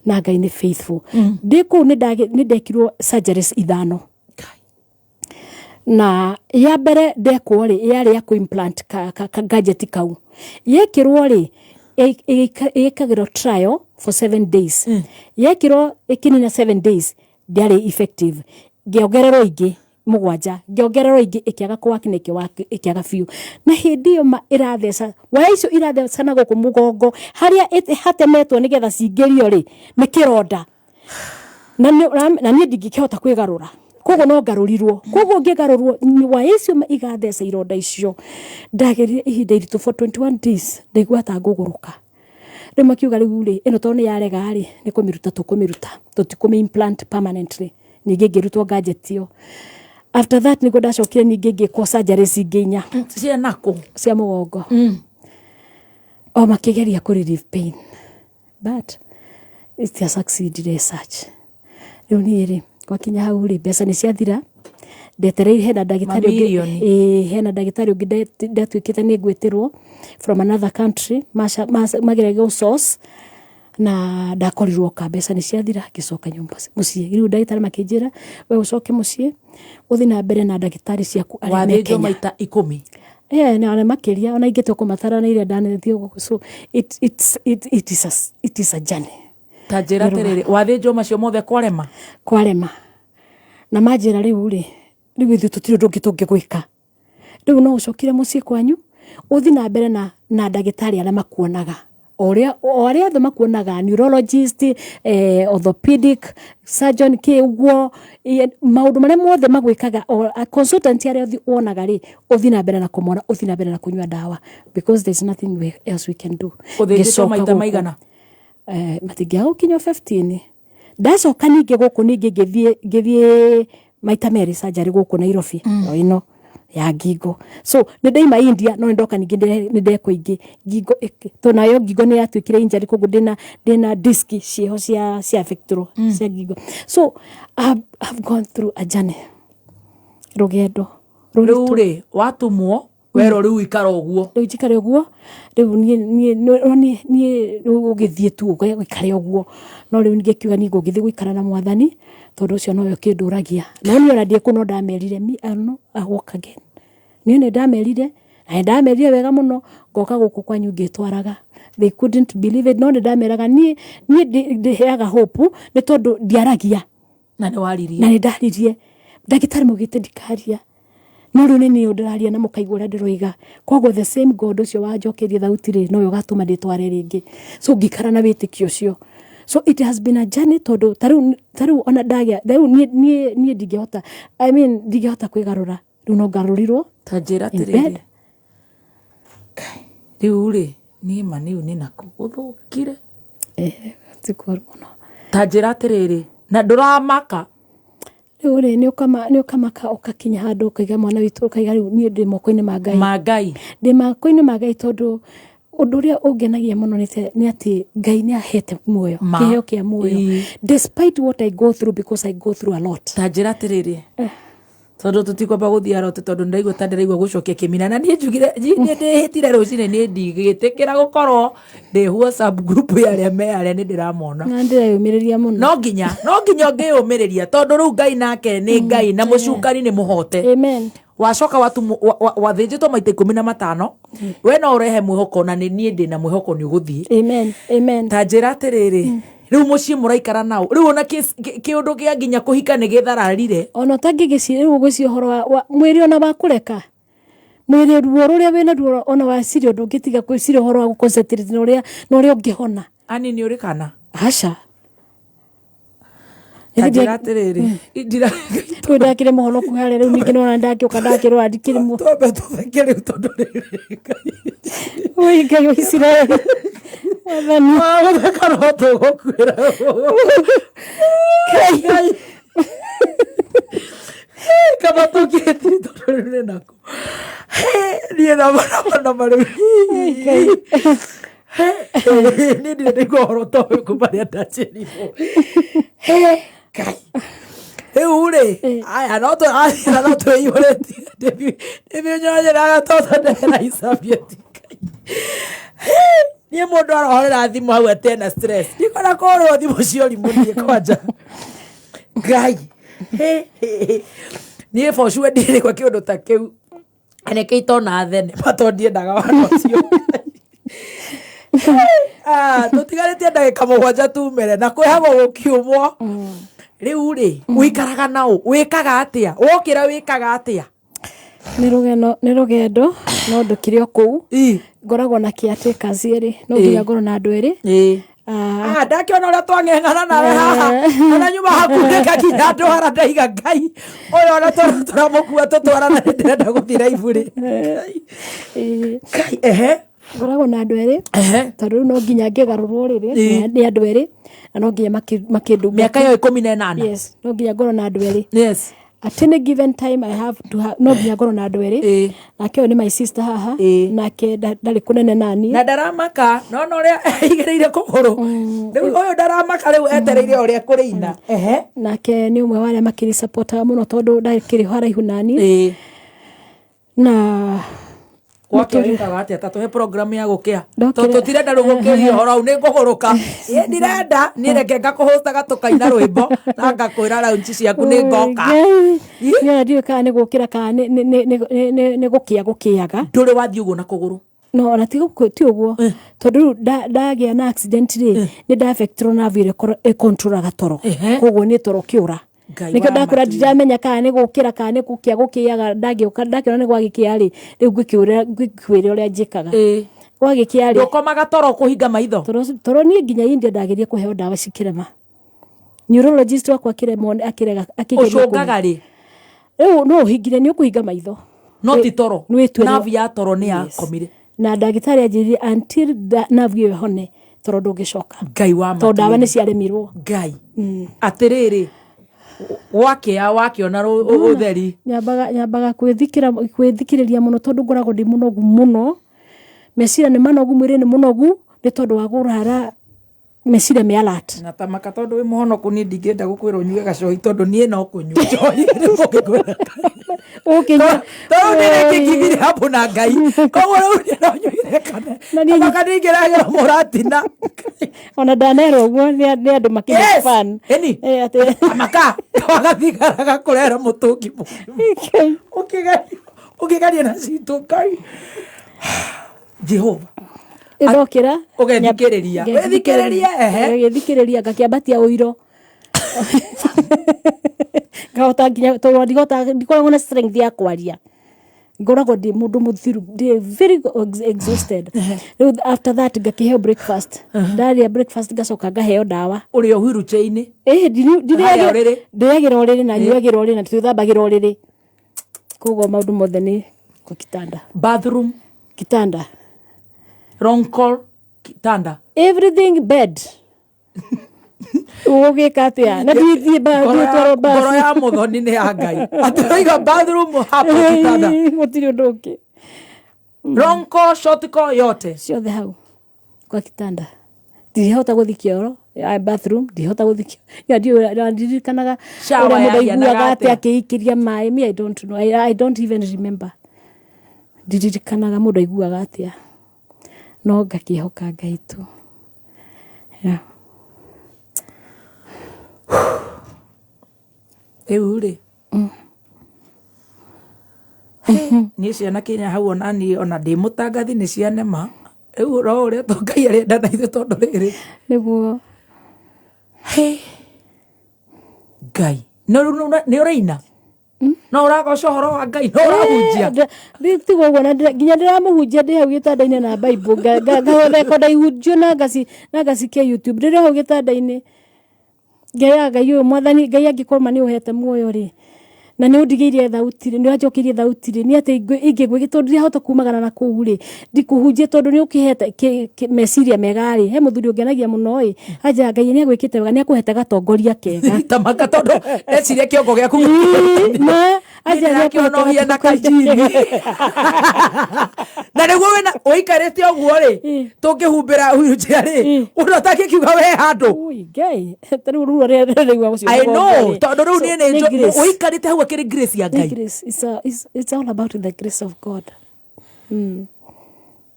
na Ngai nĩ faithful. Ndĩ kũu nĩ ndekirwo surgeries 5, na ya mbere ndekwo rĩ, yarĩ ya kũ-implant ka gadget kau. Yekĩrwo rĩ, ĩkagĩrwo trial for 7 days. Yekĩrwo ĩkĩnina 7 days, ndĩarĩ effective. Ngĩongererwo ingĩ 7, ngĩongererwo ingĩ, ĩkĩaga kũwaki na ĩkĩaga biũ. Na hĩndĩ ĩyo ma ĩratheca waya icio iratheca na gũkũ mũgongo harĩa hatemetwo nĩgetha cingĩrio rĩ, nĩ kĩronda, na niĩ ndingĩkĩhota kwĩgarũra, koguo no ngarũrirwo. Koguo ngĩgarũrwo, waya icio igatheca ironda icio. Ndagerire ihinda iritũ for 21 days, ndaigua ta ngũgũrũka. Rĩu makiuga rĩu rĩ, ĩno tondũ nĩ yarega rĩ, nĩ kũmĩruta tũkũmĩruta, tũtikũmĩ implant permanently. Ningĩ ngĩrutwo gadget ĩyo. After that nĩguo ndacokire ningĩ ngĩkwo surgeries ingĩ 4. Cia nakũ? Cia mũgongo, o makĩgeria kũ relieve pain, but it has succeeded as such. Rĩu niĩ rĩ, gwakinya hau rĩ, mbeca nĩ ciathira. Ndetereire hena ndagĩtarĩ ũngĩ. Mamirioni. Ĩĩ, hena ndagĩtarĩ ũngĩ ndatuĩkĩte nĩ ngwĩtĩrwo from another country, mageragia gũ source na ndakorirwo ka mbeca nĩ ciathira. Ngĩcoka nyũmba mũciĩ. Rĩu ndagĩtarĩ makĩnjĩra, we ũcoke mũciĩ, ũthiĩ na mbere na ndagĩtarĩ ciaku arĩa me Wathĩnjwo Kenya. maita 10? Eh, na ona makĩria, ona ingĩ tũkũmatara na iria ndanathiĩ gũkũ. So it is a journey. Ta njĩra atĩrĩrĩ, wathĩnjwo macio mothe kwarema? Kwarema, na manjĩra rĩu rĩ, rĩu ithuĩ tũtirĩ ũndũ ũngĩ tũngĩgwĩka, rĩu no ũcokire mũciĩ kwanyu, ũthiĩ na mbere na ndagĩtarĩ arĩa makuonaga, o ũrĩa o arĩa othe makuonaga, neurologist, orthopedic surgeon, kĩ ũguo, maũndũ marĩa mothe magwĩkaga, o consultant arĩa othe wonaga rĩ, ũthiĩ na mbere na kũmona, ũthiĩ na mbere na kũnyua ndawa, because there is nothing else we can do. Ũthĩnjĩtwo Ngĩcoka maita gũkũ. maigana? Matingĩaga gũkinya 15. Ndacoka ningĩ gũkũ, ningĩ ngĩthiĩ maita merĩ surgery gũkũ Nairobi, o ĩno ya ngingo. So nĩ ndaima India, no nĩ ndoka ningĩ nĩ ndekwo ingĩ ngingo, tondũ nayo ngingo nĩ yatuĩkire injury, koguo ndĩna disc ciĩho cia affectwo cia ngingo. So I've gone through a journey, rũgendo Rĩu rũritũ. Rĩ watumwo werwo rĩu ikara ũguo? Rĩu njikare ũguo. Rĩu niĩ rĩu ũgĩthiĩ tu ũikare ũguo, no rĩu ngĩkiuga niĩ ngũgĩthiĩ gũikara na Mwathani, tondũ ũcio nowe ũkĩndũragia. No niĩ ona ndiĩ kũu, no ndamerire, me I know I walk again. Niĩ nĩ ndamerire, na nĩ ndamerire wega mũno, ngoka gũkũ kwanyu ngĩtwaraga. They couldn't believe it, no nĩ ndameraga niĩ ndĩheaga hope nĩ tondũ ndiaragia. Na nĩ waririe? Na nĩ ndaririe. Ndagĩtarĩ maugĩte ndikaria, no rĩu nĩ niĩ ndĩraria na mũkaigua ũrĩa ndĩroiga. Koguo the same God ũcio wanjokeria thauti rĩ, nowe ũgatũma ndĩtware rĩngĩ. So ngĩikara na wĩtĩkio ũcio. So it has been a journey, tondũ ta rĩu ona ndagĩa rĩu niĩ ndingĩhota, I mean, ndingĩhota kwĩgarũra, rĩu no ngarũrirwo Ta njĩra in atĩrĩrĩ, bed. Rĩu rĩ, niĩ ma nĩu nĩ nakũ gũthũkire? Ti kũru mũno. Ta njĩra atĩrĩrĩ, na ndũramaka? Rĩu rĩ, nĩ ũkamaka, ũgakinya handũ ũkaiga mwana witũ, ũkaiga rĩu niĩ ndĩ moko-inĩ ma Ngai. Ma Ngai. Ndĩ moko-inĩ ma Ngai, tondũ ũndũ ũrĩa ũngenagia mũno nĩ atĩ Ngai nĩ ahete muoyo. Ma. Kĩheo kĩa muoyo, despite what I go through, because I go through a lot. Ta njĩra atĩrĩrĩ, tondũ tũtikwamba gũthiĩ arote, tondũ ndĩraigua ta ndĩraigua gũcokia kĩmina, na niĩ njugire niĩ ndĩhĩtire rũcinĩ, niĩ ndigĩtĩkĩra gũkorwo ndĩ WhatsApp group ya arĩa me arĩa nĩ ndĩramona. Na ndĩreyũmĩrĩria mũno. No nginya ũngĩyũmĩrĩria, tondũ rĩu Ngai nake nĩ Ngai na mũcukani nĩ mũhote. Amen. Wacoka wathĩnjĩtwo maita 15, we no ũrehe mwĩhoko, na nĩ niĩ ndĩna mwĩhoko nĩ ũgũthiĩ. Amen, amen. Ta njĩra atĩrĩrĩ, rĩu mũciĩ mũraikara nao rĩu, ona kĩũndũ kĩa nginya kũhika nĩ gĩthararire? Ona ũtangĩgĩciria rĩu, ũgwĩciria ũhoro wa mwĩrĩ, ona wa kũreka mwĩrĩ, ruo rũrĩa wĩna ruo, ona waciria ũndũ ũngĩtiga gwĩciria ũhoro wa gũconcentrate na ũrĩa ũngĩhona. Ani nĩ ũrĩ kana? Aca. Ta njĩra atĩrĩrĩ, Rĩu ndakĩrĩ mũhonoku harĩa, rĩu ningĩ nĩwona ndakĩũka ndakĩrwara ndikĩrĩ mũ Twambe tũtheke rĩu, tondũ rĩrĩ Oi Ngai wa Isiraeli, Mwathani. Gũtheka no tũgũkuĩra. Ngai kaba tũkĩtie, tondũ rĩu nĩ nako niĩ nama rĩu niĩ ndirĩ ndaigua ũhoro ta ũyũ kuma rĩrĩa ndaciarirwo. Ngai, rĩu rĩ, aya no aya no twĩihũrĩtie ndĩmĩnyonyeraga tondũ ndehera icabieti. Niĩ mũndũ arohorera thimũ hau atena stress, ndikona kũhũrĩrwo thimũ cia ũrimũ niĩ kwanja. Ngai, niĩ for sure ndirĩgua kĩũndũ ta kĩu, nĩkĩo itona thenema, tondũ ndiendaga wana ũcio. Ah, tũtigarĩtie ndagĩka 7 tumere na kwĩhagwo gũkiumwo. Rĩu rĩ, ũikaraga naũ? Wĩkaga atĩa wokĩra? Wĩkaga atĩa? Nĩ rũgeno, nĩ rũgendo, no ndũkĩrĩ o kũu. Ngoragwo na caretakers erĩ, no nginya ngorwo na andũ erĩ. Ah, ndakĩona ũrĩa twang'eng'ana nawe haha, ona nyuma hakuhĩ nginya ndwara, ndaiga Ngai ũyũ ona tũramũkua tũtwarana, nĩ ndĩrenda gũthiĩ raibu rĩ. Ngai, ehe. Ngoragwo na andũ erĩ, tondũ rĩu no nginya ngĩgarũrwo rĩrĩ nĩ andũ erĩ, na no nginya makĩndunga. Mĩaka ĩyo 18? Yes, no nginya ngorwo na andũ erĩ. At any given time I have to have, no nginya ngorwo na andũ erĩ. Nake ũyũ nĩ my sister haha, nake ndarĩ kũnene naniĩ. Na ndaramaka nona ũrĩa igĩrĩire kũgũrũ rĩu, ũyũ ndaramaka rĩu, etereire ũrĩa kũrĩina. Ehe. Nake nĩ ũmwe wa arĩa makĩrĩ supportaga mũno, tondũ ndakĩrĩ haraihu naniĩ na Gwakĩa wĩkaga atĩa? Ta tũhe program ya gũkĩa, tondũ tũtirenda rĩu gũkĩria ũhoro hau nĩ ngũgũrũka. Ĩ, ndirenda niĩ, reke ngakũhũtaga tũkaina rwĩmbo na ngakwĩra raunci ciaku nĩ ngoka. Niĩ ona ndiũĩ kana nĩ gũkĩra kana nĩ gũkĩa gũkĩaga. Ndũrĩ wathiĩ ũguo na kũgũrũ? No ona ti ũguo, tondũ rĩu ndagĩa na accident rĩ, nĩ ndaffectirwo nerve ĩrĩa ĩcontrolaga toro, koguo nĩ toro kĩũra. Ngai Nĩkĩo wa ndakwĩra matu. ndiramenya kana nĩ gũkĩra kana nĩ gũkĩa gũkĩaga. Ndagĩũka ndakĩona nĩ gwagĩkĩa rĩ, rĩu ngwĩkĩũra ũrĩa njĩkaga gwagĩkĩa rĩ. Ndũkomaga toro kũhinga maitho? Toro niĩ nginya India ndageria kũheo ndawa cikĩrema, neurologist wakwa akĩremwo, akĩrega akĩgeria. Ũcũngaga rĩ? Rĩu no ũhingire, nĩ ũkũhinga maitho. No ti toro? Nĩ wĩtuĩre. Nerve ya toro nĩ yakomire? Na ndagĩtarĩ anjĩrire until nerve ĩyo ĩhone, toro ndũngĩcoka. Ngai wa Tondũ ndawa matu. nĩ ciaremirwo. Ngai, atĩrĩrĩ, wakĩa wakĩona ũtheri? Nyambaga gwĩthikĩrĩria mũno, tondũ ngoragwo ndĩ mũnogu mũno, meciria nĩ manogu, mwĩrĩ nĩ mũnogu, nĩ tondũ wa kũrara meciria me alert. Na tamaka, tondũ wĩ mũhonoku, niĩ ndingĩenda gũkwĩra ũnyue gacohi, tondũ niĩ no kũnyua njohi ũngĩkwĩra. Ũkĩnyua. Tondũ nĩ rĩngĩ hapo na Ngai, koguo rĩu niĩ no nyuire kana tamaka ningĩragĩra mũratina. Ona ndanerwo ũguo nĩ andũ makĩnya. Fan. Ĩni. Atĩ tamaka wagathigaraga kũrera mũtũngi mũgima ũkĩgeria ũkĩgeria na citũ. Ngai Jehova. Ndokĩra. Ũgethikĩrĩria, wĩthikĩrĩrie, ehe. Ngethikĩrĩria, ngakĩambatia ũiro, ngahota nginya tondũ ndigota, ndikoragwo na strength ya kwaria, ngoragwo ndĩ mũndũ mũthiru, ndĩ very exhausted. Rĩu after that ngakĩheo breakfast, ndarĩa breakfast ngacoka ngaheo ndawa. Ũrĩ o wheelchair-inĩ? Ĩĩ. Harĩa ũrĩrĩ? Ndĩagĩra ũrĩrĩ na nyuagĩra ũrĩrĩ na twĩthambagĩra ũrĩrĩ, koguo maũndũ mothe nĩ kwa kitanda. Bathroom? Kitanda. Wrong call, kitanda. Everything bed. Ũgũgĩka atĩa na ndithiĩ Ngoro nditwarwo ngoro ya muthoni nĩ ya Ngai. Atĩ ũraiga bathroom hapo kitanda. Gũtirĩ ũndũ ũngĩ. Long call, short call yote. Ciothe hau kwa kitanda. Ndihota gũthiĩ kĩoro ya bathroom ndihota gũthiĩ kĩoro. Ndirikanaga Shower ũrĩa mũndũ yahianaga aiguaga atĩ atĩa? akĩikĩria maĩ. Me I don't know. I don't even remember. Ndirikanaga mũndũ aiguaga atĩa. No ngakĩhoka Ngai tu. Yeah. Rĩu rĩ niĩ ciana kinya hau ona niĩ ona ndĩ mũtangathi nĩ cianema rĩu no ũrĩa to Ngai arenda na ithuĩ tondũ rĩrĩ nĩguo Ngai no rĩu nĩ ũraina no ũragoca ũhoro wa Ngai no ũrahunjia Tiga ũguo na nginya ndĩramũhunjia ndĩ hau gĩtanda-inĩ na Bible ngarekonda ihunjio na ngacikia YouTube ndĩrĩ hau gĩtanda-inĩ ngeraga Ngai ũyũ mwathani Ngai angĩkorwo ma nĩ ũhete muoyo rĩ na nĩ ũndigĩirie thauti rĩ nĩ wanjokeirie thauti rĩ nĩ atĩ ingĩgwĩke tondũ ndirahota kumagara na kũu rĩ ndikũhunjia tondũ nĩ ũkĩhete meciria mega rĩ he mũthuri ũngenagia mũno ĩ anja Ngai nĩ agwĩkĩte wega nĩ akũhete gatongoria kega tamaka tondũ ndeciria kĩongo gĩaku ma anja nĩ ndĩrakĩona ũhia na kajini na nĩguo wĩna ũikarĩte ũguo rĩ tũngĩhumbĩra wheelchair rĩ ũndũ ũtangĩkiuga we handũ Ngai ta rĩu ruo rĩrĩa ndĩraigua ũcio I know mũgongo rĩ. tondũ rĩu So, niĩ nĩ nĩ njũ- grace. ũikarĩte hau akĩrĩ grace ya Nĩ Ngai grace. It's all about the grace of God. Mm.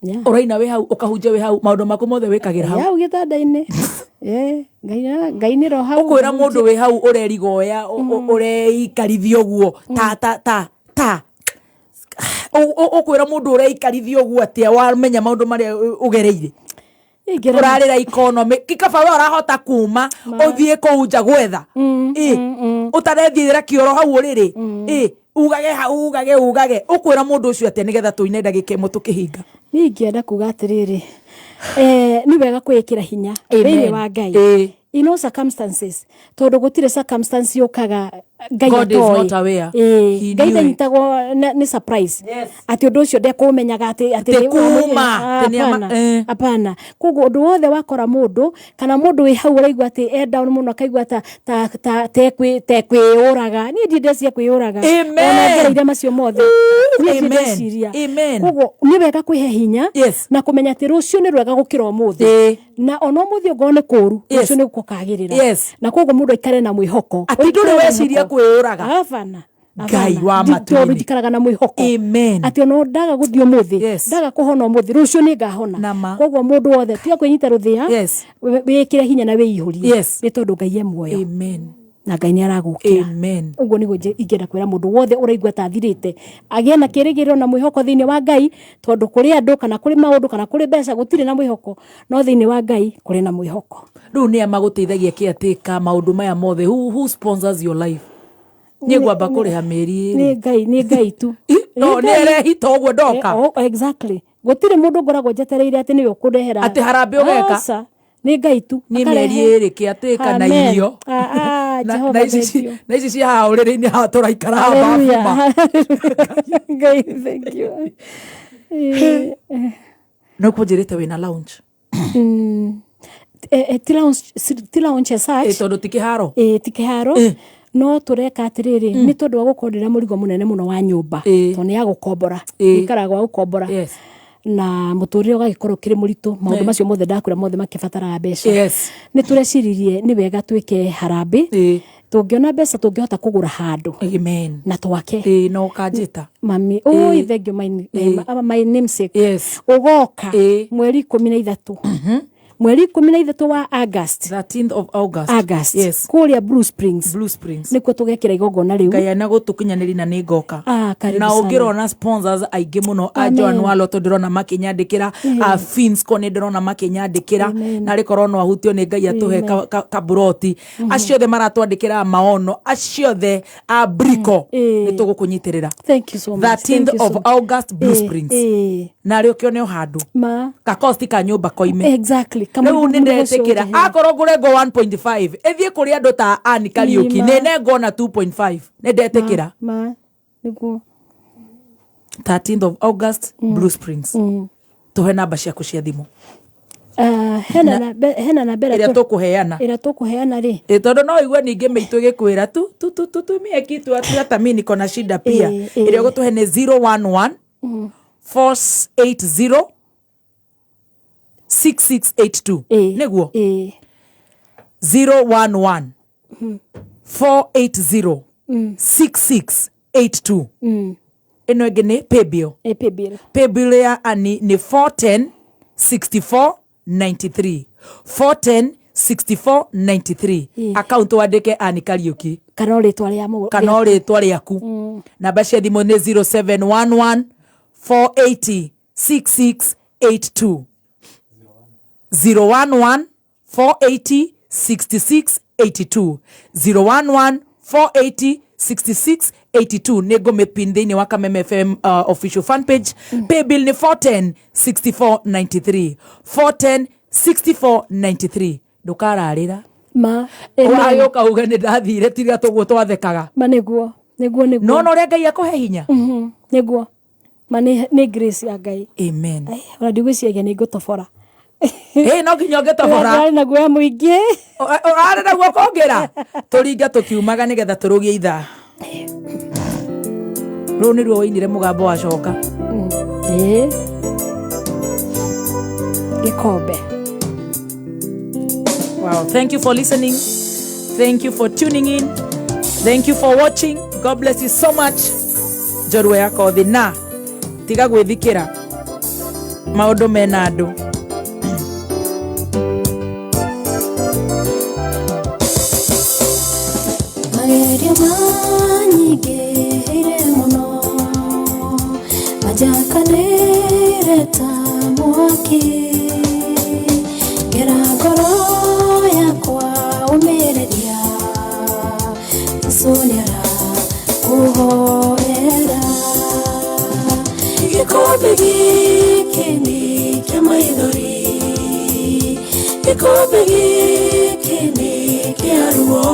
Yeah. ũraina wĩ hau ũkahunjia wĩ hau maũndũ maku mothe wĩkagĩra hau Hau gĩtanda-inĩ. Eh, Ngai Ngai nĩ roho hau. ũkwĩra mũndũ wĩ hau ũrerigoya ũreikarithia ũguo ta ta ta ta ũkwĩra mũndũ ũreikarithia ũguo atĩa wamenya maũndũ marĩa ũgereire ũrarĩra economy kikaba we ũrahota kuma ũthiĩ kũu nja gwetha ĩ ũtarethiĩra kĩoro hau ũrĩrĩ ĩ ugage hau ugage ugage ũkwĩra mũndũ ũcio atĩa nĩgetha tũine ndagĩka ĩmwe tũkĩhinga Niĩ ingĩenda kuga atĩrĩrĩ nĩ wega kwĩĩkĩra hinya Amen. thĩinĩ wa Ngai in all circumstances tondũ gũtirĩ circumstance yũkaga Ngai God is atoĩ. not aware. Ĩĩ, He Ngai knew it. ndanyitagwo nĩ surprise atĩ ũndũ ũcio ndekũũmenyaga atĩ atĩ Atĩ nĩ- kuma, Ah, atĩ nĩ ama- hapana, hapana koguo ũndũ wothe wakora mũndũ kana mũndũ wĩ hau ũraigua atĩ e down mũno akaigua ta ta ta tekwĩyũraga niĩ ndirĩ ndeciria kwĩyũraga Amen. ona ngereire macio mothe niĩ ndirĩ Amen. ndeciria Amen. koguo nĩ wega kwĩhe hinya na kũmenya atĩ rũciũ nĩ rwega gũkĩra ũmũthĩ na ona ũmũthĩ ongorwo nĩ kũũru rũciũ nĩ gũkagĩrĩra Yes. na koguo mũndũ aikare na mwĩhoko Atĩ ndũrĩ Ũikare na weciria mwĩhoko. kwĩyũraga. Hapana. Ngai wa Ndi- matu-inĩ. tondũ njikaraga na mwĩhoko Amen. atĩ ona ndaga gũthiĩ ũmũthĩ ndaga kũhona ũmũthĩ rũciũ nĩ ngahona koguo mũndũ wothe tiga kwĩnyita rũthĩa Yes. wĩkĩre hinya na wĩihũrie Yes. nĩ tondũ Ngai e muoyo Amen. na Ngai nĩ aragũkĩra Amen. ũguo nĩguo ingĩenda kwĩra mũndũ wothe ũraigua ta athirĩte agĩe na kĩrĩgĩrĩro na mwĩhoko thĩinĩ wa Ngai tondũ kũrĩ andũ kana kũrĩ maũndũ kana kũrĩ mbeca gũtirĩ na mwĩhoko no thĩinĩ wa Ngai kũrĩ na mwĩhoko rĩu nĩ a magũteithagia kĩatĩka maũndũ maya mothe who sponsors your life niĩ ngwamba kũrĩha mĩeri nĩ Ngai nĩ Ngai tu No, nĩ erehita ũguo ndoka. Oh, exactly gũtirĩ mũndũ ngoragwo njetereire atĩ nĩwe ũkũndehera Atĩ harambee ũgeka? Aca, nĩ Ngai tu nĩ Akarehe. mĩeri ĩrĩ kĩatĩka na Amen. irio Ah, ah, Na- Jehova, na ici thank you. na ici cia haha ũrĩrĩ-inĩ haha tũraikara haha Hallelujah. baba Ngai, thank you. Eh, eh. no kũnjĩrĩte wĩna lounge Mm. Eh, eh, ti lounge- ti lounge as such. Ĩ, tondũ ti kĩharo Ĩ, ti kĩharo no tũreka atĩrĩrĩ nĩ tondũ wa gũkorwo ndĩna mũrigo mũnene mũno wa nyũmba tondũ nĩ ya gũkombora gũikaraga gwa gũkombora na mũtũrĩre ũgagĩkorwo ũkĩrĩ mũritũ maũndũ macio mothe ndakwĩra mothe makĩbataraga mbeca Yes. nĩ tũreciririe nĩ wega twĩke harambĩ tũngĩona mbeca tũngĩhota kũgũra handũ Amen. na twake Ĩ, na ũkanjĩta mami oi thank you my namesake yes. ũgoka mweri 13 mweri 13 wa August 13th of August August yes. kũrĩa Blue Springs Blue Springs nĩkuo tũgekĩra igongona rĩu ngai ana gũtũkinyanĩri na nĩ ngoka Ah, karibu na sana. ũngĩrona sponsors aingĩ mũno a Amen. Joan Waloto ndĩrona makĩnyandĩkĩra a Finsco nĩ ndĩrona makĩnyandĩkĩra Amen. na rĩkorwo no ahutio nĩ Ngai atũhe Amen. kaburoti acio othe maratwandĩkĩra maono acio othe a Brico nĩ tũgũkũnyitĩrĩra Thank you so much. 13th Thank you so of much. August Blue Eh, Springs eh. na rĩ ũkĩone o handũ ma kakosti ka nyũmba koime exactly rĩu nĩ Kamũrigo ũcio ndetĩkĩra ũnjehere. akorwo ngũrengwo 1.5 ĩthiĩ kũrĩ andũ ta Ann Kariũki Ma. nĩ nengwo na 2.5 nĩ ndetĩkĩra ma nĩguo 13th of August Blue Springs tũhe namba ciaku cia thimũ Hena hena namba ĩrĩa tũkũheana. Ĩrĩa tũkũheana rĩ. Ĩ, tondũ no igue ningĩ mĩitũ ĩgĩkwĩra tu tu tu tu tumie kitu atu hata mi niko na shida pia. Ĩrĩa ũgũtũhe nĩ 011 480 6682. Nĩguo 011 480 6682. Ĩno ĩngĩ nĩ paybill. Paybill. Paybill ya ani nĩ 410 64 93, 410 64 93. Account wandĩke Ani Kariuki. Kana o rĩtwa rĩa mũgũ. Kana o rĩtwa rĩaku. Namba cia thimũ nĩ 0711 480 6682, 011 480 6682, 011 480 6682. Nĩ ngũmĩpin thĩinĩ wa Kameme FM official fan page. Paybill nĩ 410 64 93, 410 64 93. Ndũkararĩra. Ma. Wagĩũka uge nĩ ndathire tiga tũguo twathekaga. Ma nĩguo nĩguo nĩguo. No na ũrĩa Ngai akũhe hinya. Nĩguo ma nĩ grace ya Ngai. Amen. Ona ndigwĩciragia nĩ ngũtobora. Ĩ, no nginya ũngĩtobora. Ũrarĩ na guoya mũingĩ. Ũrarĩ na guo kũngĩra tũringa tũkiumaga nĩgetha tũrũgie ithaa rũu nĩruo wainire mũgambo wacoka. Ĩĩ, gĩkombe. Wow, thank you for listening. Thank you for tuning in. Thank you for watching. God bless you so much. Njorua ya kothi na tiga gwĩthikĩra maũndũ mena andũ. Magerio manyingĩhĩire mũno, manjakanĩire ta mwaki, ngera ngoro yakwa ũmĩrĩria, Jesũ nĩarakũhoera. Gĩkombe gĩkĩ nĩ kĩa maithori, gĩkombe gĩkĩ nĩ kĩa ruo,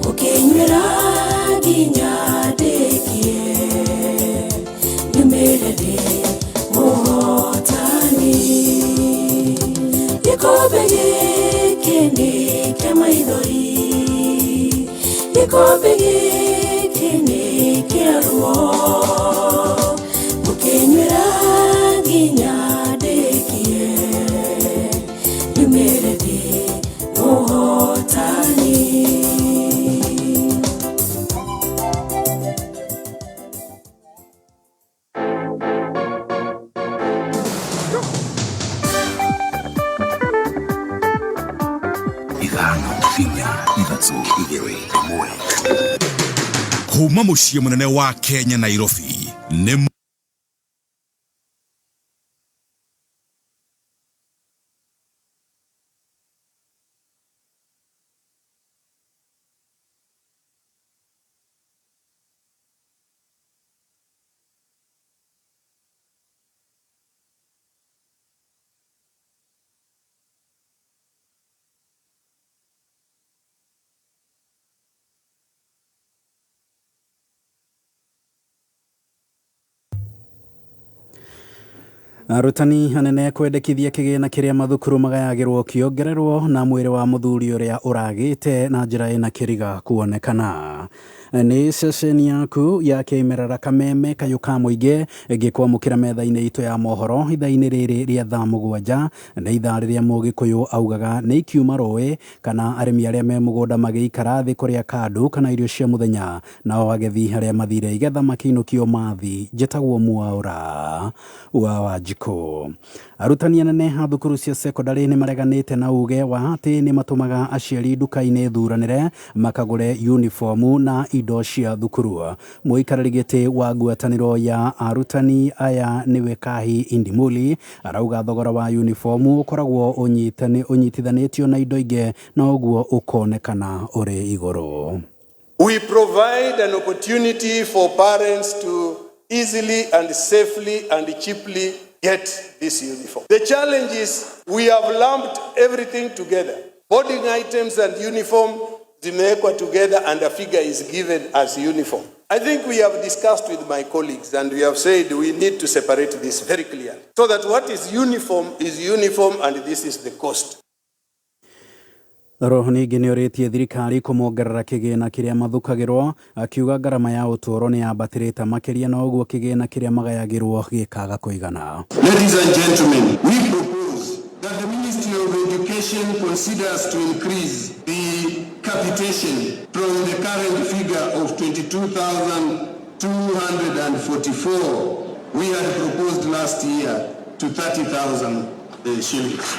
gũkĩnyuĩra nginya ndĩkie, nyumĩre ndĩ mũhotani. Gĩkombe gĩkĩ nĩ kĩa maithori, gĩkombe gĩkĩ nĩ kĩa ruo, gũkĩnyuĩra nginya ndĩkie, nyumĩre ndĩ mũhotani. Ithano inya ithatũ igĩrĩ ĩmwe kuma mũciĩ mũnene wa Kenya Nairobi nĩ Arutani anene kwendekithia kĩgĩna kĩrĩa mathukuru magayagĩrwo kĩongererwo na mwĩrĩ wa mũthuri ũrĩa ũragĩte na njĩra ĩna kĩriga kuonekana. Nĩ ceceni yaku ya kĩmerera Kameme kayũ ka mũingĩ ĩngĩkwamũkĩra metha-inĩ itũ ya mohoro ithaa-inĩ rĩrĩ rĩa thaa 7. Nĩ ithaa rĩrĩa Mũgĩkũyũ augaga nĩ ikiuma rũĩ kana arĩmi arĩa me mũgũnda magĩikara thĩ kũrĩa kandu kana irio cia mũthenya, nao agethi arĩa mathire igetha makĩinũkio mathi. Njĩtagwo Mwaũra wa Wanjikũ. Arutani anene a thukuru cia sekondarĩ nĩ mareganĩte na uge wa atĩ nĩ matũmaga aciari nduka-inĩ thuranĩre makagũre uniformu na indo cia thukuru. Mũikarĩri gĩtĩ wa ngwatanĩro ya arutani aya nĩwe Kahi Indimuli arauga thogora wa uniformu ũkoragwo ũnyitithanĩtio na indo ingĩ na ũguo ũkonekana ũrĩ igũrũ. We provide an opportunity for parents to easily and safely and cheaply get this uniform. The challenge is we have lumped everything together. Boarding items and uniform zimewekwa together and a figure is given as uniform. I think we have discussed with my colleagues and we have said we need to separate this very clearly so that what is uniform is uniform and this is the cost. Roho ningĩ nĩ orĩtie thirikari kũmongerera kĩgĩna kĩrĩa mathukagĩrwo, akiuga ngarama ya ũtũũro nĩ yambatĩrĩte makĩria na ũguo kĩgĩna kĩrĩa magayagĩrwo gĩkaga kũigana. Ladies and gentlemen, we propose that the Ministry of Education considers to increase the capitation from the current figure of 22,244 we had proposed last year to 30,000 shillings.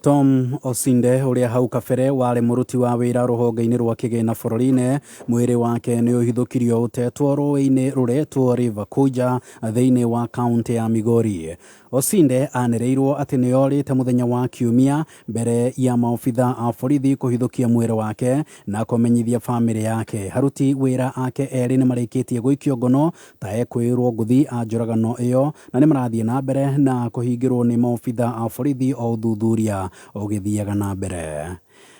Tom Osinde ũrĩa hau kabere warĩ mũruti wa wĩra rũhonge-inĩ rwa kĩgĩna bũrũri-inĩ, mwĩrĩ wake nĩ ũhithũkirio ũtetwo rũĩ-inĩ rũretwo River Kuja thĩinĩ wa kaunti ya Migori. Osinde anĩrĩirwo atĩ nĩ orĩte mũthenya wa Kiumia mbere ya maobitha a borithi kũhithũkia mwĩrĩ wake na kũmenyithia bamĩrĩ yake. Aruti wĩra ake erĩ nĩ marĩkĩtie gũikio ngono ta ekwĩrwo ngũthi a njũragano ĩyo na nĩ marathiĩ na mbere na kũhingĩrwo nĩ maobitha a borithi o ũthuthuria ũgĩthiaga na mbere.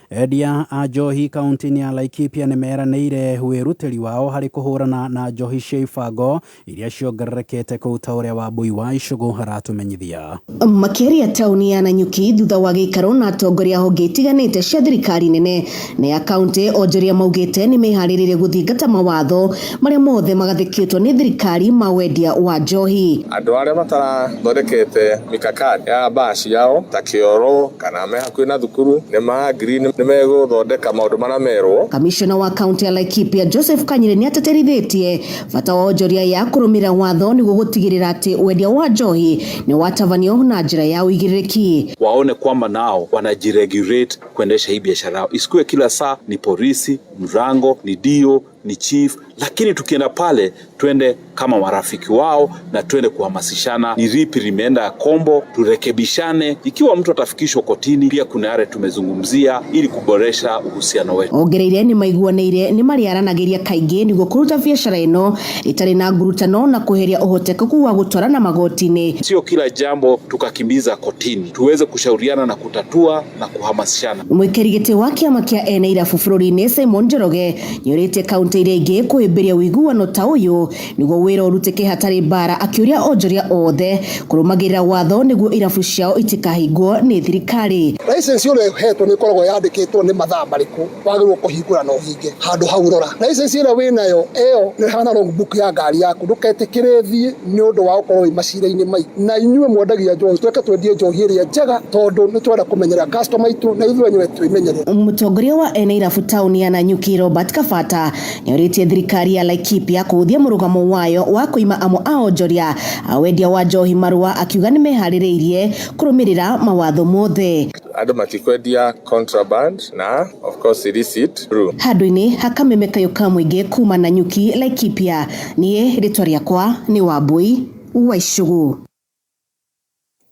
Endia a njohi kaunti-inĩ ya Laikipia nĩ meranĩire wĩrutĩri wao harĩ kũhũrana na njohi cia ibango iria ciongererekete kũu ta ũrĩa Wambui wa Icũgũ aratũmenyithia. Makĩaria taũni ya Nanyuki thutha wa gĩikaro na atongoria honge itiganĩte cia thirikari nene na ya kaunti, onjoria maugĩte nĩ meharĩrĩirie gũthingata mawatho marĩa mothe magathĩkĩtwo nĩ thirikari ma wendia wa njohi. Andũ arĩa matarathondekete mikakati ya baa ciao ta kĩoro kana me hakuhĩ na thukuru nĩ ma-agree nĩ megũthondeka maũndũ marĩa merwo. Kamishona wa kaunti ya Laikipia Joseph Kanyire nĩ ateterithĩtie bata wa onjoria ya kũrũmĩrĩra watho nĩguo gũtigĩrĩra atĩ wendia wa njohi nĩ watavanio na njĩra ya ũigĩrĩrĩki. Waone kwamba nao wanajiregulate kuendesha hii biashara yao, isikuwe kila saa ni polisi, mrango, ni dio, ni chief, lakini tukienda pale twende kama marafiki wao na twende kuhamasishana ni lipi limeenda kombo, turekebishane. Ikiwa mtu atafikishwa kotini, pia kuna yale tumezungumzia ili kuboresha uhusiano wetu. Ongereire nĩ maiguanĩire nĩ marĩaranagĩria kaingĩ nĩguo kũruta biacara ĩno ĩtarĩ na ngurutano na kweheria ũhotekeku wa gũtwarana magoti-inĩ. Sio kila jambo tukakimbiza kotini, tuweze kushauriana na kutatua na kuhamasishana. Mwĩkĩri gĩtĩ wa kĩama kĩa ene irabu bũrũri-inĩ Simon Njoroge nĩorĩtie kaunti iria ingĩ kũhĩmbĩria ũiguano ta ũyũ nĩguo wĩra ũrutĩke hatarĩ mbara, akĩũria onjoria othe kũrũmagĩrĩra watho nĩguo irabu ciao itikahingwo nĩ thirikari. License ĩrĩa ũhetwo nĩ ĩkoragwo yandĩkĩtwo nĩ mathaa marĩkũ wagĩrĩirwo kũhingũra na ũhinge handũ hau rora. License ĩrĩa wĩnayo ĩyo nĩ ĩhana logbook ya ngari yaku, ndũketĩkĩre ĩthiĩ nĩ ũndũ wa gũkorwo wĩ macira-inĩ maingĩ. Na inyuĩ mwendagia njohi, tweke twendie njohi ĩrĩa njega tondũ nĩ twenda kũmenyerera customer aitũ na ithuĩ enyewe twĩmenyerere. Mũtongoria wa ene irabu taũni ya Nanyuki Robert Kabata nĩorĩtie thirikari ya Laikipia kũhũthia mũrũgamo wayo wa kũima amwe a onjoria a wendia wa njohi marũa, akiuga nĩ meharĩrĩirie kũrũmĩrĩra mawatho mothe. Andũ matikwendia contraband na of course illicit brew. Handũ-inĩ ha kameme kayũ ka mũingĩ kuma Nanyuki Laikipia, niĩ rĩtwa rĩakwa nĩ Wambui wa Icũgũ.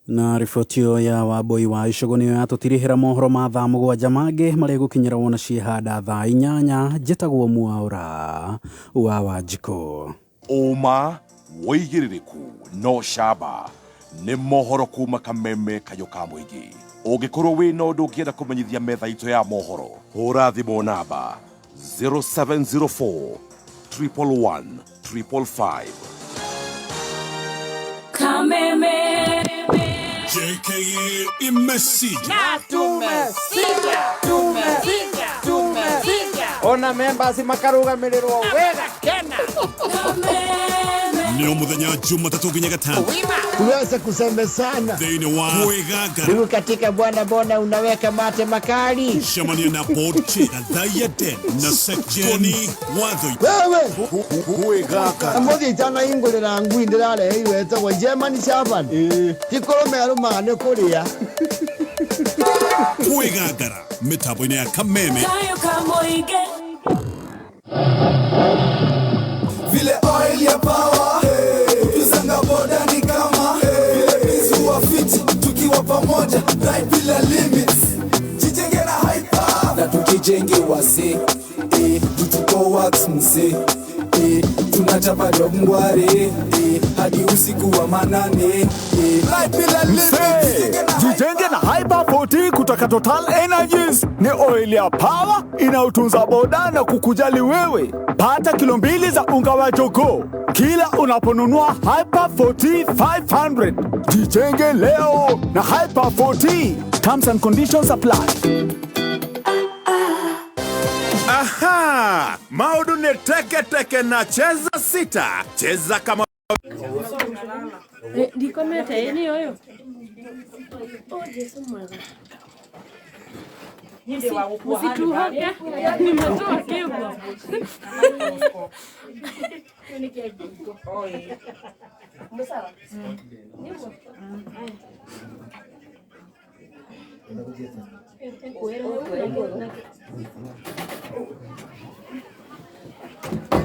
Na riboti ĩyo ya Wambui wa Icũgũ nĩyo yatũtirihĩra mohoro ma thaa 7 mangĩ marĩa gũkinyĩra wona ciĩhanda thaa 8. Njĩtagwo Mwaũra wa Wanjikũ. Ũma wĩigĩrĩrĩku no camba nĩ mohoro kuma kameme kayũ ka mũingĩ. Ũngĩkorwo wĩna ũndũ ũngĩenda kũmenyithia metha itũ ya mohoro, hũra thimũ namba 0704 111 555. Kameme JKA imesija. Tumesija, tumesija, tumesija. Ona members makarugamĩrĩrwo wega kena. Nĩ mũthenya Jumatatũ nginya Gatano. Tuweze kusemezana thĩinĩ wa Kwĩgangara. Rĩu katika bwana bona unaweka mate makali. Cemania na Podche Gathaiya Den na Sekjeni Wathoi. Wewe Kwĩgangara. Mũthĩ itanahingũrĩra ngui ndĩrareheirwo ĩtagwo German Shepherd. Ti kũrũme arũmaga nĩ kũrĩa. Kwĩgangara mĩtambo-inĩ ya Kameme. Kayo kamoige. Vile oil ya power, tuzanga boda ni kama vile bizu wa fiti tukiwa pamoja, ride bila limits, jijenge na hyper na tujijenge wase, tutuko wax mse, tunachapa job ngware, hadi usiku wa manane, ride bila limits. Jijenge na Hyper 40 kutoka Total Energies. Ni oil ya power inayotunza boda na kukujali wewe. Pata kilo 2 za unga wa jogoo kila unaponunua Hyper 40 500. Jijenge leo na Hyper 40. Terms and conditions apply. Aha! Maũndũ nĩ teke teke na cheza sita. Cheza kama Ndikomete ĩ nĩ ũyũ. Oh, Jesu mwega. Msituhoke, nimetoa kĩbo.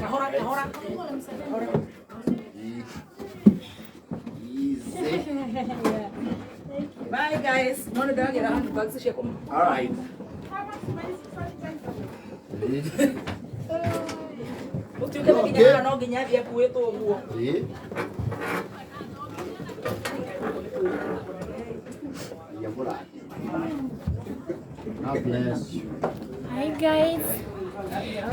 Kahora, kahora. Bye guys. No ndagira handbags ciakwa. All right. Utuike nginya no nginya thiĩ akuĩtwo ũguo. God bless you. Hi guys.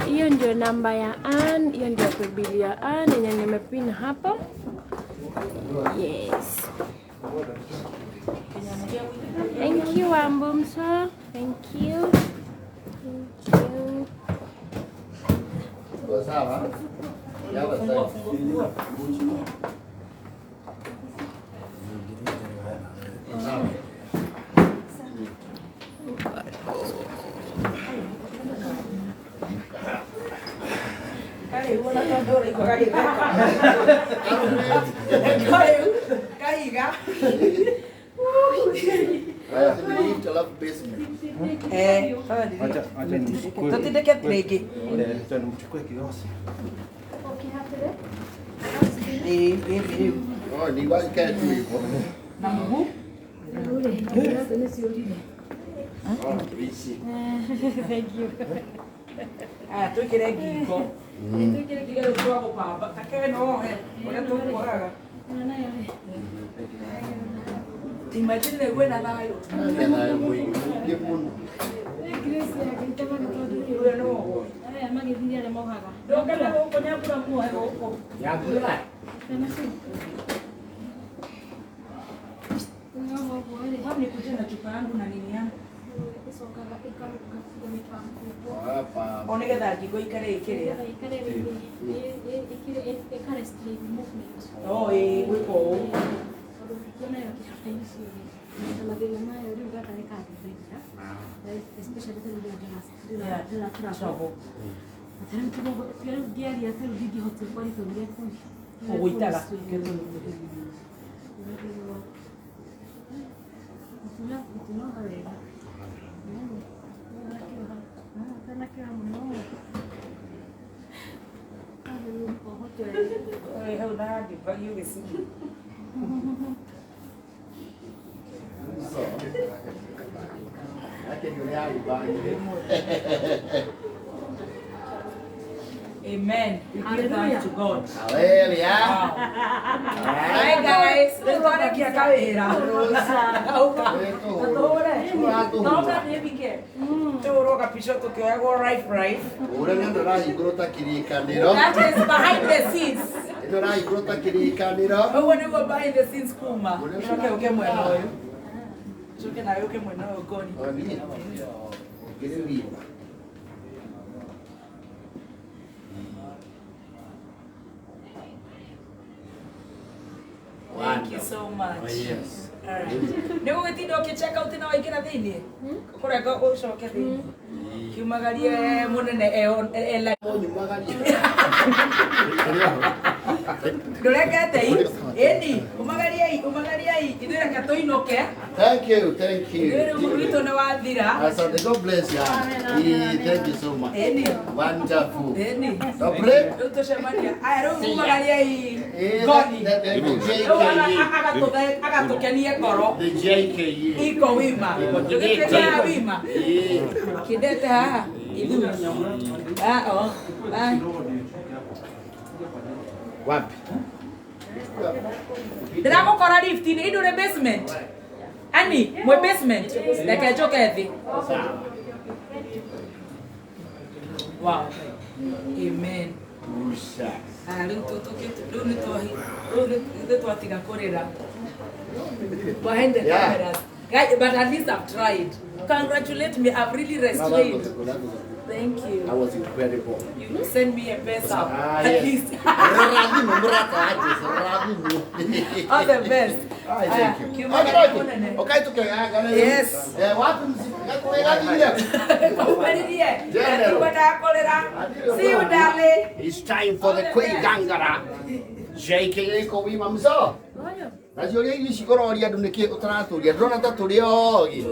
Hiyo ndio namba ya Ann, hiyo ndio paybill ya Ann yenye nimepin hapo. Yes. Thank you Ambumsa. Thank you. Thank you. Sawa? Yawa sawa. Kahiga. Tutindike rĩngĩ. Na mũhu. Thank you. Aya twĩkĩre ngingo. Twĩkĩre ngingo rĩu twagũbamba. Take no ohe ũrĩa tũkuohaga. Imagine rĩu wĩna thayũ. Ndũngĩenda gũkũ Nyambura muohe gũkũ. Nyambura? Hau nikuje na chupa yangu na nini yangu. O nĩgetha ngingo ikare ĩkĩrĩa. Oh, ĩĩ gwĩka ũũ. Ũgũitaga. Hau na ngĩbagio gĩcunjĩ. Amen. We give thanks to God. Hallelujah. Wow. Hi guys. Rĩu twarĩkia kawĩra. Ũka. Tũhũre. Toka nĩbike. Tũhũrwo kabica tũkĩoyagwo live live. Ũrĩa nĩ ndũrahingũrwo ta kĩrĩkanĩro. That is behind the scenes. Ĩno ĩrahingũrwo ta kĩrĩkanĩro. Ũguo nĩguo behind the scenes kuma. Ũcoke ũke mwena ũyũ. Ũcoke nawe ũke mwena ũyũ ngoni. Ngĩrĩ wima. Thank you so much. Oh, yes. All right. Nĩ gũgĩtinda ũkĩ-check out na waingĩra thĩinĩ? Kũrenga ũcoke thĩinĩ. Kiumagarie mũnene e live. Ndũrengete i? Ĩni, umagariei, umagariei. Ithuĩ reke tũinũke. Thank you, thank you. Ithuĩ rĩu witũ nĩ wathira. Asante, God bless you. Thank you so much. Ĩni. Wonderful. Ĩni. Dobre. Rĩu tũcemania. Aya rĩu umagariei ngoni. Rĩu agatũkenie ngoro. The JKU. Iko wima. Ndũgĩtuĩke wima. Kĩndete haha. Ithuĩ. Ah, oh. Bye. Wapi? Ndĩragũkora lift-inĩ, indũre basement. Ani mwe basement reke njoke thĩ. Wow. Amen. Aya, rĩu rĩu rĩu nĩ twatiga kũrĩra behind the cameras. Guy, but at least I've tried. Congratulate me, I've really restrained. Thank you. That was incredible. You send me a pesa. Ah, at yes. least. All the best. Aye, thank you. Kiuma Okay, karibu nene. Okay, okay. Yes. Wapi mzikakuwegathire? Kumaririe. General. Kiuma ndakorera. See you, darling. It's time for the Queen Gangara. JKA ko wima mzo. Na ciũria iria ici ũroria andũ nĩkĩ ũtaratũria ndĩrona ta tũrĩ ogĩ.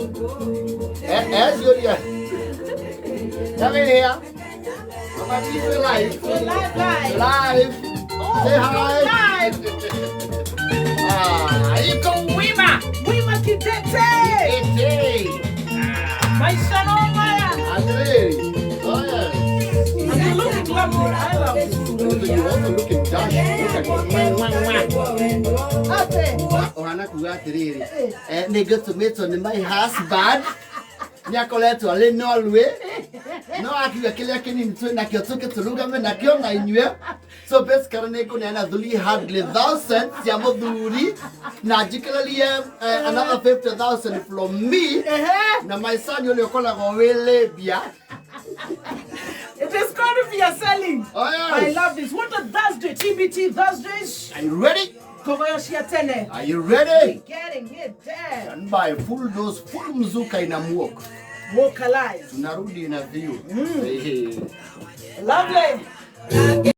Ciũria. Come in here. Mama G, we're live. We're live, live. Live. Oh, Say hi. Live. Ah, iko wima. Wima kitete. Kitete. Maisha no maya. Atĩrĩrĩ. Oh, yes. And you look lovely. I love you. You also looking dash. Look at you. Ate. Ũhana kuga atĩrĩrĩ, nĩ ngũtũmĩtwo nĩ my husband nĩ akoretwo arĩ Norway no akiuga kĩrĩa kĩnini twĩ nakĩo tũke tũrugame nakĩo na inyuĩ, so basically nĩ ngũneana 300,000 cia mũthuri na njikĩrĩrie another 50,000 from me na my son ũrĩa ũkoragwo wĩ Libya. It is going to be a selling. Oh, yes. I love this. What a Thursday, TBT Thursdays. Are you ready? Kogoyoshia tene. Are you ready? We getting it there. Stand by full dose, full mzuka ina muok. Walk alive. Tunarudi na view. Lovely.